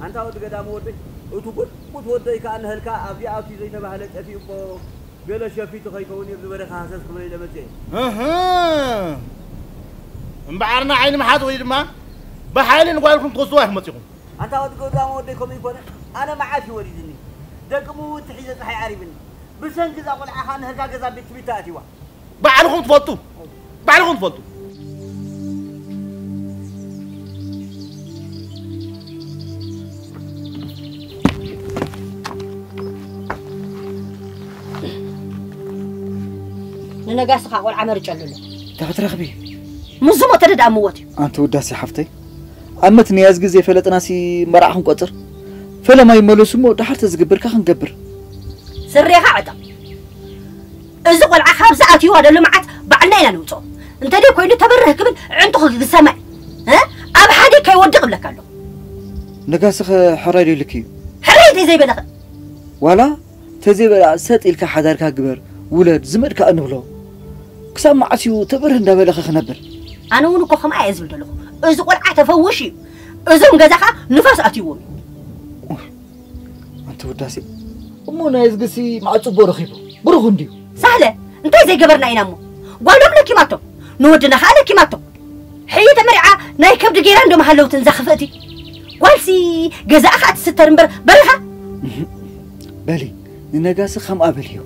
ኣንታ ወዲ ገዳሙ ወደይ እቱ ጉልቡት ወደይ ከዓ ንህልካ ኣብዚኣ ኣብቲ ዘይተባህለ ጠፊኡ እኮ ገለ ሸፊቱ ከይከውን እዩ ብዝበረኻ ሃሰስ ክብለ ኢለ መፅየ። እህ እምበዓርና ዓይኒ ምሓዝ ወይ ድማ ብሓይሊ ንጓልኩም ትወስድዋ ኢኹም መፂኹም። ኣንታ ወዲ ገዳሙ ወደይ ከምኡ ይኮነ ኣነ መዓት እዩ ወሪድኒ ደቂ ምውት ሒዘ ፀሓይ ዓሪብኒ ብሰንኪ እዛ ቆልዓ ከዓ ንህልካ ገዛ ቤት ትምህርቲ ኣእትይዋ። ባዕልኹም ትፈልጡ ባዕልኹም ትፈልጡ። ንነጋሲ ከዓ ቆልዓ መርጨሉ ኣሎ። እንታይ ክትረኽቢ? ምዝሞ ተደድኣ ምወት እዩ። ኣንቲ ውዳሴ ሓፍተይ ኣመት ንያዝጊ ዘይፈለጥናሲ መርዓ ክንቆጽር ፈለማ ይመለሱ እሞ ደሓር ተዝግብርካ ክንገብር። ስሬኻ ዕጠቕ። እዚ ቆልዓ ካብዚ ኣትይዋ ዘሎ መዓት ባዕልና ኢና ንውፅኦ። እንተደይ ኮይኑ ተበርህ ክብል ዕንቱ ክሰማይ እ? ኣብ ሓደ ከይወድቕ እብለካ ኣለኹ። ነጋስኸ ሕራይ ዶ ኢልኪ እዩ? ሕራይ እንተይ ዘይበለኸ? ዋላ ተዘይበላ ሰጥ ኢልካ ሓዳርካ ግበር ውለድ ዝመድካ እንብሎ ክሳብ መዓስ እዩ ተበርህ እንዳበለኸ ክነብር? ኣነ እውን እኮ ከምኣ እየ ዝብል ዘለኹ። እዚ ቆልዓ ተፈውሽ እዩ። እዞም ገዛ ከዓ ንፋስ ኣትይዎም እዩ። ኣንቲ ውዳሴ እሞ ናይ እዝግሲ መዓት ፅቡቅ ረኺቡ ብሩኽ እንድዩ። ሳህለ እንታይ ዘይገበርና ኢና እሞ ጓሎም ለኪማቶ ንወድና ከዓ ለኪማቶ ሕይተ መሪዓ ናይ ከብዲ ገይራ እንዶ መሃለውትን እዛ ክፍእቲ ጓልሲ ገዛኣ ከዓ ትስተር እምበር በረኻ በሊ ንነጋሲ ከምኣ በልዮ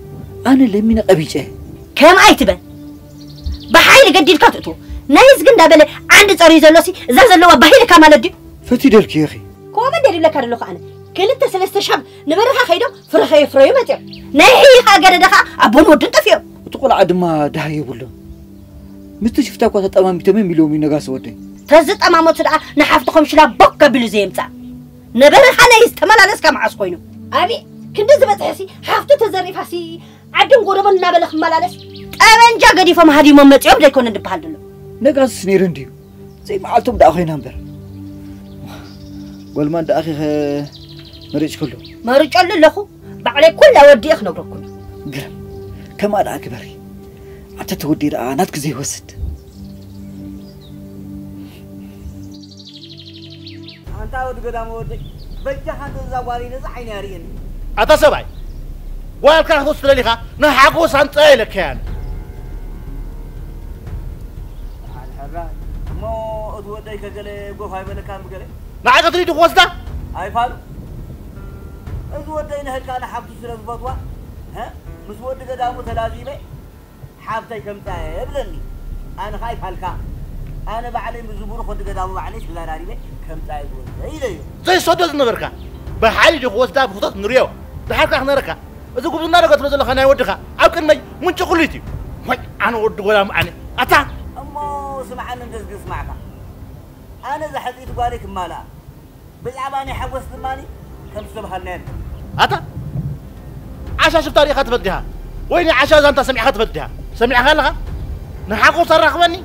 ኣነ ለሚነ ቀቢጨ ከምኣ ኣይትበል ብሓይሊ ገዲድካ ትእትዎ ናይ እዝጊ እንዳበለ ዓንዲ ፀርዩ ዘሎሲ እዛ ዘለዋ ባሂልካ ማለት ድዩ ፈቲደልኪ ኢኺ ኮመንደ ድብለካ ደለኹ ኣነ ክልተ ሰለስተ ሻብ ንበረኻ ከይዶም ፍረ ከየፍረዩ መፅኦም ናይ ሕይኻ ገደደ ኸዓ ኣቦን ወድን ጠፊኦም እቲ ቆልዓ ድማ ድሃ የብሉን ምስቲ ሽፍታ እኳ ተጠማሚቶም እዮም ኢሎም እዩ ነጋሲ ወደይ ተዝጠማመቱ ደኣ ንሓፍትኹም ሽላ ቦክ ከቢሉ ዘየምፅኣ ነበረኻ ናይ ዝተመላለስካ መዓስ ኮይኑ ኣቢ ክንዲ ዝበፅሐሲ ሓፍቱ ተዘሪፋሲ ዓድን ጎደቦን እናበለ ክመላለስ ጠበንጃ ገዲፎም ሃዲሞም መፂኦም ዘይኮነ ድበሃል ዘሎ ነጋስስ ነይሩ እንድዩ ዘይመዓልቶም ደኣ ኮይና እምበር ጓልማን ደኣ ኺኸ መሪጭክሉ መርጨሉ ኣለኹ ባዕለይ ኩላ ወዲኤ ክነግረኩም እዩ ግርም ከማ ደኣ ግበሪ ኣንተ ተወዲ ደኣ ናትኪ ዘይወስድ ኣንታ ወዲ ገዳመ ወደይ በጃኻ እንዶ እዛ ጓለይ ነዛ ዓይነይ ኣርእየኒ ኣታ ሰብኣይ ጓልካ ክትወስድ ደሊኻ ንሓጎስ ኣምፀአ ኢለካያ ኣነ ሓራይ እሞ እቲ ወደይ ከገለ ጎፍ ኣይበለካን ብገለ ንዓይ ቀትሪ ድዩ ክወስዳ ኣይፋሉ እዚ ወደይ ንህልካ ንሓብቱ ስለ ዝፈትዋ ሀ ምስ ወዲ ገዳሙ ተላዚበ ሓብተይ ከምፃ እየ ብለኒ ኣነ ከዓ ይፋልካ ኣነ ባዕለይ ምስ ብሩኽ ወዲ ገዳሙ ባዕለይ ተዘራሪበ ከምፃ እየ ዝወስደ ኢለዮ ዘይሰዶ ዝነበርካ ብሓይሊ ድዩ ክወስዳ ብክቶት ንሪኦ ድሓርካ ክነረካ እዚ ጉብዝና ዶ ገትሎ ዘለኻ ናይ ወድኻ ኣብ ቅድመይ ምንጪ ኩሉ እዩ ወይ ኣነ ወዲ ጎላም ኣነ ኣታ እሞ ስምዓኒ እንደዝግን ስማዕካ ኣነ እዛ ሕፅይቲ ጓለይ ክማልኣ ብዛዕባ ናይ ሓጎስ ድማ ከም ዝተባሃልናዮ ኣሎ ኣታ ዓሻ ሽፍታ ሪኢኻ ትፈልጥ ዲኻ ወይ ናይ ዓሻ ዛንታ ሰሚዕኻ ትፈልጥ ዲኻ ሰሚዕኻ ኣለኻ ንሓጎስ ኣራኽበኒ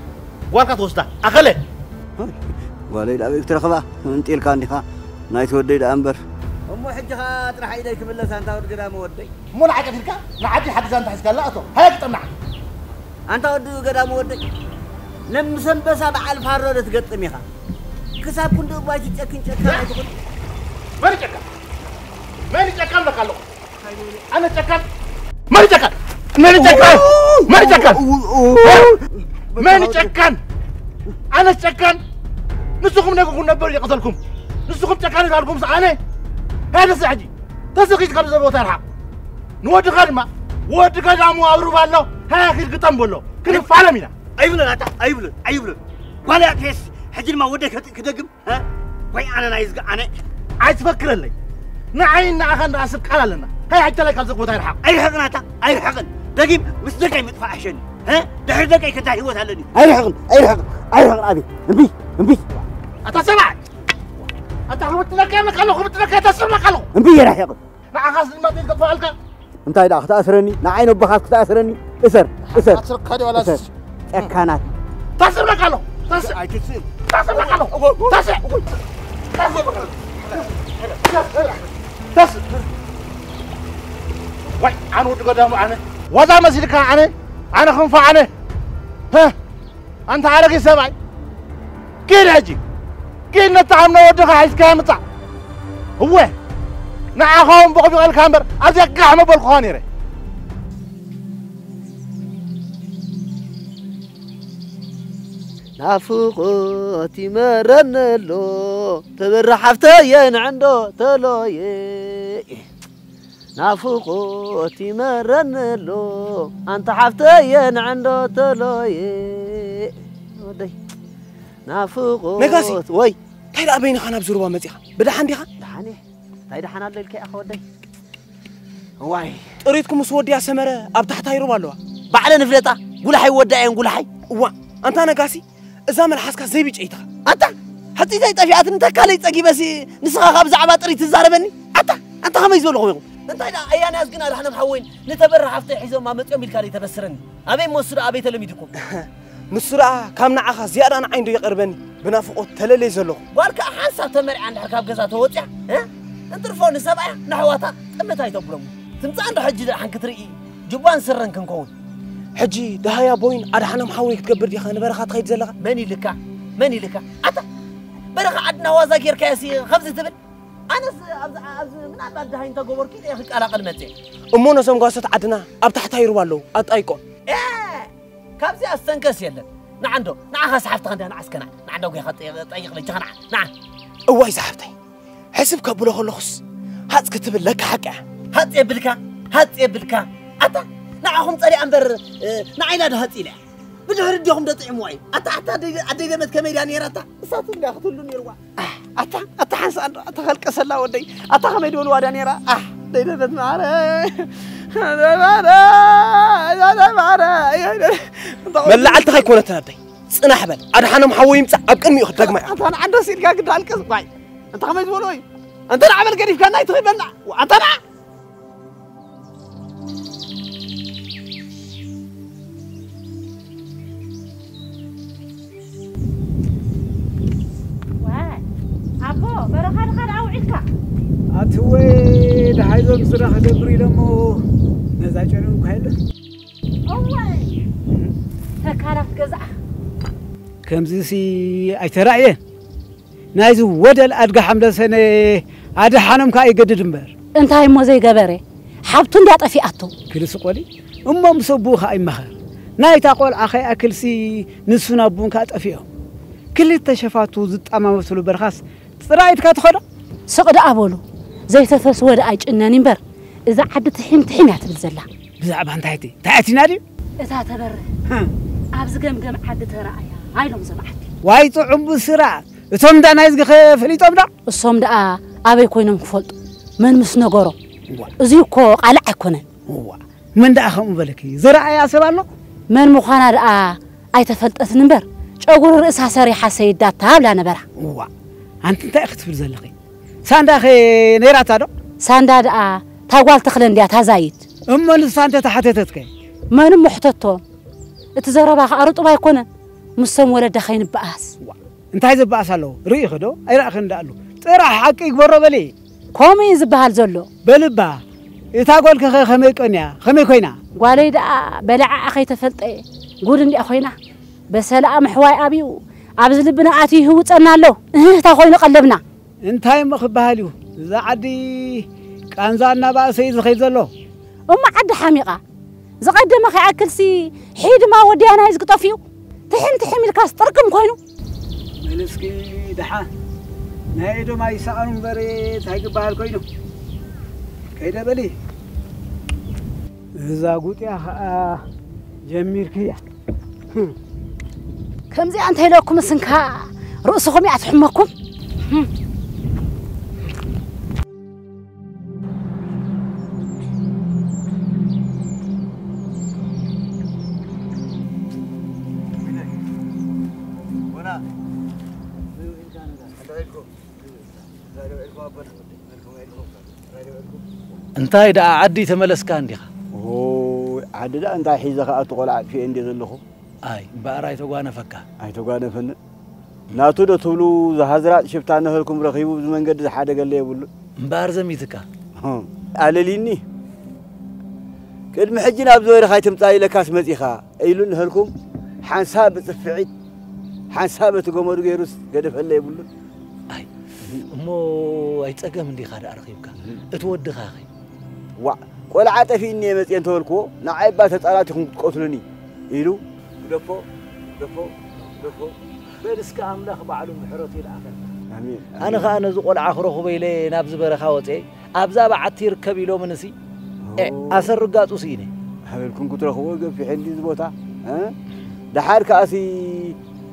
ጓልካ ትወስዳ ኣኸለ ጓለይ ዳበይ ክትረኽባ እንጢልካ እንዲኻ ናይቲ ወደይ ደኣ እምበር እሞ ሕጂ ኸኣ ጥራሕ ኢደይ ክምለስ ኣንታ ወዲ ገዳመ ወደይ እሞ ንዓይ ቀቲልካ ንዓዲ ሓዲ ዛንታ ሒዝካላ እቶ ሃያ ክጠምናዕ ኣንታ ወዲ ገዳመ ወደይ ነምሰንበሳ በዓል ፋሮ ዶ ትገጥም ኢኻ ክሳብ ክንዲ እባ ኣይትጨክን ጨካን ኣይትኹን መን ጨካን መን ጨካን በቃ ኣለኹ ኣነ ጨካን መን ጨካን መን ጨካን መን ጨካን መን ጨካን ኣነ ጨካን ንስኹም ነግኹም ነበር ይቀተልኩም ንስኹም ጨካን ይላልኩም ኣነ ሃደ ሕጂ ተሰኺት ካብ ዘቦታ ርሓቕ። ንወድኻ ድማ፣ ወዲ ገዳሙ ኣብ ሩባ ኣሎ፣ ሃያ ኪድ ግጠም በሎ። ክንፋለም ኢና። ኣይብሎን ኣታ፣ ኣይብሎን፣ ኣይብሎን። ጓል እያ ትፌስ፣ ሕጂ ድማ ወደይ ከጥ-፣ ክደግም፣ እ? ወይ ኣነ ናይ ዝግ-፣ ኣነ ኣይትፈክረለይ። ንዓይን ንዓኻን ደኣ ስብ ቃል ኣለና። ሃይ፣ ሕጂ ተላይ ካብዚ ቦታ ይርሓቕ። ኣይርሕቕን ኣታ፣ ኣይርሕቕን። ደጊም ምስ ደቀይ ምጥፋእ ኣሸኒ። እ? ድሕሪ ደቀይ ከታይ ህይወት ኣለኒ። ኣይርሕቕን፣ ኣይርሕቕን፣ ኣይርሕቕን ኣቤ። እምቢ፣ እምቢ። ኣታ ሰብኣይ! ኣታ ክብትለካ የብለካ ኣለኹ፣ ክብትለካ ተስርመካ ኣለኹ። እምቢ፣ የርሕቕን። ንዓኻስ ድማ ዘይገባኣልካ? እንታይ ደኣ ክትኣስረኒ? ንዓይ ነቦኻስ ክትኣስረኒ? እሰር፣ እሰር። ኣስርካ ዶ ዋላስ? እሰር። ጨካናት። ታስርመካ ኣለኹ። ታስ-፣ ኣይትስእል። ታስርመካ ኣለኹ። ታስ-፣ ታስ-፣ ዋይ፣ ኣነ ወዲ ገዳሙ ኣነ። ዋዛ መሲልካ ኣነ? ኣነ ክንፋ ኣነ? ሀ? ኣንታ ኣረጊት ሰብኣይ፣ ኪድ ሕጂ፣ ኪድ ነቲ ዓምና ወድኻ ሒዝካዮ ምጻእ። እወ፣ ንዓኻ እውን ቦቕቢቐልካ እምበር፣ ኣብዚኣ ጋሕ መበልኩኻ ነይረ። ናፍቖት ይመረኒ ኣሎ፣ ተበራ ሓፍተየ ንዕንዶ ተሎየ። ናፍቖት ይመረኒ ኣሎ፣ ኣንታ ሓፍተየ ንዕንዶ ተሎየ። ወደይ፣ ናፍቖት ነጋሲ! ወይ። እንታይ ደኣ በይንኻ ናብ ዝሩባ መጺኻ? ብደሓን ዲኻ? ደሓን እየ። እንታይ ደሓን ኣሎ ኢልካ ኢኻ ወደይ? እዋይ። ጥሪትኩም ምስ ወዲያ ሰመረ ኣብ ታሕታይ ሩባ ኣለዋ። ባዕለ ንፍለጣ፣ ጉላሓይ ወዳእየን ጉላሓይ። እዋ፣ ኣንታ ነጋሲ፣ እዛ መልሓስካ ዘይብጨይትኻ። ኣታ፣ ሓፂተይ ጠፊኣትኒ፣ ተካለይ ፀጊበሲ፣ ንስኻ ካብ ብዛዕባ ጥሪት ትዛረበኒ? ኣታ፣ ኣንታ ከመይ ዝበልኹም ኢኹም? እንታይ ደኣ፣ ኣያንያስ ግን ኣድሓኖም ሓወይን ንተበራ ሓፍተይ ሒዞም ኣመፅኦም ኢልካ ዘይተበስረኒ? ኣበይ እሞ እሱ ደኣ ኣበይ ተለሚዱኩም? ንሱ ደኣ ካብ ንዓኻ ዝያዳ ንዓይ እንዶ ይቐርበኒ፣ ብናፍቖት ተለልየ ዘለኹ። ጓል ከኣ ሓንሳብ ተመርዕያ እንድሕር ካብ ገዛ ተወፅያ፣ እ? እንትርፎ ንሰብኣያ፣ ንኣሕዋታ ጥምት ኣይተብሎም። ትምጻእ እንዶ ሕጂ ደሓን ክትርኢ፣ ጅባን ስረን ክንከውን። ሕጂ ደሃያ ቦይን ኣድሓኖም ሓወይ ክትገብር ዲኻ ንበረኻ ትኸይድ ዘለኻ? መን ኢልካ? መን ኢልካ? ኣታ በረኻ ዓድና ዋዛ ጌርካዮሲ ከምዚ ትብል? ኣነስ ኣብዚ፣ ኣብዚ ምናልባት ደሃይ እንተገበርኩ ኢለ እየ ክቀላቐል መጽየ። እሞ ነዞም ጓሶት ዓድና ኣብ ታሕታይ ሩባ ኣለዉ፣ ኣጣይቆም። ኤ! ካብዚኣ ዝተንከስ የለን። ንዓ እንዶ፣ ንዓኻ ሰሓብትኻ እንዳ ንዓ እስከ ንዓ። ንዓ እንዶ ጌኻ ጠይቕ፣ ጠይቕ በጃኻ ንዓ፣ ንዓ። እዋይ ዝሓፍተይ፣ ሕስብ ከብሎ ከለኹስ ሃጽ ክትብል ለካ ሓቂ እያ። ሃጽ የብልካ፣ ሃጽ የብልካ። ኣታ ንዓኹም ጸሊኣ እምበር፣ እ፣ ንዓይና ዶ ሃጽ ኢላ እያ? ብድሕሪ ዲኹም ዶ ጥዕምዋ እዩ? ኣታ፣ ኣታ ኣደይ፣ ኣደይ ደመት ከመይ ድያ ነይራ ኣታ? እሳት እንድያ ክትህሉ ነይርዋ። ኣታ፣ ኣታ ሓንሳእ እንዶ፣ ኣታ ከልቀሰላ ወደይ። ኣታ ከመይ ድበልዋ ድያ ነይራ? ኣሕ፣ ኣደይ ደመት ማዕረ። ኣደይ ማዕረ፣ ኣደይ ማዕረ። መላዕልትኻ ኣይኮነትን ኣደይ። ጽናሕ በል። ኣድሓኖም ሓወይ ይምጻእ፣ ኣብ ቅድሚኡ ክደግማ እያ። ኣታ ንዓ ደስ ኢልካ ግዳ ኣልቅስ። ዋይ፣ ኣንታ ከመይ ዝበልዎ እዩ? ኣንታ ንዓ በል ገዲፍካና ኣይትኸይድ በልና። ኣንታ ንዓ። ዋይ፣ ኣቦ፣ በረኻ ድኻ ደኣ ውዒልካ? ኣትወ፣ ደሓይ ዞም ስራሕ ክገብር ኢሎሞ ነዛ ጨንኡ እኳ የለን። እወ፣ ተካላት ገዛኣ። ከምዚሲ ኣይተራእየን። ናይዚ ወደል ኣድጋ ሓምለሰነ ኣድሓኖም ከኣ ይገድድ እምበር። እንታይ እሞ ዘይገበረ? ሓብቱ እንድያ ጠፊኣቶ። ክልሲ ቆሊ እሞ ምስ ኣቡኡ ከኣ ይመኸር። ናይታ ቆልዓ ከይኣክልሲ ንሱን ኣቡኡን ከኣ ጠፊኦም። ክልተ ሸፋቱ ዝጠማመትሉ በርኻስ ጥራይ ኢድካ ትኸዶ? ስቕ ደኣ በሉ። ዘይተፈስወ ደኣ ኣይጭነን እምበር፣ እዛ ዓዲ ትሒም ትሒም እያ ትብል ዘላ። ብዛዕባ እንታይ እቲ? እንታይ ኣቲና ድዩ? እታ ተበርህ ህም። ኣብዚ ገምገም ዓዲ ተረኣያ፣ ኢሎም እዞም ዓዲ። ዋይ ጥዑም ብስራት! እቶም እንዳ ናይዝጊ ኸ ፈሊጦም ዶ? እሶም ደኣ ኣበይ ኮይኖም ክፈልጡ? መን ምስ ነገሮም? እዋ። እዚ እኮ ቃልዕ ኣይኮነን። እዋ። መን ደኣ ከምኡ በለኪ? ዝረኣያ ሰብ ኣሎ? መን ምዃና ደኣ ኣይተፈልጠትን እምበር፣ ጨጉሪ ርእሳ ሰሪሓ ሰይዳታ ኣብላ ነበራ። እዋ። ኣንቲ እንታይ ኢኺ ትብሊ ዘለኺ? ሳንዳኸ ነይራታ ዶ? ሳንዳ ደኣ እታ ጓል ተኽለ እንድያ ታዛይድ። እሞ ንሳ እንተ ተሓተተትከ? መን እሞ ሕተቶ? እቲ ዘረባ ኸኣ ርጡብ ኣይኮነን። ምስቶም ወለዳ ኸይንበኣስ። ዋ፣ እንታይ ዝበኣስ ኣለዎ? ርኢኺ ዶ? ኣይረኣኽን ደኣ ኣሉ። ጥራሕ ሓቂ ይግበሮ በሊ። ከምኡ እዩ ዝበሃል ዘሎ። በልባ፣ እታ ጓልኪ ኸ ኸመይ ቀንያ? ኸመይ ኮይና? ጓለይ ደኣ በሊዓኣ ኸይተፈልጠ ጉድ እንድያ ኮይና። በሰላኣ ምሕዋይ ኣብዩ፣ ኣብዚ ልብና ኣትዩ ይህውጸና ኣሎ። እህ፣ እንታይ ኮይኑ ቀለብና? እንታይ እሞ ክበሃል እዩ? እዛ ዓዲ ቃንዛ እናባእሰ እዩ ዝኸይድ ዘሎ። እሞ ዓዲ ሓሚቓ። ዝቐደመ ከይኣክልሲ ሒድማ ወዲያና እዩ ዝግጠፍዩ። ትሕም ትሕም ኢልካስ ጥርቅም ኮይኑ። በል እስኪ ደሓን ናይ ኤዶም ኣይሰኣኑ እምበር እንታይ ክበሃል ኮይኑ? ከይደ በሊ። እዛ ጉጥያ ኸኣ ጀሚርክያ። ከምዚኣ እንተ ኢለኩም ስንካ ርእስኹም እያ ትሕመኩም። እንታይ ደኣ ዓዲ ተመለስካ እንዲኻ? ኦይ፣ ዓዲ ደኣ እንታይ ሒዘ ከኣ እቲ ቆልዓ ኣጥፊኤ እንድየ ዘለኹ። ኣይ፣ እምበኣር ኣይተጓነፈካ። ኣይተጓነፈኒ። ናቱ ዶ ትብሉ፣ ዝሃዝራጥ ሽፍታ ነህልኩም ረኺቡ፣ ብዚ መንገዲ ዝሓደገለ የብሉን። እምበኣር ዘሚትካ። ኣለሊኒ። ቅድሚ ሕጂ ናብ ዝበርኻ ኣይትምጻእ ኢለካስ መጺኻ ኢሉ ነህልኩም፣ ሓንሳብ ብጽፍዒት፣ ሓንሳብ በቲ ገመዱ ገይሩስ ገደፈለ የብሉን። ኣይ፣ እሞ ኣይጸገም እንዲኻ ደኣ ረኺብካ። እቲ ወድኻ ኸ? ዋዕ፣ ቆልዓ ጠፊእኒ እየ መጽየ እንተበልክዎ፣ ንዓይ እባ ተጻላቲኹም ክትቀትሉኒ ኢሉ፣ ግደፎ፣ ግደፎ፣ ግደፎ። በል እስከ ኣምላኽ ባዕሉ ምሕረቱ ይልኣኸልካ። ኣሜን፣ ኣነ ኣሜን። ኸኣ ነዚ ቆልዓ ክረኽቦ ኢለ ናብዚ በረኻ ወጽየ፣ ኣብዛ በዓቲ ይርከብ ኢሎምንሲ፣ ኤ፣ ኦ። ኣሰር ርጋጹ ስኢነ። ኣበልኩም ክትረኽቦ ገፊሕ እንዲ እዚ ቦታ፣ እ? ደሓር ከኣሲ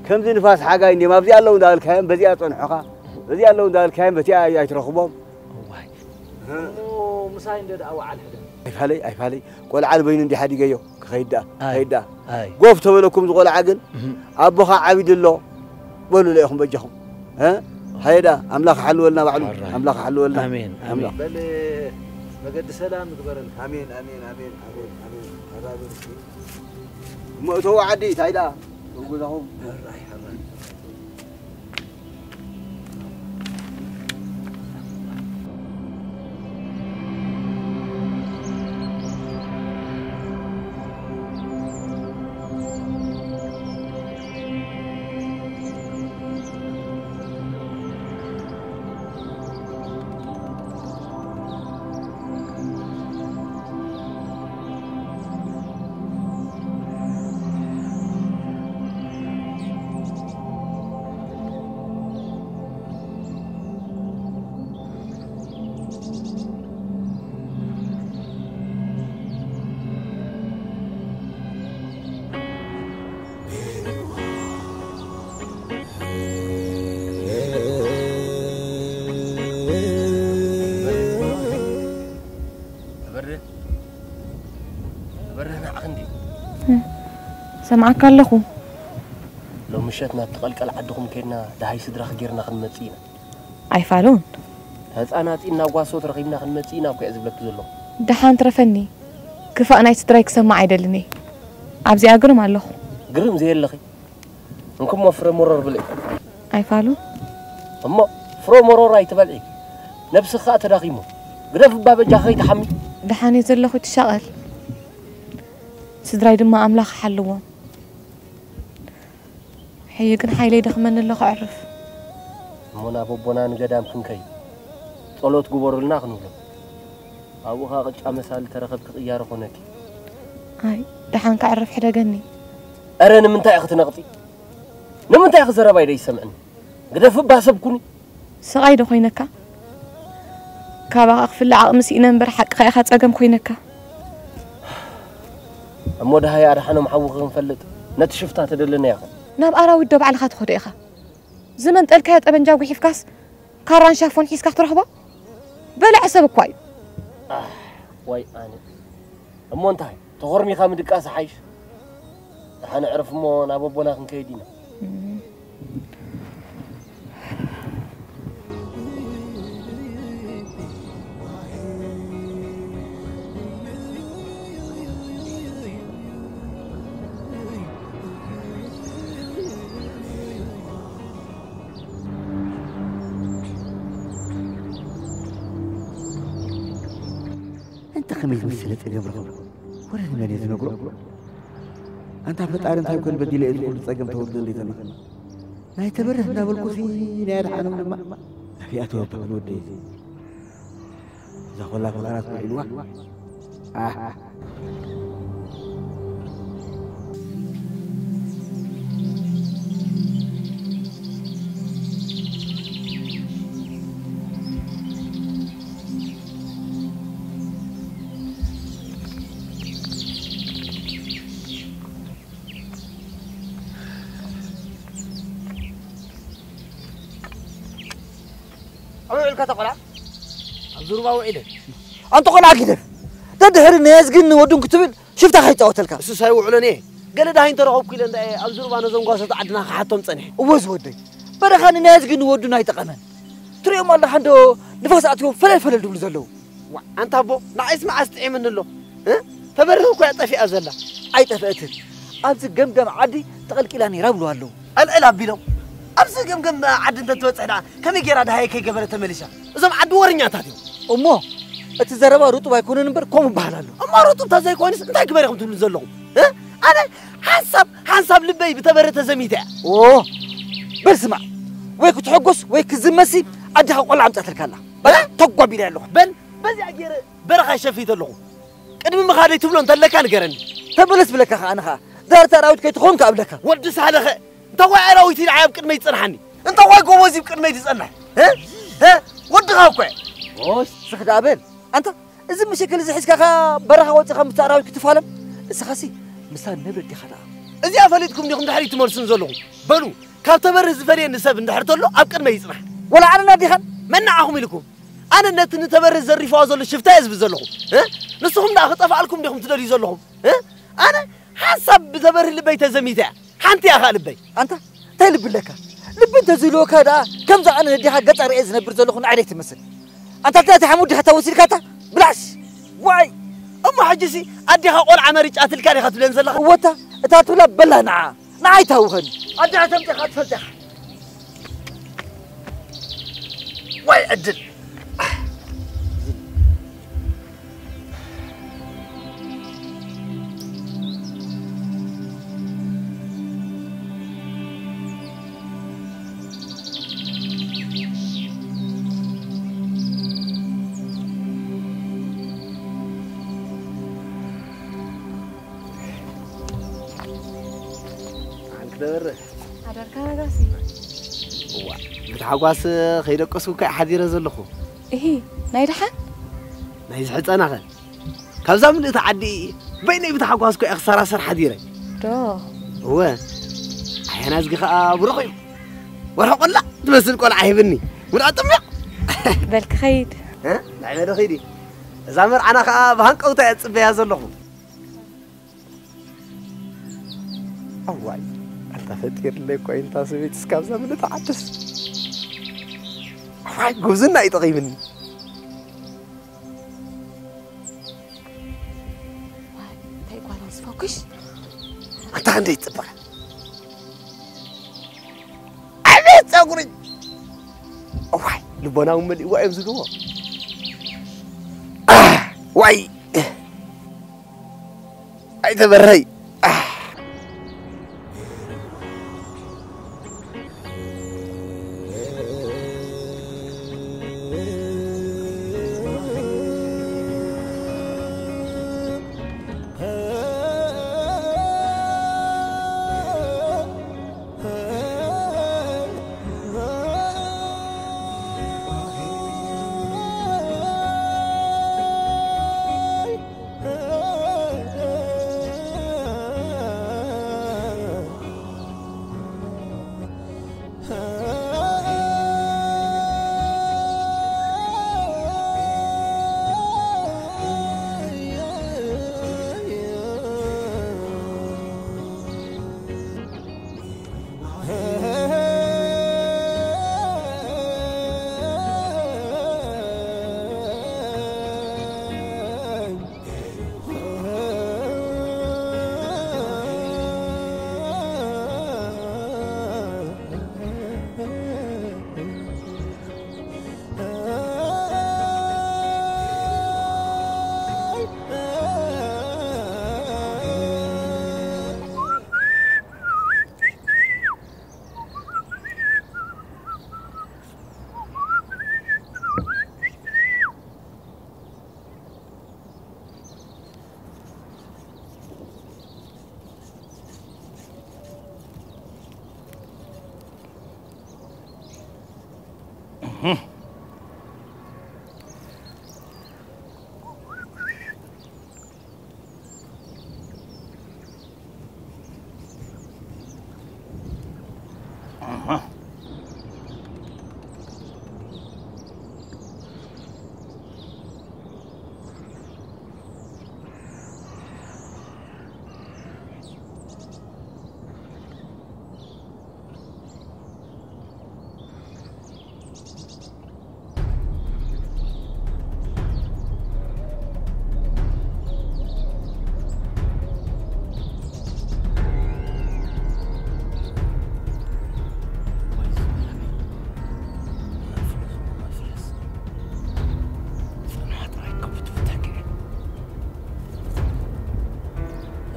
ከምዚ ንፋስ ሓጋይ እንድዮም ኣብዚ ኣለዉ እንዳበልካዮም፣ በዚኣ ጸንሖኻ፣ በዚኣ ኣለዉ እንዳበልካዮም፣ በቲኣ ኣይትረኽቦም። እዋይ። እ። እሞ ምሳይ እንደ ደኣ ወዓል ሕደር። ኣይፋለይ፣ ኣይፋለይ። ቆልዓ ንበይኑ እንዲ ሓዲገዮ። ክኸይድ ደኣ፣ ኣይ፣ ከይድ ደኣ። ኣይ። ጎፍ ተበለኩም ዝቆልዓ ግን፣ እህ። ኣቦኻ ዓቢዱ ኣሎ። በሉ ኢኹም በጃኹም። እ? ሃየ ደኣ፣ ኣምላኽ ሓልወልና ባዕሉ። ሕራይ። ኣምላኽ ሓልወልና። ኣሜን፣ ኣሜን። ኣምላኽ። በል፣ መገዲ ሰላም ይግበረልካ። ኣሜን፣ ኣሜን፣ ኣሜን፣ ኣሜን፣ ኣሜን። ሕራይ በል እስኪ። እሞ እተዉ ዓዲ፣ እንታይ ደኣ? እተዉ ገዛኹም። ሕራይ፣ ሕራይ። ኣበርህ፣ ኣበርህ ንዓኺ እንድዩ። ሰምዓካ ኣለኹ። ሎም ምሸት ናብቲ ቀልቀል ዓድኹም ከይድና ደሃይ ስድራኺ ጌርና ክንመጽእ ኢና። ኣይፋሉን። ህጻናት ኢና ጓሶት ረኺብና ክንመጽእ ኢና እኮ እየ ዝብለኪ ዘለኹ። ደሓን ትረፈኒ። ክፋእ ናይ ስድራይ ክሰማዕ ኣይደልን እየ። ኣብዚኣ ግርም ኣለኹ። ግርም ዘየለኺ። እንክሞ ፍረ መሮር ብልዒ። ኣይፋሉን። እሞ ፍረ መሮር ኣይትበልዒ። ነብስኻ ተዳኺሙ። ግደፍ እባ በጃኻ ከይትሓሚ። ደሓን እየ ዘለኹ ትሻቐል። ስድራይ ድማ ኣምላኽ ሓልዎም። ሕጂ ግን ሓይለይ ደኽመኒ ኣሎ ከዕርፍ። እሞ ናብ ኣቦና ንገዳም ክንከይድ ጸሎት ግበሩልና ክንብሎ። ኣብኡ ኸኣ ቅጫ መሳሊ ተረኸብኪ ቅያሮ ኮነኪ። ኣይ፣ ደሓን ከዕርፍ ሕደገኒ። እረ ንምንታይ ኢኺ ትነቕጺ? ንምንታይ ኢኺ ዘረባይ ደይሰምዕኒ? ግደፊ እባ ሰብ ኩኒ። ስቓይ ዶ ኮይነካ? ካባኻ ክፍለ ዓቕሚ ስኢነ እምበር ሓቅኻ ኢኻ ጸገም ኮይነካ። እሞ ደሃይ ኣድሓኖም ሓውኺ ክንፈልጥ ነቲ ሽፍታ ተደለናዮ ኸ? ናብ ኣራዊት ዶ ባዕልኻ ትኸዶ ኢኻ? ዝመንጠልካዮ ጠበንጃ ጉሒፍካስ ካራን ሻፎን ሒዝካ ክትረኽቦ? በላዒ ሰብ እኳ እዩ። ኣሕ፣ ዋይ ኣነ። እሞ እንታይ? ተኾርሚኻ ምድቃስ ይሓይሽ። ደሓን ኣዕርፍ እሞ ናብ ኣቦና ክንከይድ ኢና። እንተ ኸመይ ዝመሰለ ጸገም ረኸብኩ? ወረ ንመን እየ ዝነግሮ? ኣንታ ፈጣሪ እንታይ ኮን በዲለ እየ እዚ ኩሉ ጸገም ተወርደለይ ተመኸ? ናይ ተበርህ እንዳበልኩሲ ናይ ኣድሓኖም ድማ ኣፍያ ተወብኽን ወደይ። እዛ ኾላ ፈኸራት ውዒልዋ። ኣህ። ውዕልካ ተቆላ ኣብ ዙርባ ውዒለ። ኣንተ ቆልዓ ግደፍ። ደድሕሪ ነየዝግን ወዱን ክትብል ሽፍታ ከይጫወተልካ። እሱ ሳይውዕሎን እየ። ገለ ደሃይ እንተረኸብኩ ኢለ እንዳ እየ ኣብ ዙርባ ነዞም ጓሶት ዓድና ክሓቶም ጸኒሐ። እወ ዝወደይ። በረኻ ንነየዝግን ወዱን ኣይጠቐመን። ትሪኦም ኣለኻ እንዶ ንፋስ ኣትዮም ፈለል ፈለል ድብሉ ዘለዉ። ዋ፣ ኣንታ ኣቦ፣ ንዓይስ መዓስ ጥዒምኒ ኣሎ? እ? ተበርህ እኮ እያ ጠፊኣ ዘላ። ኣይጠፍአትን። ኣብዚ ገምገም ዓዲ ተቐልቂላ ነይራ ብሉ ኣለዉ። ኣልዕል ኣቢሎም። ኣብዚ ገምገም ዓዲ እንተትበጽሕ ደኣ ከመይ ገይራ ደሃየ ከይገበረ ተመሊሳ? እዞም ዓዲ ወረኛታት እዮም። እሞ እቲ ዘረባ ርጡብ ኣይኮነን እምበር ከምኡ ይበሃል ኣሎ። እሞ ርጡብ ተዘይኮይኑስ እንታይ ግበር ኢኹም ትብሉ ዘለኹም? እ? ኣነ ሓንሳብ ሓንሳብ ልበይ ብተበረ ተዘሚተ እያ። ኦ፣ በል ስማዕ፣ ወይ ክትሕጎስ ወይ ክዝመሲ ኣዴኻ ቆልዓ ኣምጻትልካ ኣላ። በላ ተጓቢለ ኣለኹ። በል በዚኣ ገይረ በረኻ ይሸፍት ኣለኹ። ቅድሚ ምኻደይ ትብሎ እንተለካ ንገረኒ። ተመለስ ብለካ ኸዓ ኣነ ኸዓ ዳርታ ኣራዊት ከይትኾን ከኣ ብለካ። ወዲ ሳህለኸ እንተ ኾይ ኣራዊት ኢልዓይ ኣብ ቅድመይ ትጸንሓኒ። እንተ ኾይ ጎበዝ እዩ ቅድመይ ትጸንሕ። እ? እ? ወድኻ እኮ እየ። ኦሽ፣ ስኽ ደኣ በል። ኣንታ፣ እዚ መሸከል እዚ ሒዝካ ኸኣ በረኻ ወጺኻ ምስ ኣራዊት ክትፋለም? እስኻሲ ምስታ ነብሪ ዲኻ ደኣ? እዚኣ ፈሊጥኩም ዲኹም ድሕሪት ትመልሱን ዘለኹም? በሉ፣ ካብ ተበርህ ዝፈልየኒ ሰብ እንድሕር ተሎ ኣብ ቅድመይ ይጽናሕ። ወላ ኣነና ዲኻን? መን ንዓኹም ኢልኩም? ኣነ ነቲ ንተበርህ ዘሪፍዋ ዘሎ ሽፍታ እየ ዝብል ዘለኹ። እ? ንስኹም ደኣ ክጠፍኣልኩም ዲኹም ትደልዩ ዘለኹም? እ? ኣነ ሓንሳብ ብተበርህ ልበይ ተዘሚተ እያ። ሓንቲ እያ ኸኣ ልበይ። ኣንታ፣ እንታይ ልቢ ኣለካ? ልቢ እንተዝህልወካ ደኣ ከምዛ ኣነ ነዴኻ ገጻ ርእየ ዝነብር ዘለኹ ንዓይ ትመስል። ኣንታ፣ እንታይ ሓሙድ ዲኻ ተወሲድካታ? ብላሽ! ዋይ! እሞ ሕጂሲ ኣዴኻ ቆልዓ መሪጫትልካ ዲኻ ትብለን ዘለኻ? እወታ፣ እታ ትብላ በላ ንዓ። ንዓይ ታውኸኒ። ኣዴኻ ተምጤኻ ትፈልጥ ኢኻ። ዋይ ዕድል! ኣንክደበረ ኣደርካ ነጋሲ። እዋ፣ ብታሕጓስ ከይደቀስኩ እኮ ሓዲረ ዘለኹ። እሂ፣ ናይ ደሓን? ናይ ዝሕፀናኸ? ካብዛ ምልእቲ ዓዲ በይነይ ብታሕጓስ እኮ እየ ክሰራሰር ሓዲረ። ዶ? እወ። ኣያና እዝጊ ኸኣ ብሩኽ እዩ። ወርሒ ቆላ ትመስል ቆልዓ ሂብኒ። ውልዓ ጥምቕ። በል ክኸይድ። እ? ናይ መደ ኸይዲ። እዛ መርዓና ኸኣ ብሃንቀውታ እየ ዝጽበያ ዘለኹ። ኣዋይ፣ ኣንታ ፈጢርለይ እኮ እዩ እንታ ሰበይትስ ካብዛ ምልእቲ ዓድስ። ኣዋይ፣ ጉብዝና እዩ ጠቒምኒ። እንታይ ጓል ምስ ፈኩሽ? ኣንታ ክንደይ ትጽብቕ። ኣቤት ጸጉሪ! እዋይ፣ ልቦና እውን መሊእዋ እዮም ዝብልዎ። ኣህ፣ ዋይ! ኣይተበረይ! ኣህ!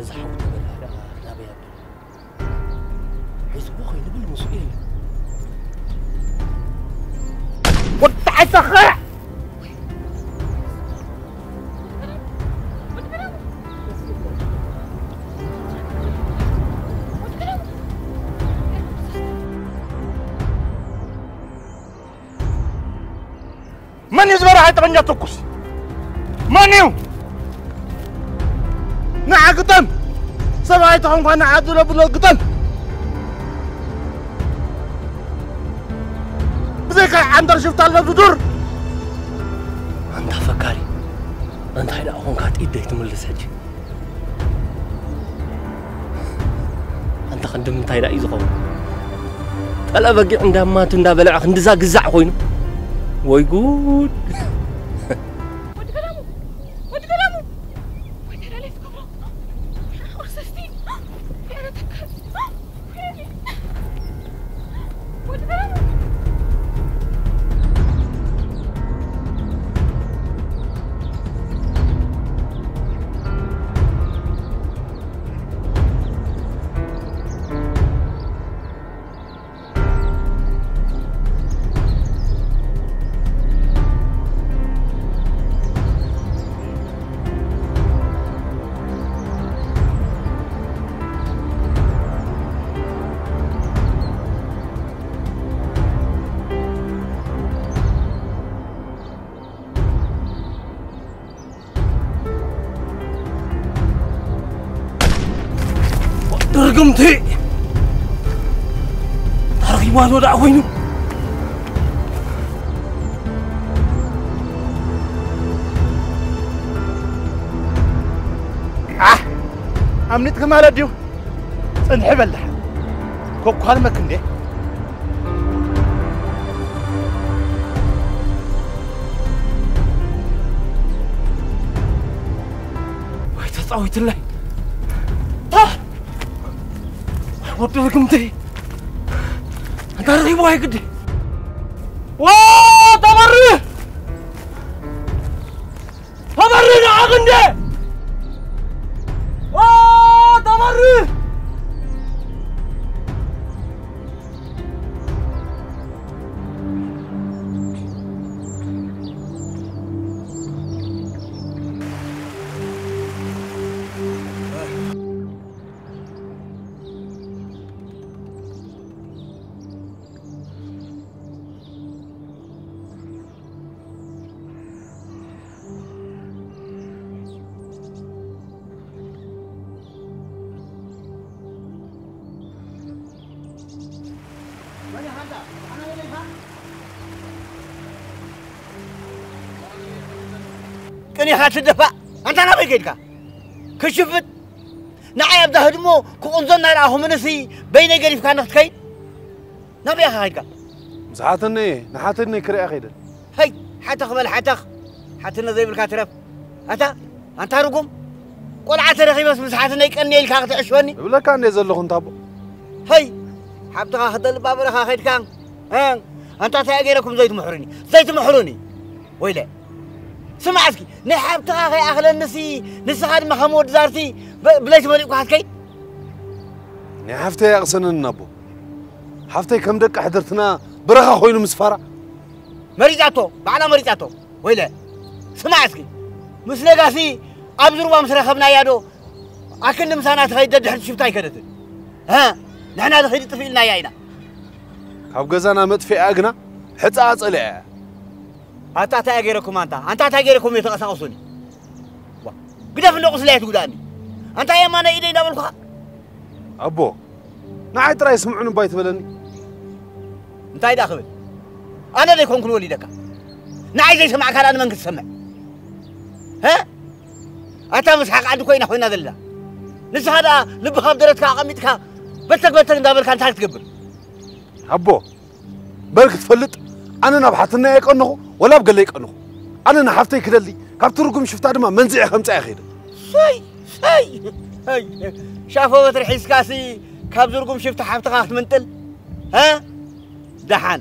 እዛ ሓዊ ተበላዕ ደኣ ናበይ ኣቢላ? ህዝቡ ከይንብል ምስኡ የለን። ወዲ ዓሰኸ! መን እዩ ዝበረሃ ጠበንጃ ትኩስ? መን እዩ? ንዓ ግጠም! ሰብኣይ ተኾንኳ ንዓ ዝለብሎ ግጠም! ብዘይካ ዓንደር ሽፍታ ኣሎ ዝዱር! ኣንታ ፈካሪ፣ እንታይ ደኣ ኾንካ ጥይት ደይትምልስ ሕጂ? ኣንታ ክንዲ ምንታይ ደኣ እዩ ዝኸውን? ጠለ በጊዕ እንዳማቱ እንዳበልዐ ክንድዛ ግዛዕ ኮይኑ? ወይ ጉድ! ወዲ ገዳሙ! ወዲ ገዳሙ! ወይ ተዳለይ ትገብሮ? ቁርስስቲ! ያረተካ! ወዲ ገዳሙ! ድርግምቲ! ተረኺብዋ ዶ ደኣ ኮይኑ? ኣሕ! ኣምሊጥኪ ማለት ድዩ? ጽንሒ በል ደሓን። ከኳልመክ እንዴ? ወይ ተጻዊትለይ። ታ! ወይ ወዲ ርግምቲ። ኣንታ ረኺብዋ ይግዲ። ዋ! ተበሪ! ተበሪ ንዓኽ እንዴ! ዋ! ተበሪ! ቅኒኻ ትደፋእ ኣንታ ናበይ ከይድካ? ክሽፍጥ ንዓይ ኣብዛ ህድሞ ክቕንዞ እናረኣኹ ምንሲ በይነይ ገዲፍካ ንኽትከይድ ናበይ ኢኻ ከይድካ? ምስ ሓትነይ ንሓትነይ ክሪኣ ከይደ። ሀይ ሓተኽ በል ሓተኽ። ሓትነ ዘይብልካ ትረፍ። ኣታ ኣንታ ርጉም ቆልዓ ተረኺበስ ምስ ሓትነይ ቀንየ ኢልካ ክትዕሽወኒ? እብለካ እንደ ዘለኹ እንታቦ። ሀይ ሓብትኻ ክተልባ በረኻ ከይድካ እ፣ ኣንታ እንታይ ገይረኩም ዘይትምሕሩኒ? ዘይትምሕሩኒ? ወይለ ስማዕ እስኪ ናይ ሓብትኻ ከይኣኽለንሲ ንስኻ ድማ ከም ወዲ ዛርቲ ብ-፣ ብለይቲ መሊእኩ ክትከይድ? ናይ ሓፍተይ ኣቕሰነኒ ኣቦ። ሓፍተይ ከም ደቂ ሕድርትና በረኻ ኮይኑ ምስ ፋራ። መሪጻቶ፣ ባዕላ መሪጻቶ። ወይለ ስማዕ እስኪ ምስ ነጋሲ ኣብዚ ሩባ ምስ ረኸብናያ ዶ ኣክንዲ ምሳና ትኸይድ ደድሕሪ ሽፍታ ኣይከደትን። እ፣ ንሕና ዝኸይድ ጥፊእልናያ ኢና። ካብ ገዛና መጥፊኣ ግና ሕጻ ኣጸሊኣ እያ። ኣታ እንታይ ገይረኩም ኣንታ? ኣንታ እንታይ ገይረኩም እየ ተቐሳቐሱኒ? ዋ፣ ግደፍ እንዶ ቁስለይ ኣይትጉዳእኒ። ኣንታ የማነ ኢደይ እንዳበልኩኻ። ኣቦ፣ ንዓይ ጥራይ ስምዑን እባ ኣይትበለኒ። እንታይ ደኣ ክብል? ኣነ ዘይኮንኩን ወሊደካ። ንዓይ ዘይሰማዕካ ደኣ ንመን ክትሰምዕ? ሀ? ኣታ ምስሓቕ ዓዲ ኮይና ኮይና ዘላ። ንስኻ ደኣ ልብኻ ኣብ ደረትካ ኣቐሚጥካ በተግ በተግ እንዳበልካ እንታይ ክትገብር? ኣቦ፣ በል ክትፈልጥ፣ ኣነ ናብ ሓትነይ ኣይቀንኹ፣ ወላ ኣብ ገለ ኣይቀንኹ። ኣነ ንሓፍተይ ክደሊ፣ ካብቲ ርጉም ሽፍታ ድማ መንዚዐ ከምጽኣ ይኸይደ። ሰይ፣ ሰይ፣ ሰይ፣ ሻፎ በትሪ ሒዝካሲ ካብዚ ርጉም ሽፍታ ሓፍትኻ ክትምንጥል? ሀ? ደሓን፣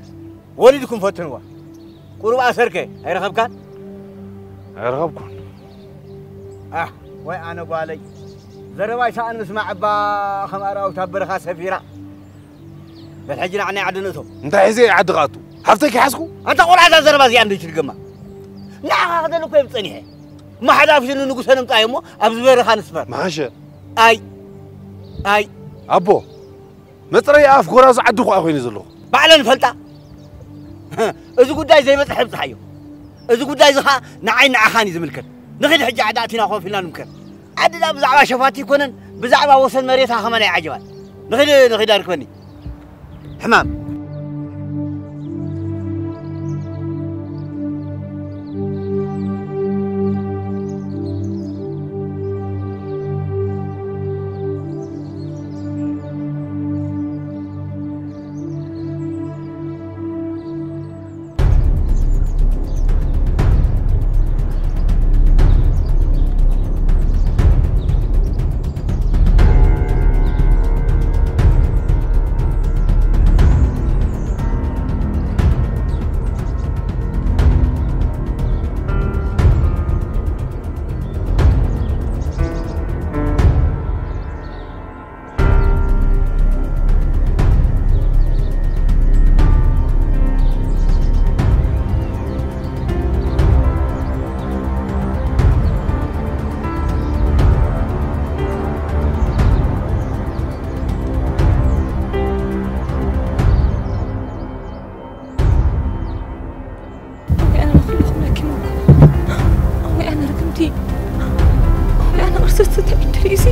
ወሊድኩም ፈትንዋ። ቁሩብ ኣሰርከ ኣይረኸብካን? ኣይረኸብኩን። ኣሕ፣ ወይ ኣነ ጓለይ። ዘረባይ ሰኣን ምስማዕ እባ ከም ኣራዊት ኣብ በረኻ ሰፊራ። በል ሕጂ ንዓናይ ዓዲ ንእቶ። እንታይ ሒዘ ዓዲ ክኣቱ? ሓፍተይ ክሓዝኩ? ኣንታ ቆልዓ እዛ ዘረባ እዚኣ እንዶ ይትድገማ። ንዓኻ ክደሊ እኮ እየ ጸኒሐ። እሞ ሓደ ኣፊሱ ንንጉሰ ንምጻእ እሞ ኣብዚ በረኻ ንስፈር። መሓሸ። ኣይ። ኣይ። ኣቦ፣ መጽረይ ኣፍ ጎራዙ ዓዲ እኮ ኮይነ ዘለኹ። ባዕለን ፈልጣ። እዚ ጉዳይ ዘይበጽሕ ይብጽሓዮ። እዚ ጉዳይ እዚ ኸኣ ንዓይ ንዓኻን እዩ ዝምልከት። ንኺድ ሕጂ ዓዲ ኣቲና ኮፍ ኢልና ንምከር። ዓድና ብዛዕባ ሸፋቲ ይኮነን፣ ብዛዕባ ወሰን መሬታ ከማን ኣይዓጀባን። ንኺድ፣ ንኺድ ኣርክበኒ። ሕማም። ኣነ ንኹልኹም ለኪሙኩም። ኣነ ርግምቲ። ኣነ ቅርሰት ተዕድር እዚ።